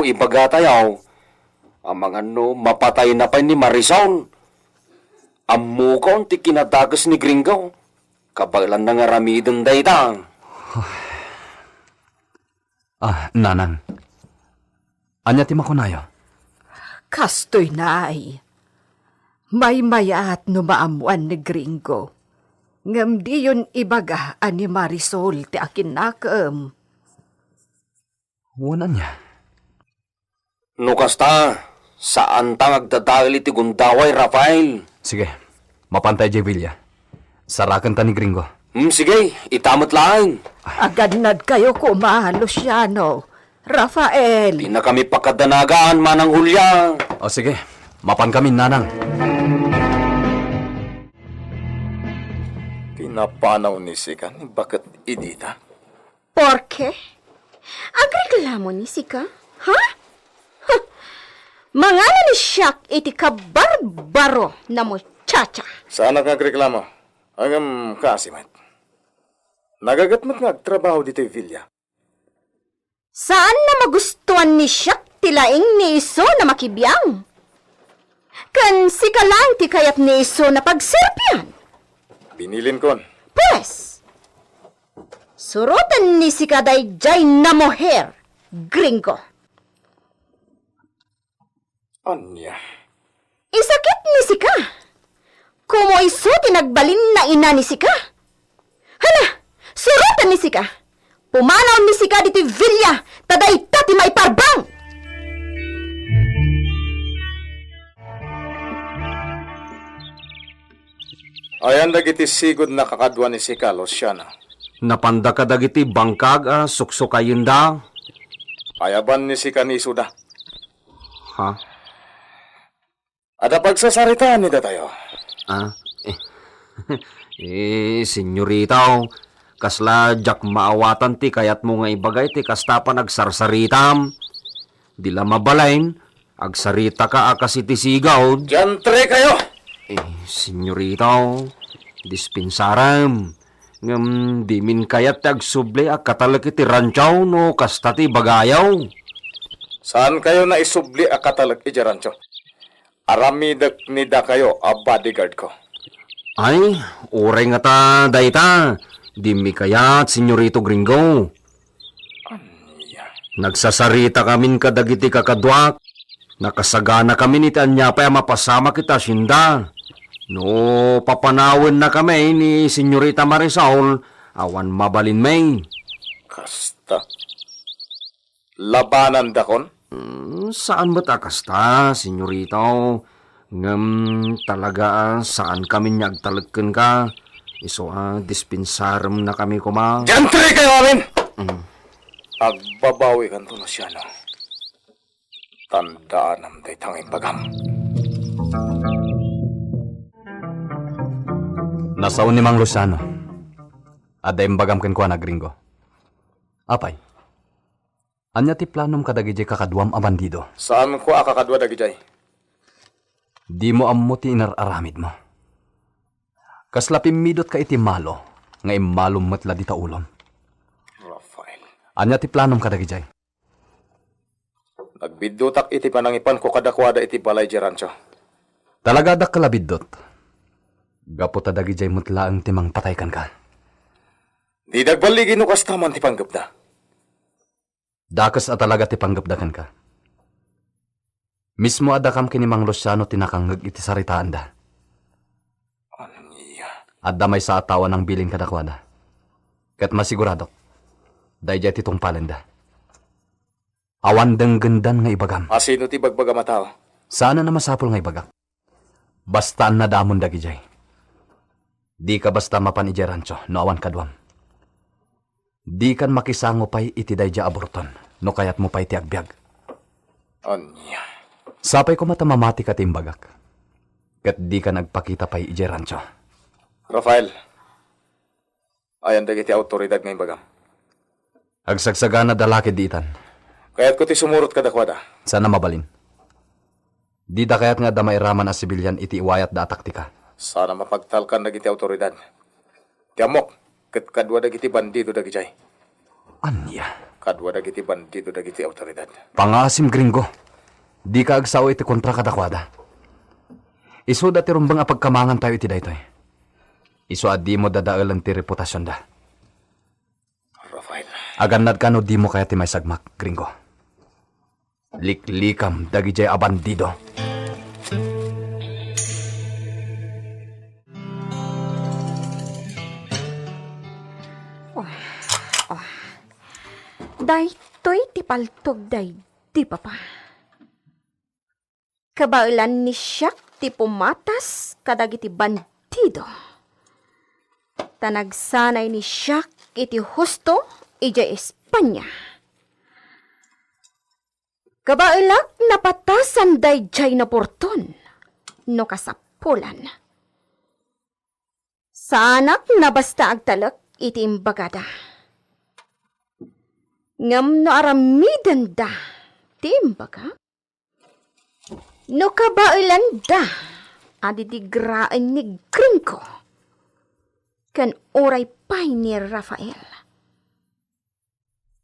ibagatayo, amangan no mapatayna pay ni Marisol. Ammokon ti kinadakes ni Gringo. Kabaelanna nga aramiden dayta. Ah, nanang. Ania ti makunayo? Kastoy, nay. Maymayat no maammoan ni Gringo. Ngem diyon ibaga a ni Marisol ti akinnakem. Wen ania? No kasta, saanta nga agdadael iti gundaway, Rafael. Sige, mapanta idiay villa. Sarakenta ni Gringo. Hmm, sige, ita met laeng. Agannadkayo koma, Luciano, Rafael. Dinakami pakadanagan, Manang Julia. O sige, mapankami, nanang. Pinapanaw ni sika ni baket idita? Porke? Agreklamo ni sika? Ha? Huh! Mangala ni siak iti kabarbaro na muchacha. Saanak nga agreklamo. Ngem kaasi met. Nagaget met nga agtrabaho ditoy villa. Saan na magustuan ni siak ti laing ni isu na makibiang. Ken sika laeng ti kayat ni isu na pagserbian. Binilinkon. Pues, suroten ni sika daydiay na muher, Gringo. Ania? Isakit ni sika. Komo isu ti nagbalin na ina ni sika. Hala, suroten ni sika. Pumanaw ni sika ditoy villa, ta dayta ti maiparbang. Ayan dagiti sigud na kakadua ni sika, Luciana. Napanda kadagiti bangkag a suksukayenda. Ayaban ni sika ni isuda. Ha? Adda pagsasaritaan ni datayo. Ah? Eh, eh, senyorita, kasla diak maawatan ti kayatmo nga ibaga iti kasta panagsarsaritana. Di la mabalin, agsaritaka a kas iti sigud. Diantre kayo! Eh, senyorita, dispensarem. Ngem dimin kayat ti agsubli a katalek iti rancho no kasta ti ibagayo. Saan kayo naisubli a katalek iti rancho? Aramidek ni dakayo a bodyguard ko. Ay, uray ngata dayta, dimmi kayat, senyorito Gringo. Ania? Nagsasarita kamin kadagiti kakaduak. Nakasagana kamin iti ania pay a mapasamak iti asienda. No papanawenna kami ni Senyorita Marisol, awan mabalinmi. Kasta. Labanandakon? Mm, saan met a kasta, senyorita. Ngem talaga, saan kami nga agtalek kenka. Isu a, dispensaremnakami koma. Diantre kayo amin! Mm. Agbabawikanto, Luciano. Tandaanam dayta nga imbagam. Nasao ni Mang Luciano. Adda imbagam kenkuana, Gringo. Apay? Ania ti planom kadagijay kakaduam a bandido? Saanko a kakadua dagidiay. Dimo ammo ti inar-aramidmo. Kasla pimmidotka iti malo, nga immalom met la dita ulom. Rafael. Ania ti planom kadagijay? Nagbiddutak iti panangipanko kadakuada iti balay di rancho. Talaga, dakkel a biddut. Gapu ta dagijay met laeng ti mangpatay kenka. Di dagballigi no kasta man ti panggepda. Dakes a talaga ti panggepda kenka. Mismo a dakam ken ni Mang Luciano ti nakangngeg iti saritaanda. Ania? Adda maysa a tao a nangbilin kadakuada. Ket masiguradok, daydiay ti tungpalenda. Awan denggendan nga ibagam. A sino ti ibagbagam a tao? Saanen a masapul nga ibagak. Basta nadamon dagidiay. Dika basta mapan idiay rancho no awan kaduam. Dikan makisango pay iti daydiay a burton no kayatmo pay ti agbiag. Ania? Sapay koma ta mamatika ti imbagak. Ket dikan agpakita pay idiay rancho. Rafael, ayan dagiti awtoridad nga imbagam. Agsagsaganada la ketdi itan. Kayatko ti sumurot kadakuada. Saan a mabalin. Dida kayat nga adda mairaman a sibilian iti iwayatda a taktika. Saan a mapagtalkan dagiti awtoridad. Ti ammok, ket kadua dagiti bandido dagidiay. Ania? Kadua dagiti bandido dagiti awtoridad. Pangaasim, Gringo. Dika agsao iti kontra kadakuada. Isuda ti rumbeng a pagkamangantayo iti daytoy. Isu a dimo dadaelen ti reputasionda. Rafael. Agannadka no dimo kayat ti maisagmak, Gringo. Liklikam dagidiay a bandido. Oh, oh. Daytoy ti paltog daydi, Papa. Kabaelan ni siak ti pumatas kadagiti bandido. Ta nagsanay ni siak iti husto idiay Espanya. Kabaelak napatasan daydiay a burton no kasapulan. Saanak a basta agtalek iti imbagada. Ngem no aramidenda ti imbaga, no kabaelanda a didigraen ni Gringo ken uray pay ni Rafael.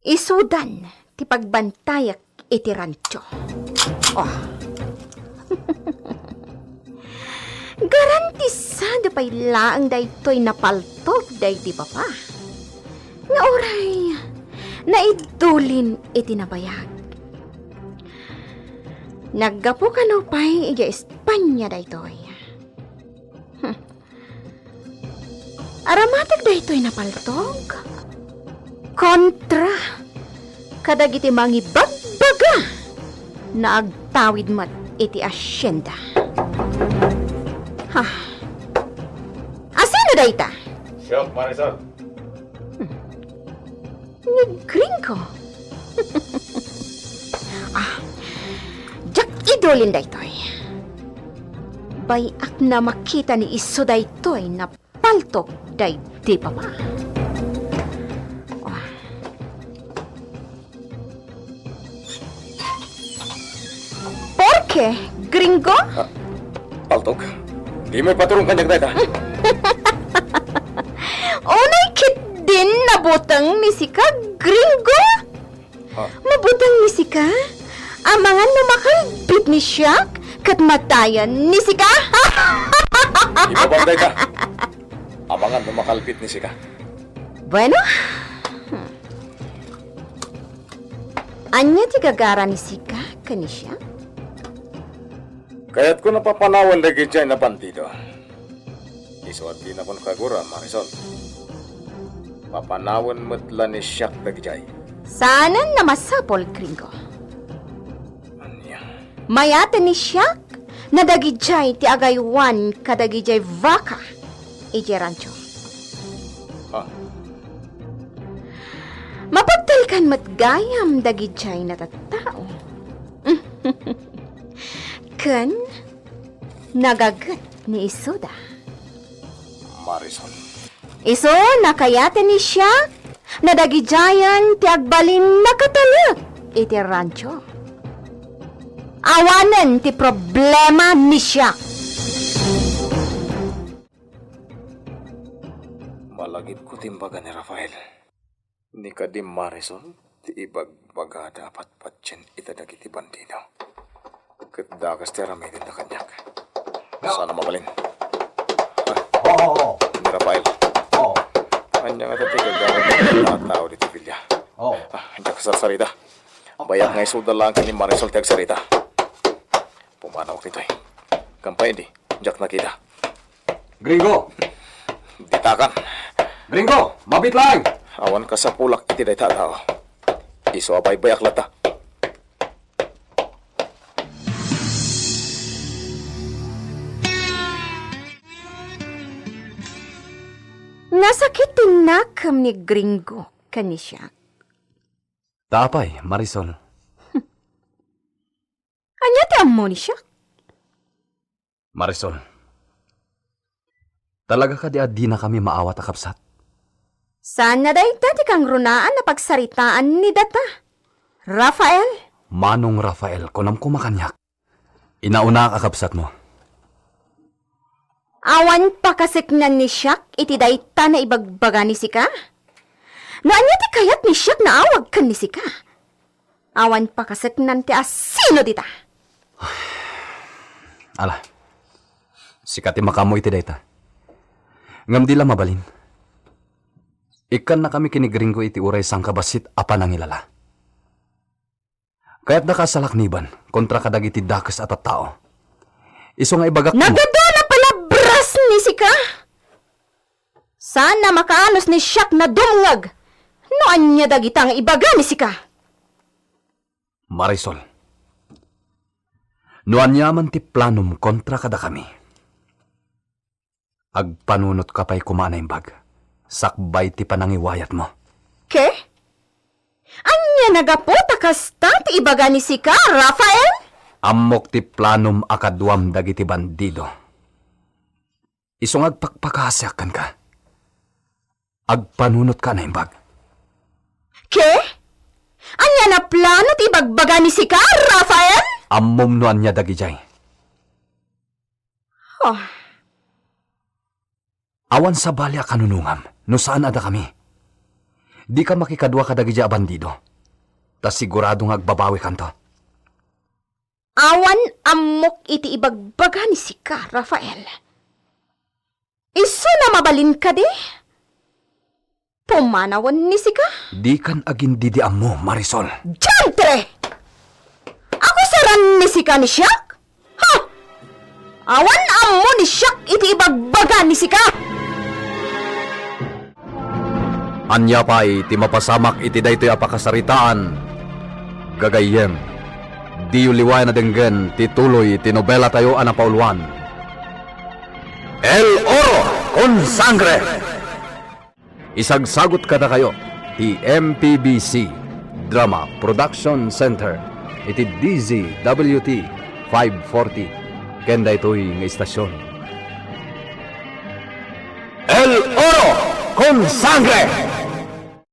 Isudan ti pagbantayak iti rancho. Oh. Garantisado pay laeng daytoy a paltog daydi, Papa, nga uray naidulin iti nabayag. Naggapu kano pay idiay Espanya daytoy. Hmm. Aramatek daytoy a paltog kontra kadagiti mangibagbaga a agtawid met iti asienda. Ha. Asino dayta? Siak, Marisol. Hmm. Ni Gringo. Ah, diak idulin daytoy. Bay-ak a makita ni isu daytoy a paltok daydi baba. Porke, gringo? Ah, paltok? Dimo ipaturong kaniak dayta? Unay ketdin a buteng ni sika, gringo? Ah. Mabuteng ni sika? Amangan no makalbit ni siak ket matayen ni sika? Ibabam dayta. Amangan no makalbit ni sika. Bueno. Ania ti gagara ni sika ken ni siak? Kayatko a papanawen dagidiay a bandido. Isu a dinakon kagura, Marisol. Papanawen met la ni siak dagidiay. Saanen a masapul, gringo. Ania? Mayaten ni siak a dagidiay ti agaywan kadagidiay baka idiay rancho. Ah. Mapagtalkan met gayam dagidiay a tattao. Ken nagaget ni isuda. Marisol. Isu a kayaten ni siak a dagidiayen ti agbalin a katalek iti rancho. Awanen ti problema ni siak. Malagipko ti imbaga ni Rafael. Ni kadi Marisol ti ibagbagada a patpatien ita dagiti bandido. Ket dakes ti aramidenda kaniak. Saan a mabalin. Ah, Oo, oo. Ni Rafael. Oo. Ania ngata ti gagawid ti tao ditoy villa? Oo. Ah, diak sarsarita. Bay-ak nga isuda laeng ken ni Marisol ti agsarita. Pumanawak ditoy. Kampay idi, diak nakita. Gringo! Ditakan. Gringo, mabiit laeng! Awan kasapulak iti dayta a tao. Isu a baybay-ak latta. Nasakit ti nakem ni Gringo ken ni siak. Ta apay, Marisol? Ania ti ammo ni siak? Marisol, talaga kadi a dinakami maawat a kabsat? Saan a dayta ti kangrunaan a pagsaritaan ni data, Rafael? Manong Rafael, kunam koma kaniak. Inaunaak a kabsatmo. Awan pakaseknan ni siak iti dayta a ibagbaga ni sika? No ania ti kayat ni siak nga awag ken ni sika? Awan pakaseknan ti asino dita. Ala, sika ti makaammo iti dayta. Ngem di la mabalin. Ikkannakami ken ni Gringo iti uray sangkabassit a panangilala. Kayatdaka a salakniben kontra kadagiti dakes a tattao. Isu nga ibagak kamo. Nagadu a palabras ni sika! Saan a makaanus ni siak nga dumngeg no ania dagita nga ibaga ni sika. Marisol, no aniaman ti planom kontra kadakami, agpanunotka pay koma a naimbag, sakbay ti panangiwayatmo. Ke? Ania a gapu ta kasta ti ibaga ni sika, Rafael? Ammok ti planom a kaduam dagiti bandido. Isu nga agpakpakasiak kenka. Agpanunotka a naimbag. Ke? Ania a plano ti ibagbaga ni sika, Rafael? Ammom no ania dagidiay. Oh. Awan sabali a kanunongam no saan a dakami. Dika makikadua kadagidiay a bandido. Ta sigurado nga agbabawikanto. Awan ammok iti ibagbaga ni sika, Rafael. Isuna mabalin kadi? Pumanawen ni sika? Dikan agindidi ammo, Marisol. Diantre! Akusaran ni sika ni siak? Ha! Awan ammo ni siak iti ibagbaga ni sika! Ania pay ti mapasamak iti daytoy a pakasaritaan? Gagayyem, diyo liwayan a denggen ti tuloy ti nobelatayo a napauluan, El Oro con Sangre. Isagsagut kadakayo ti M P B C Drama Production Center iti D Z W T five forty. ken daytoy nga estasion. El Oro con Sangre!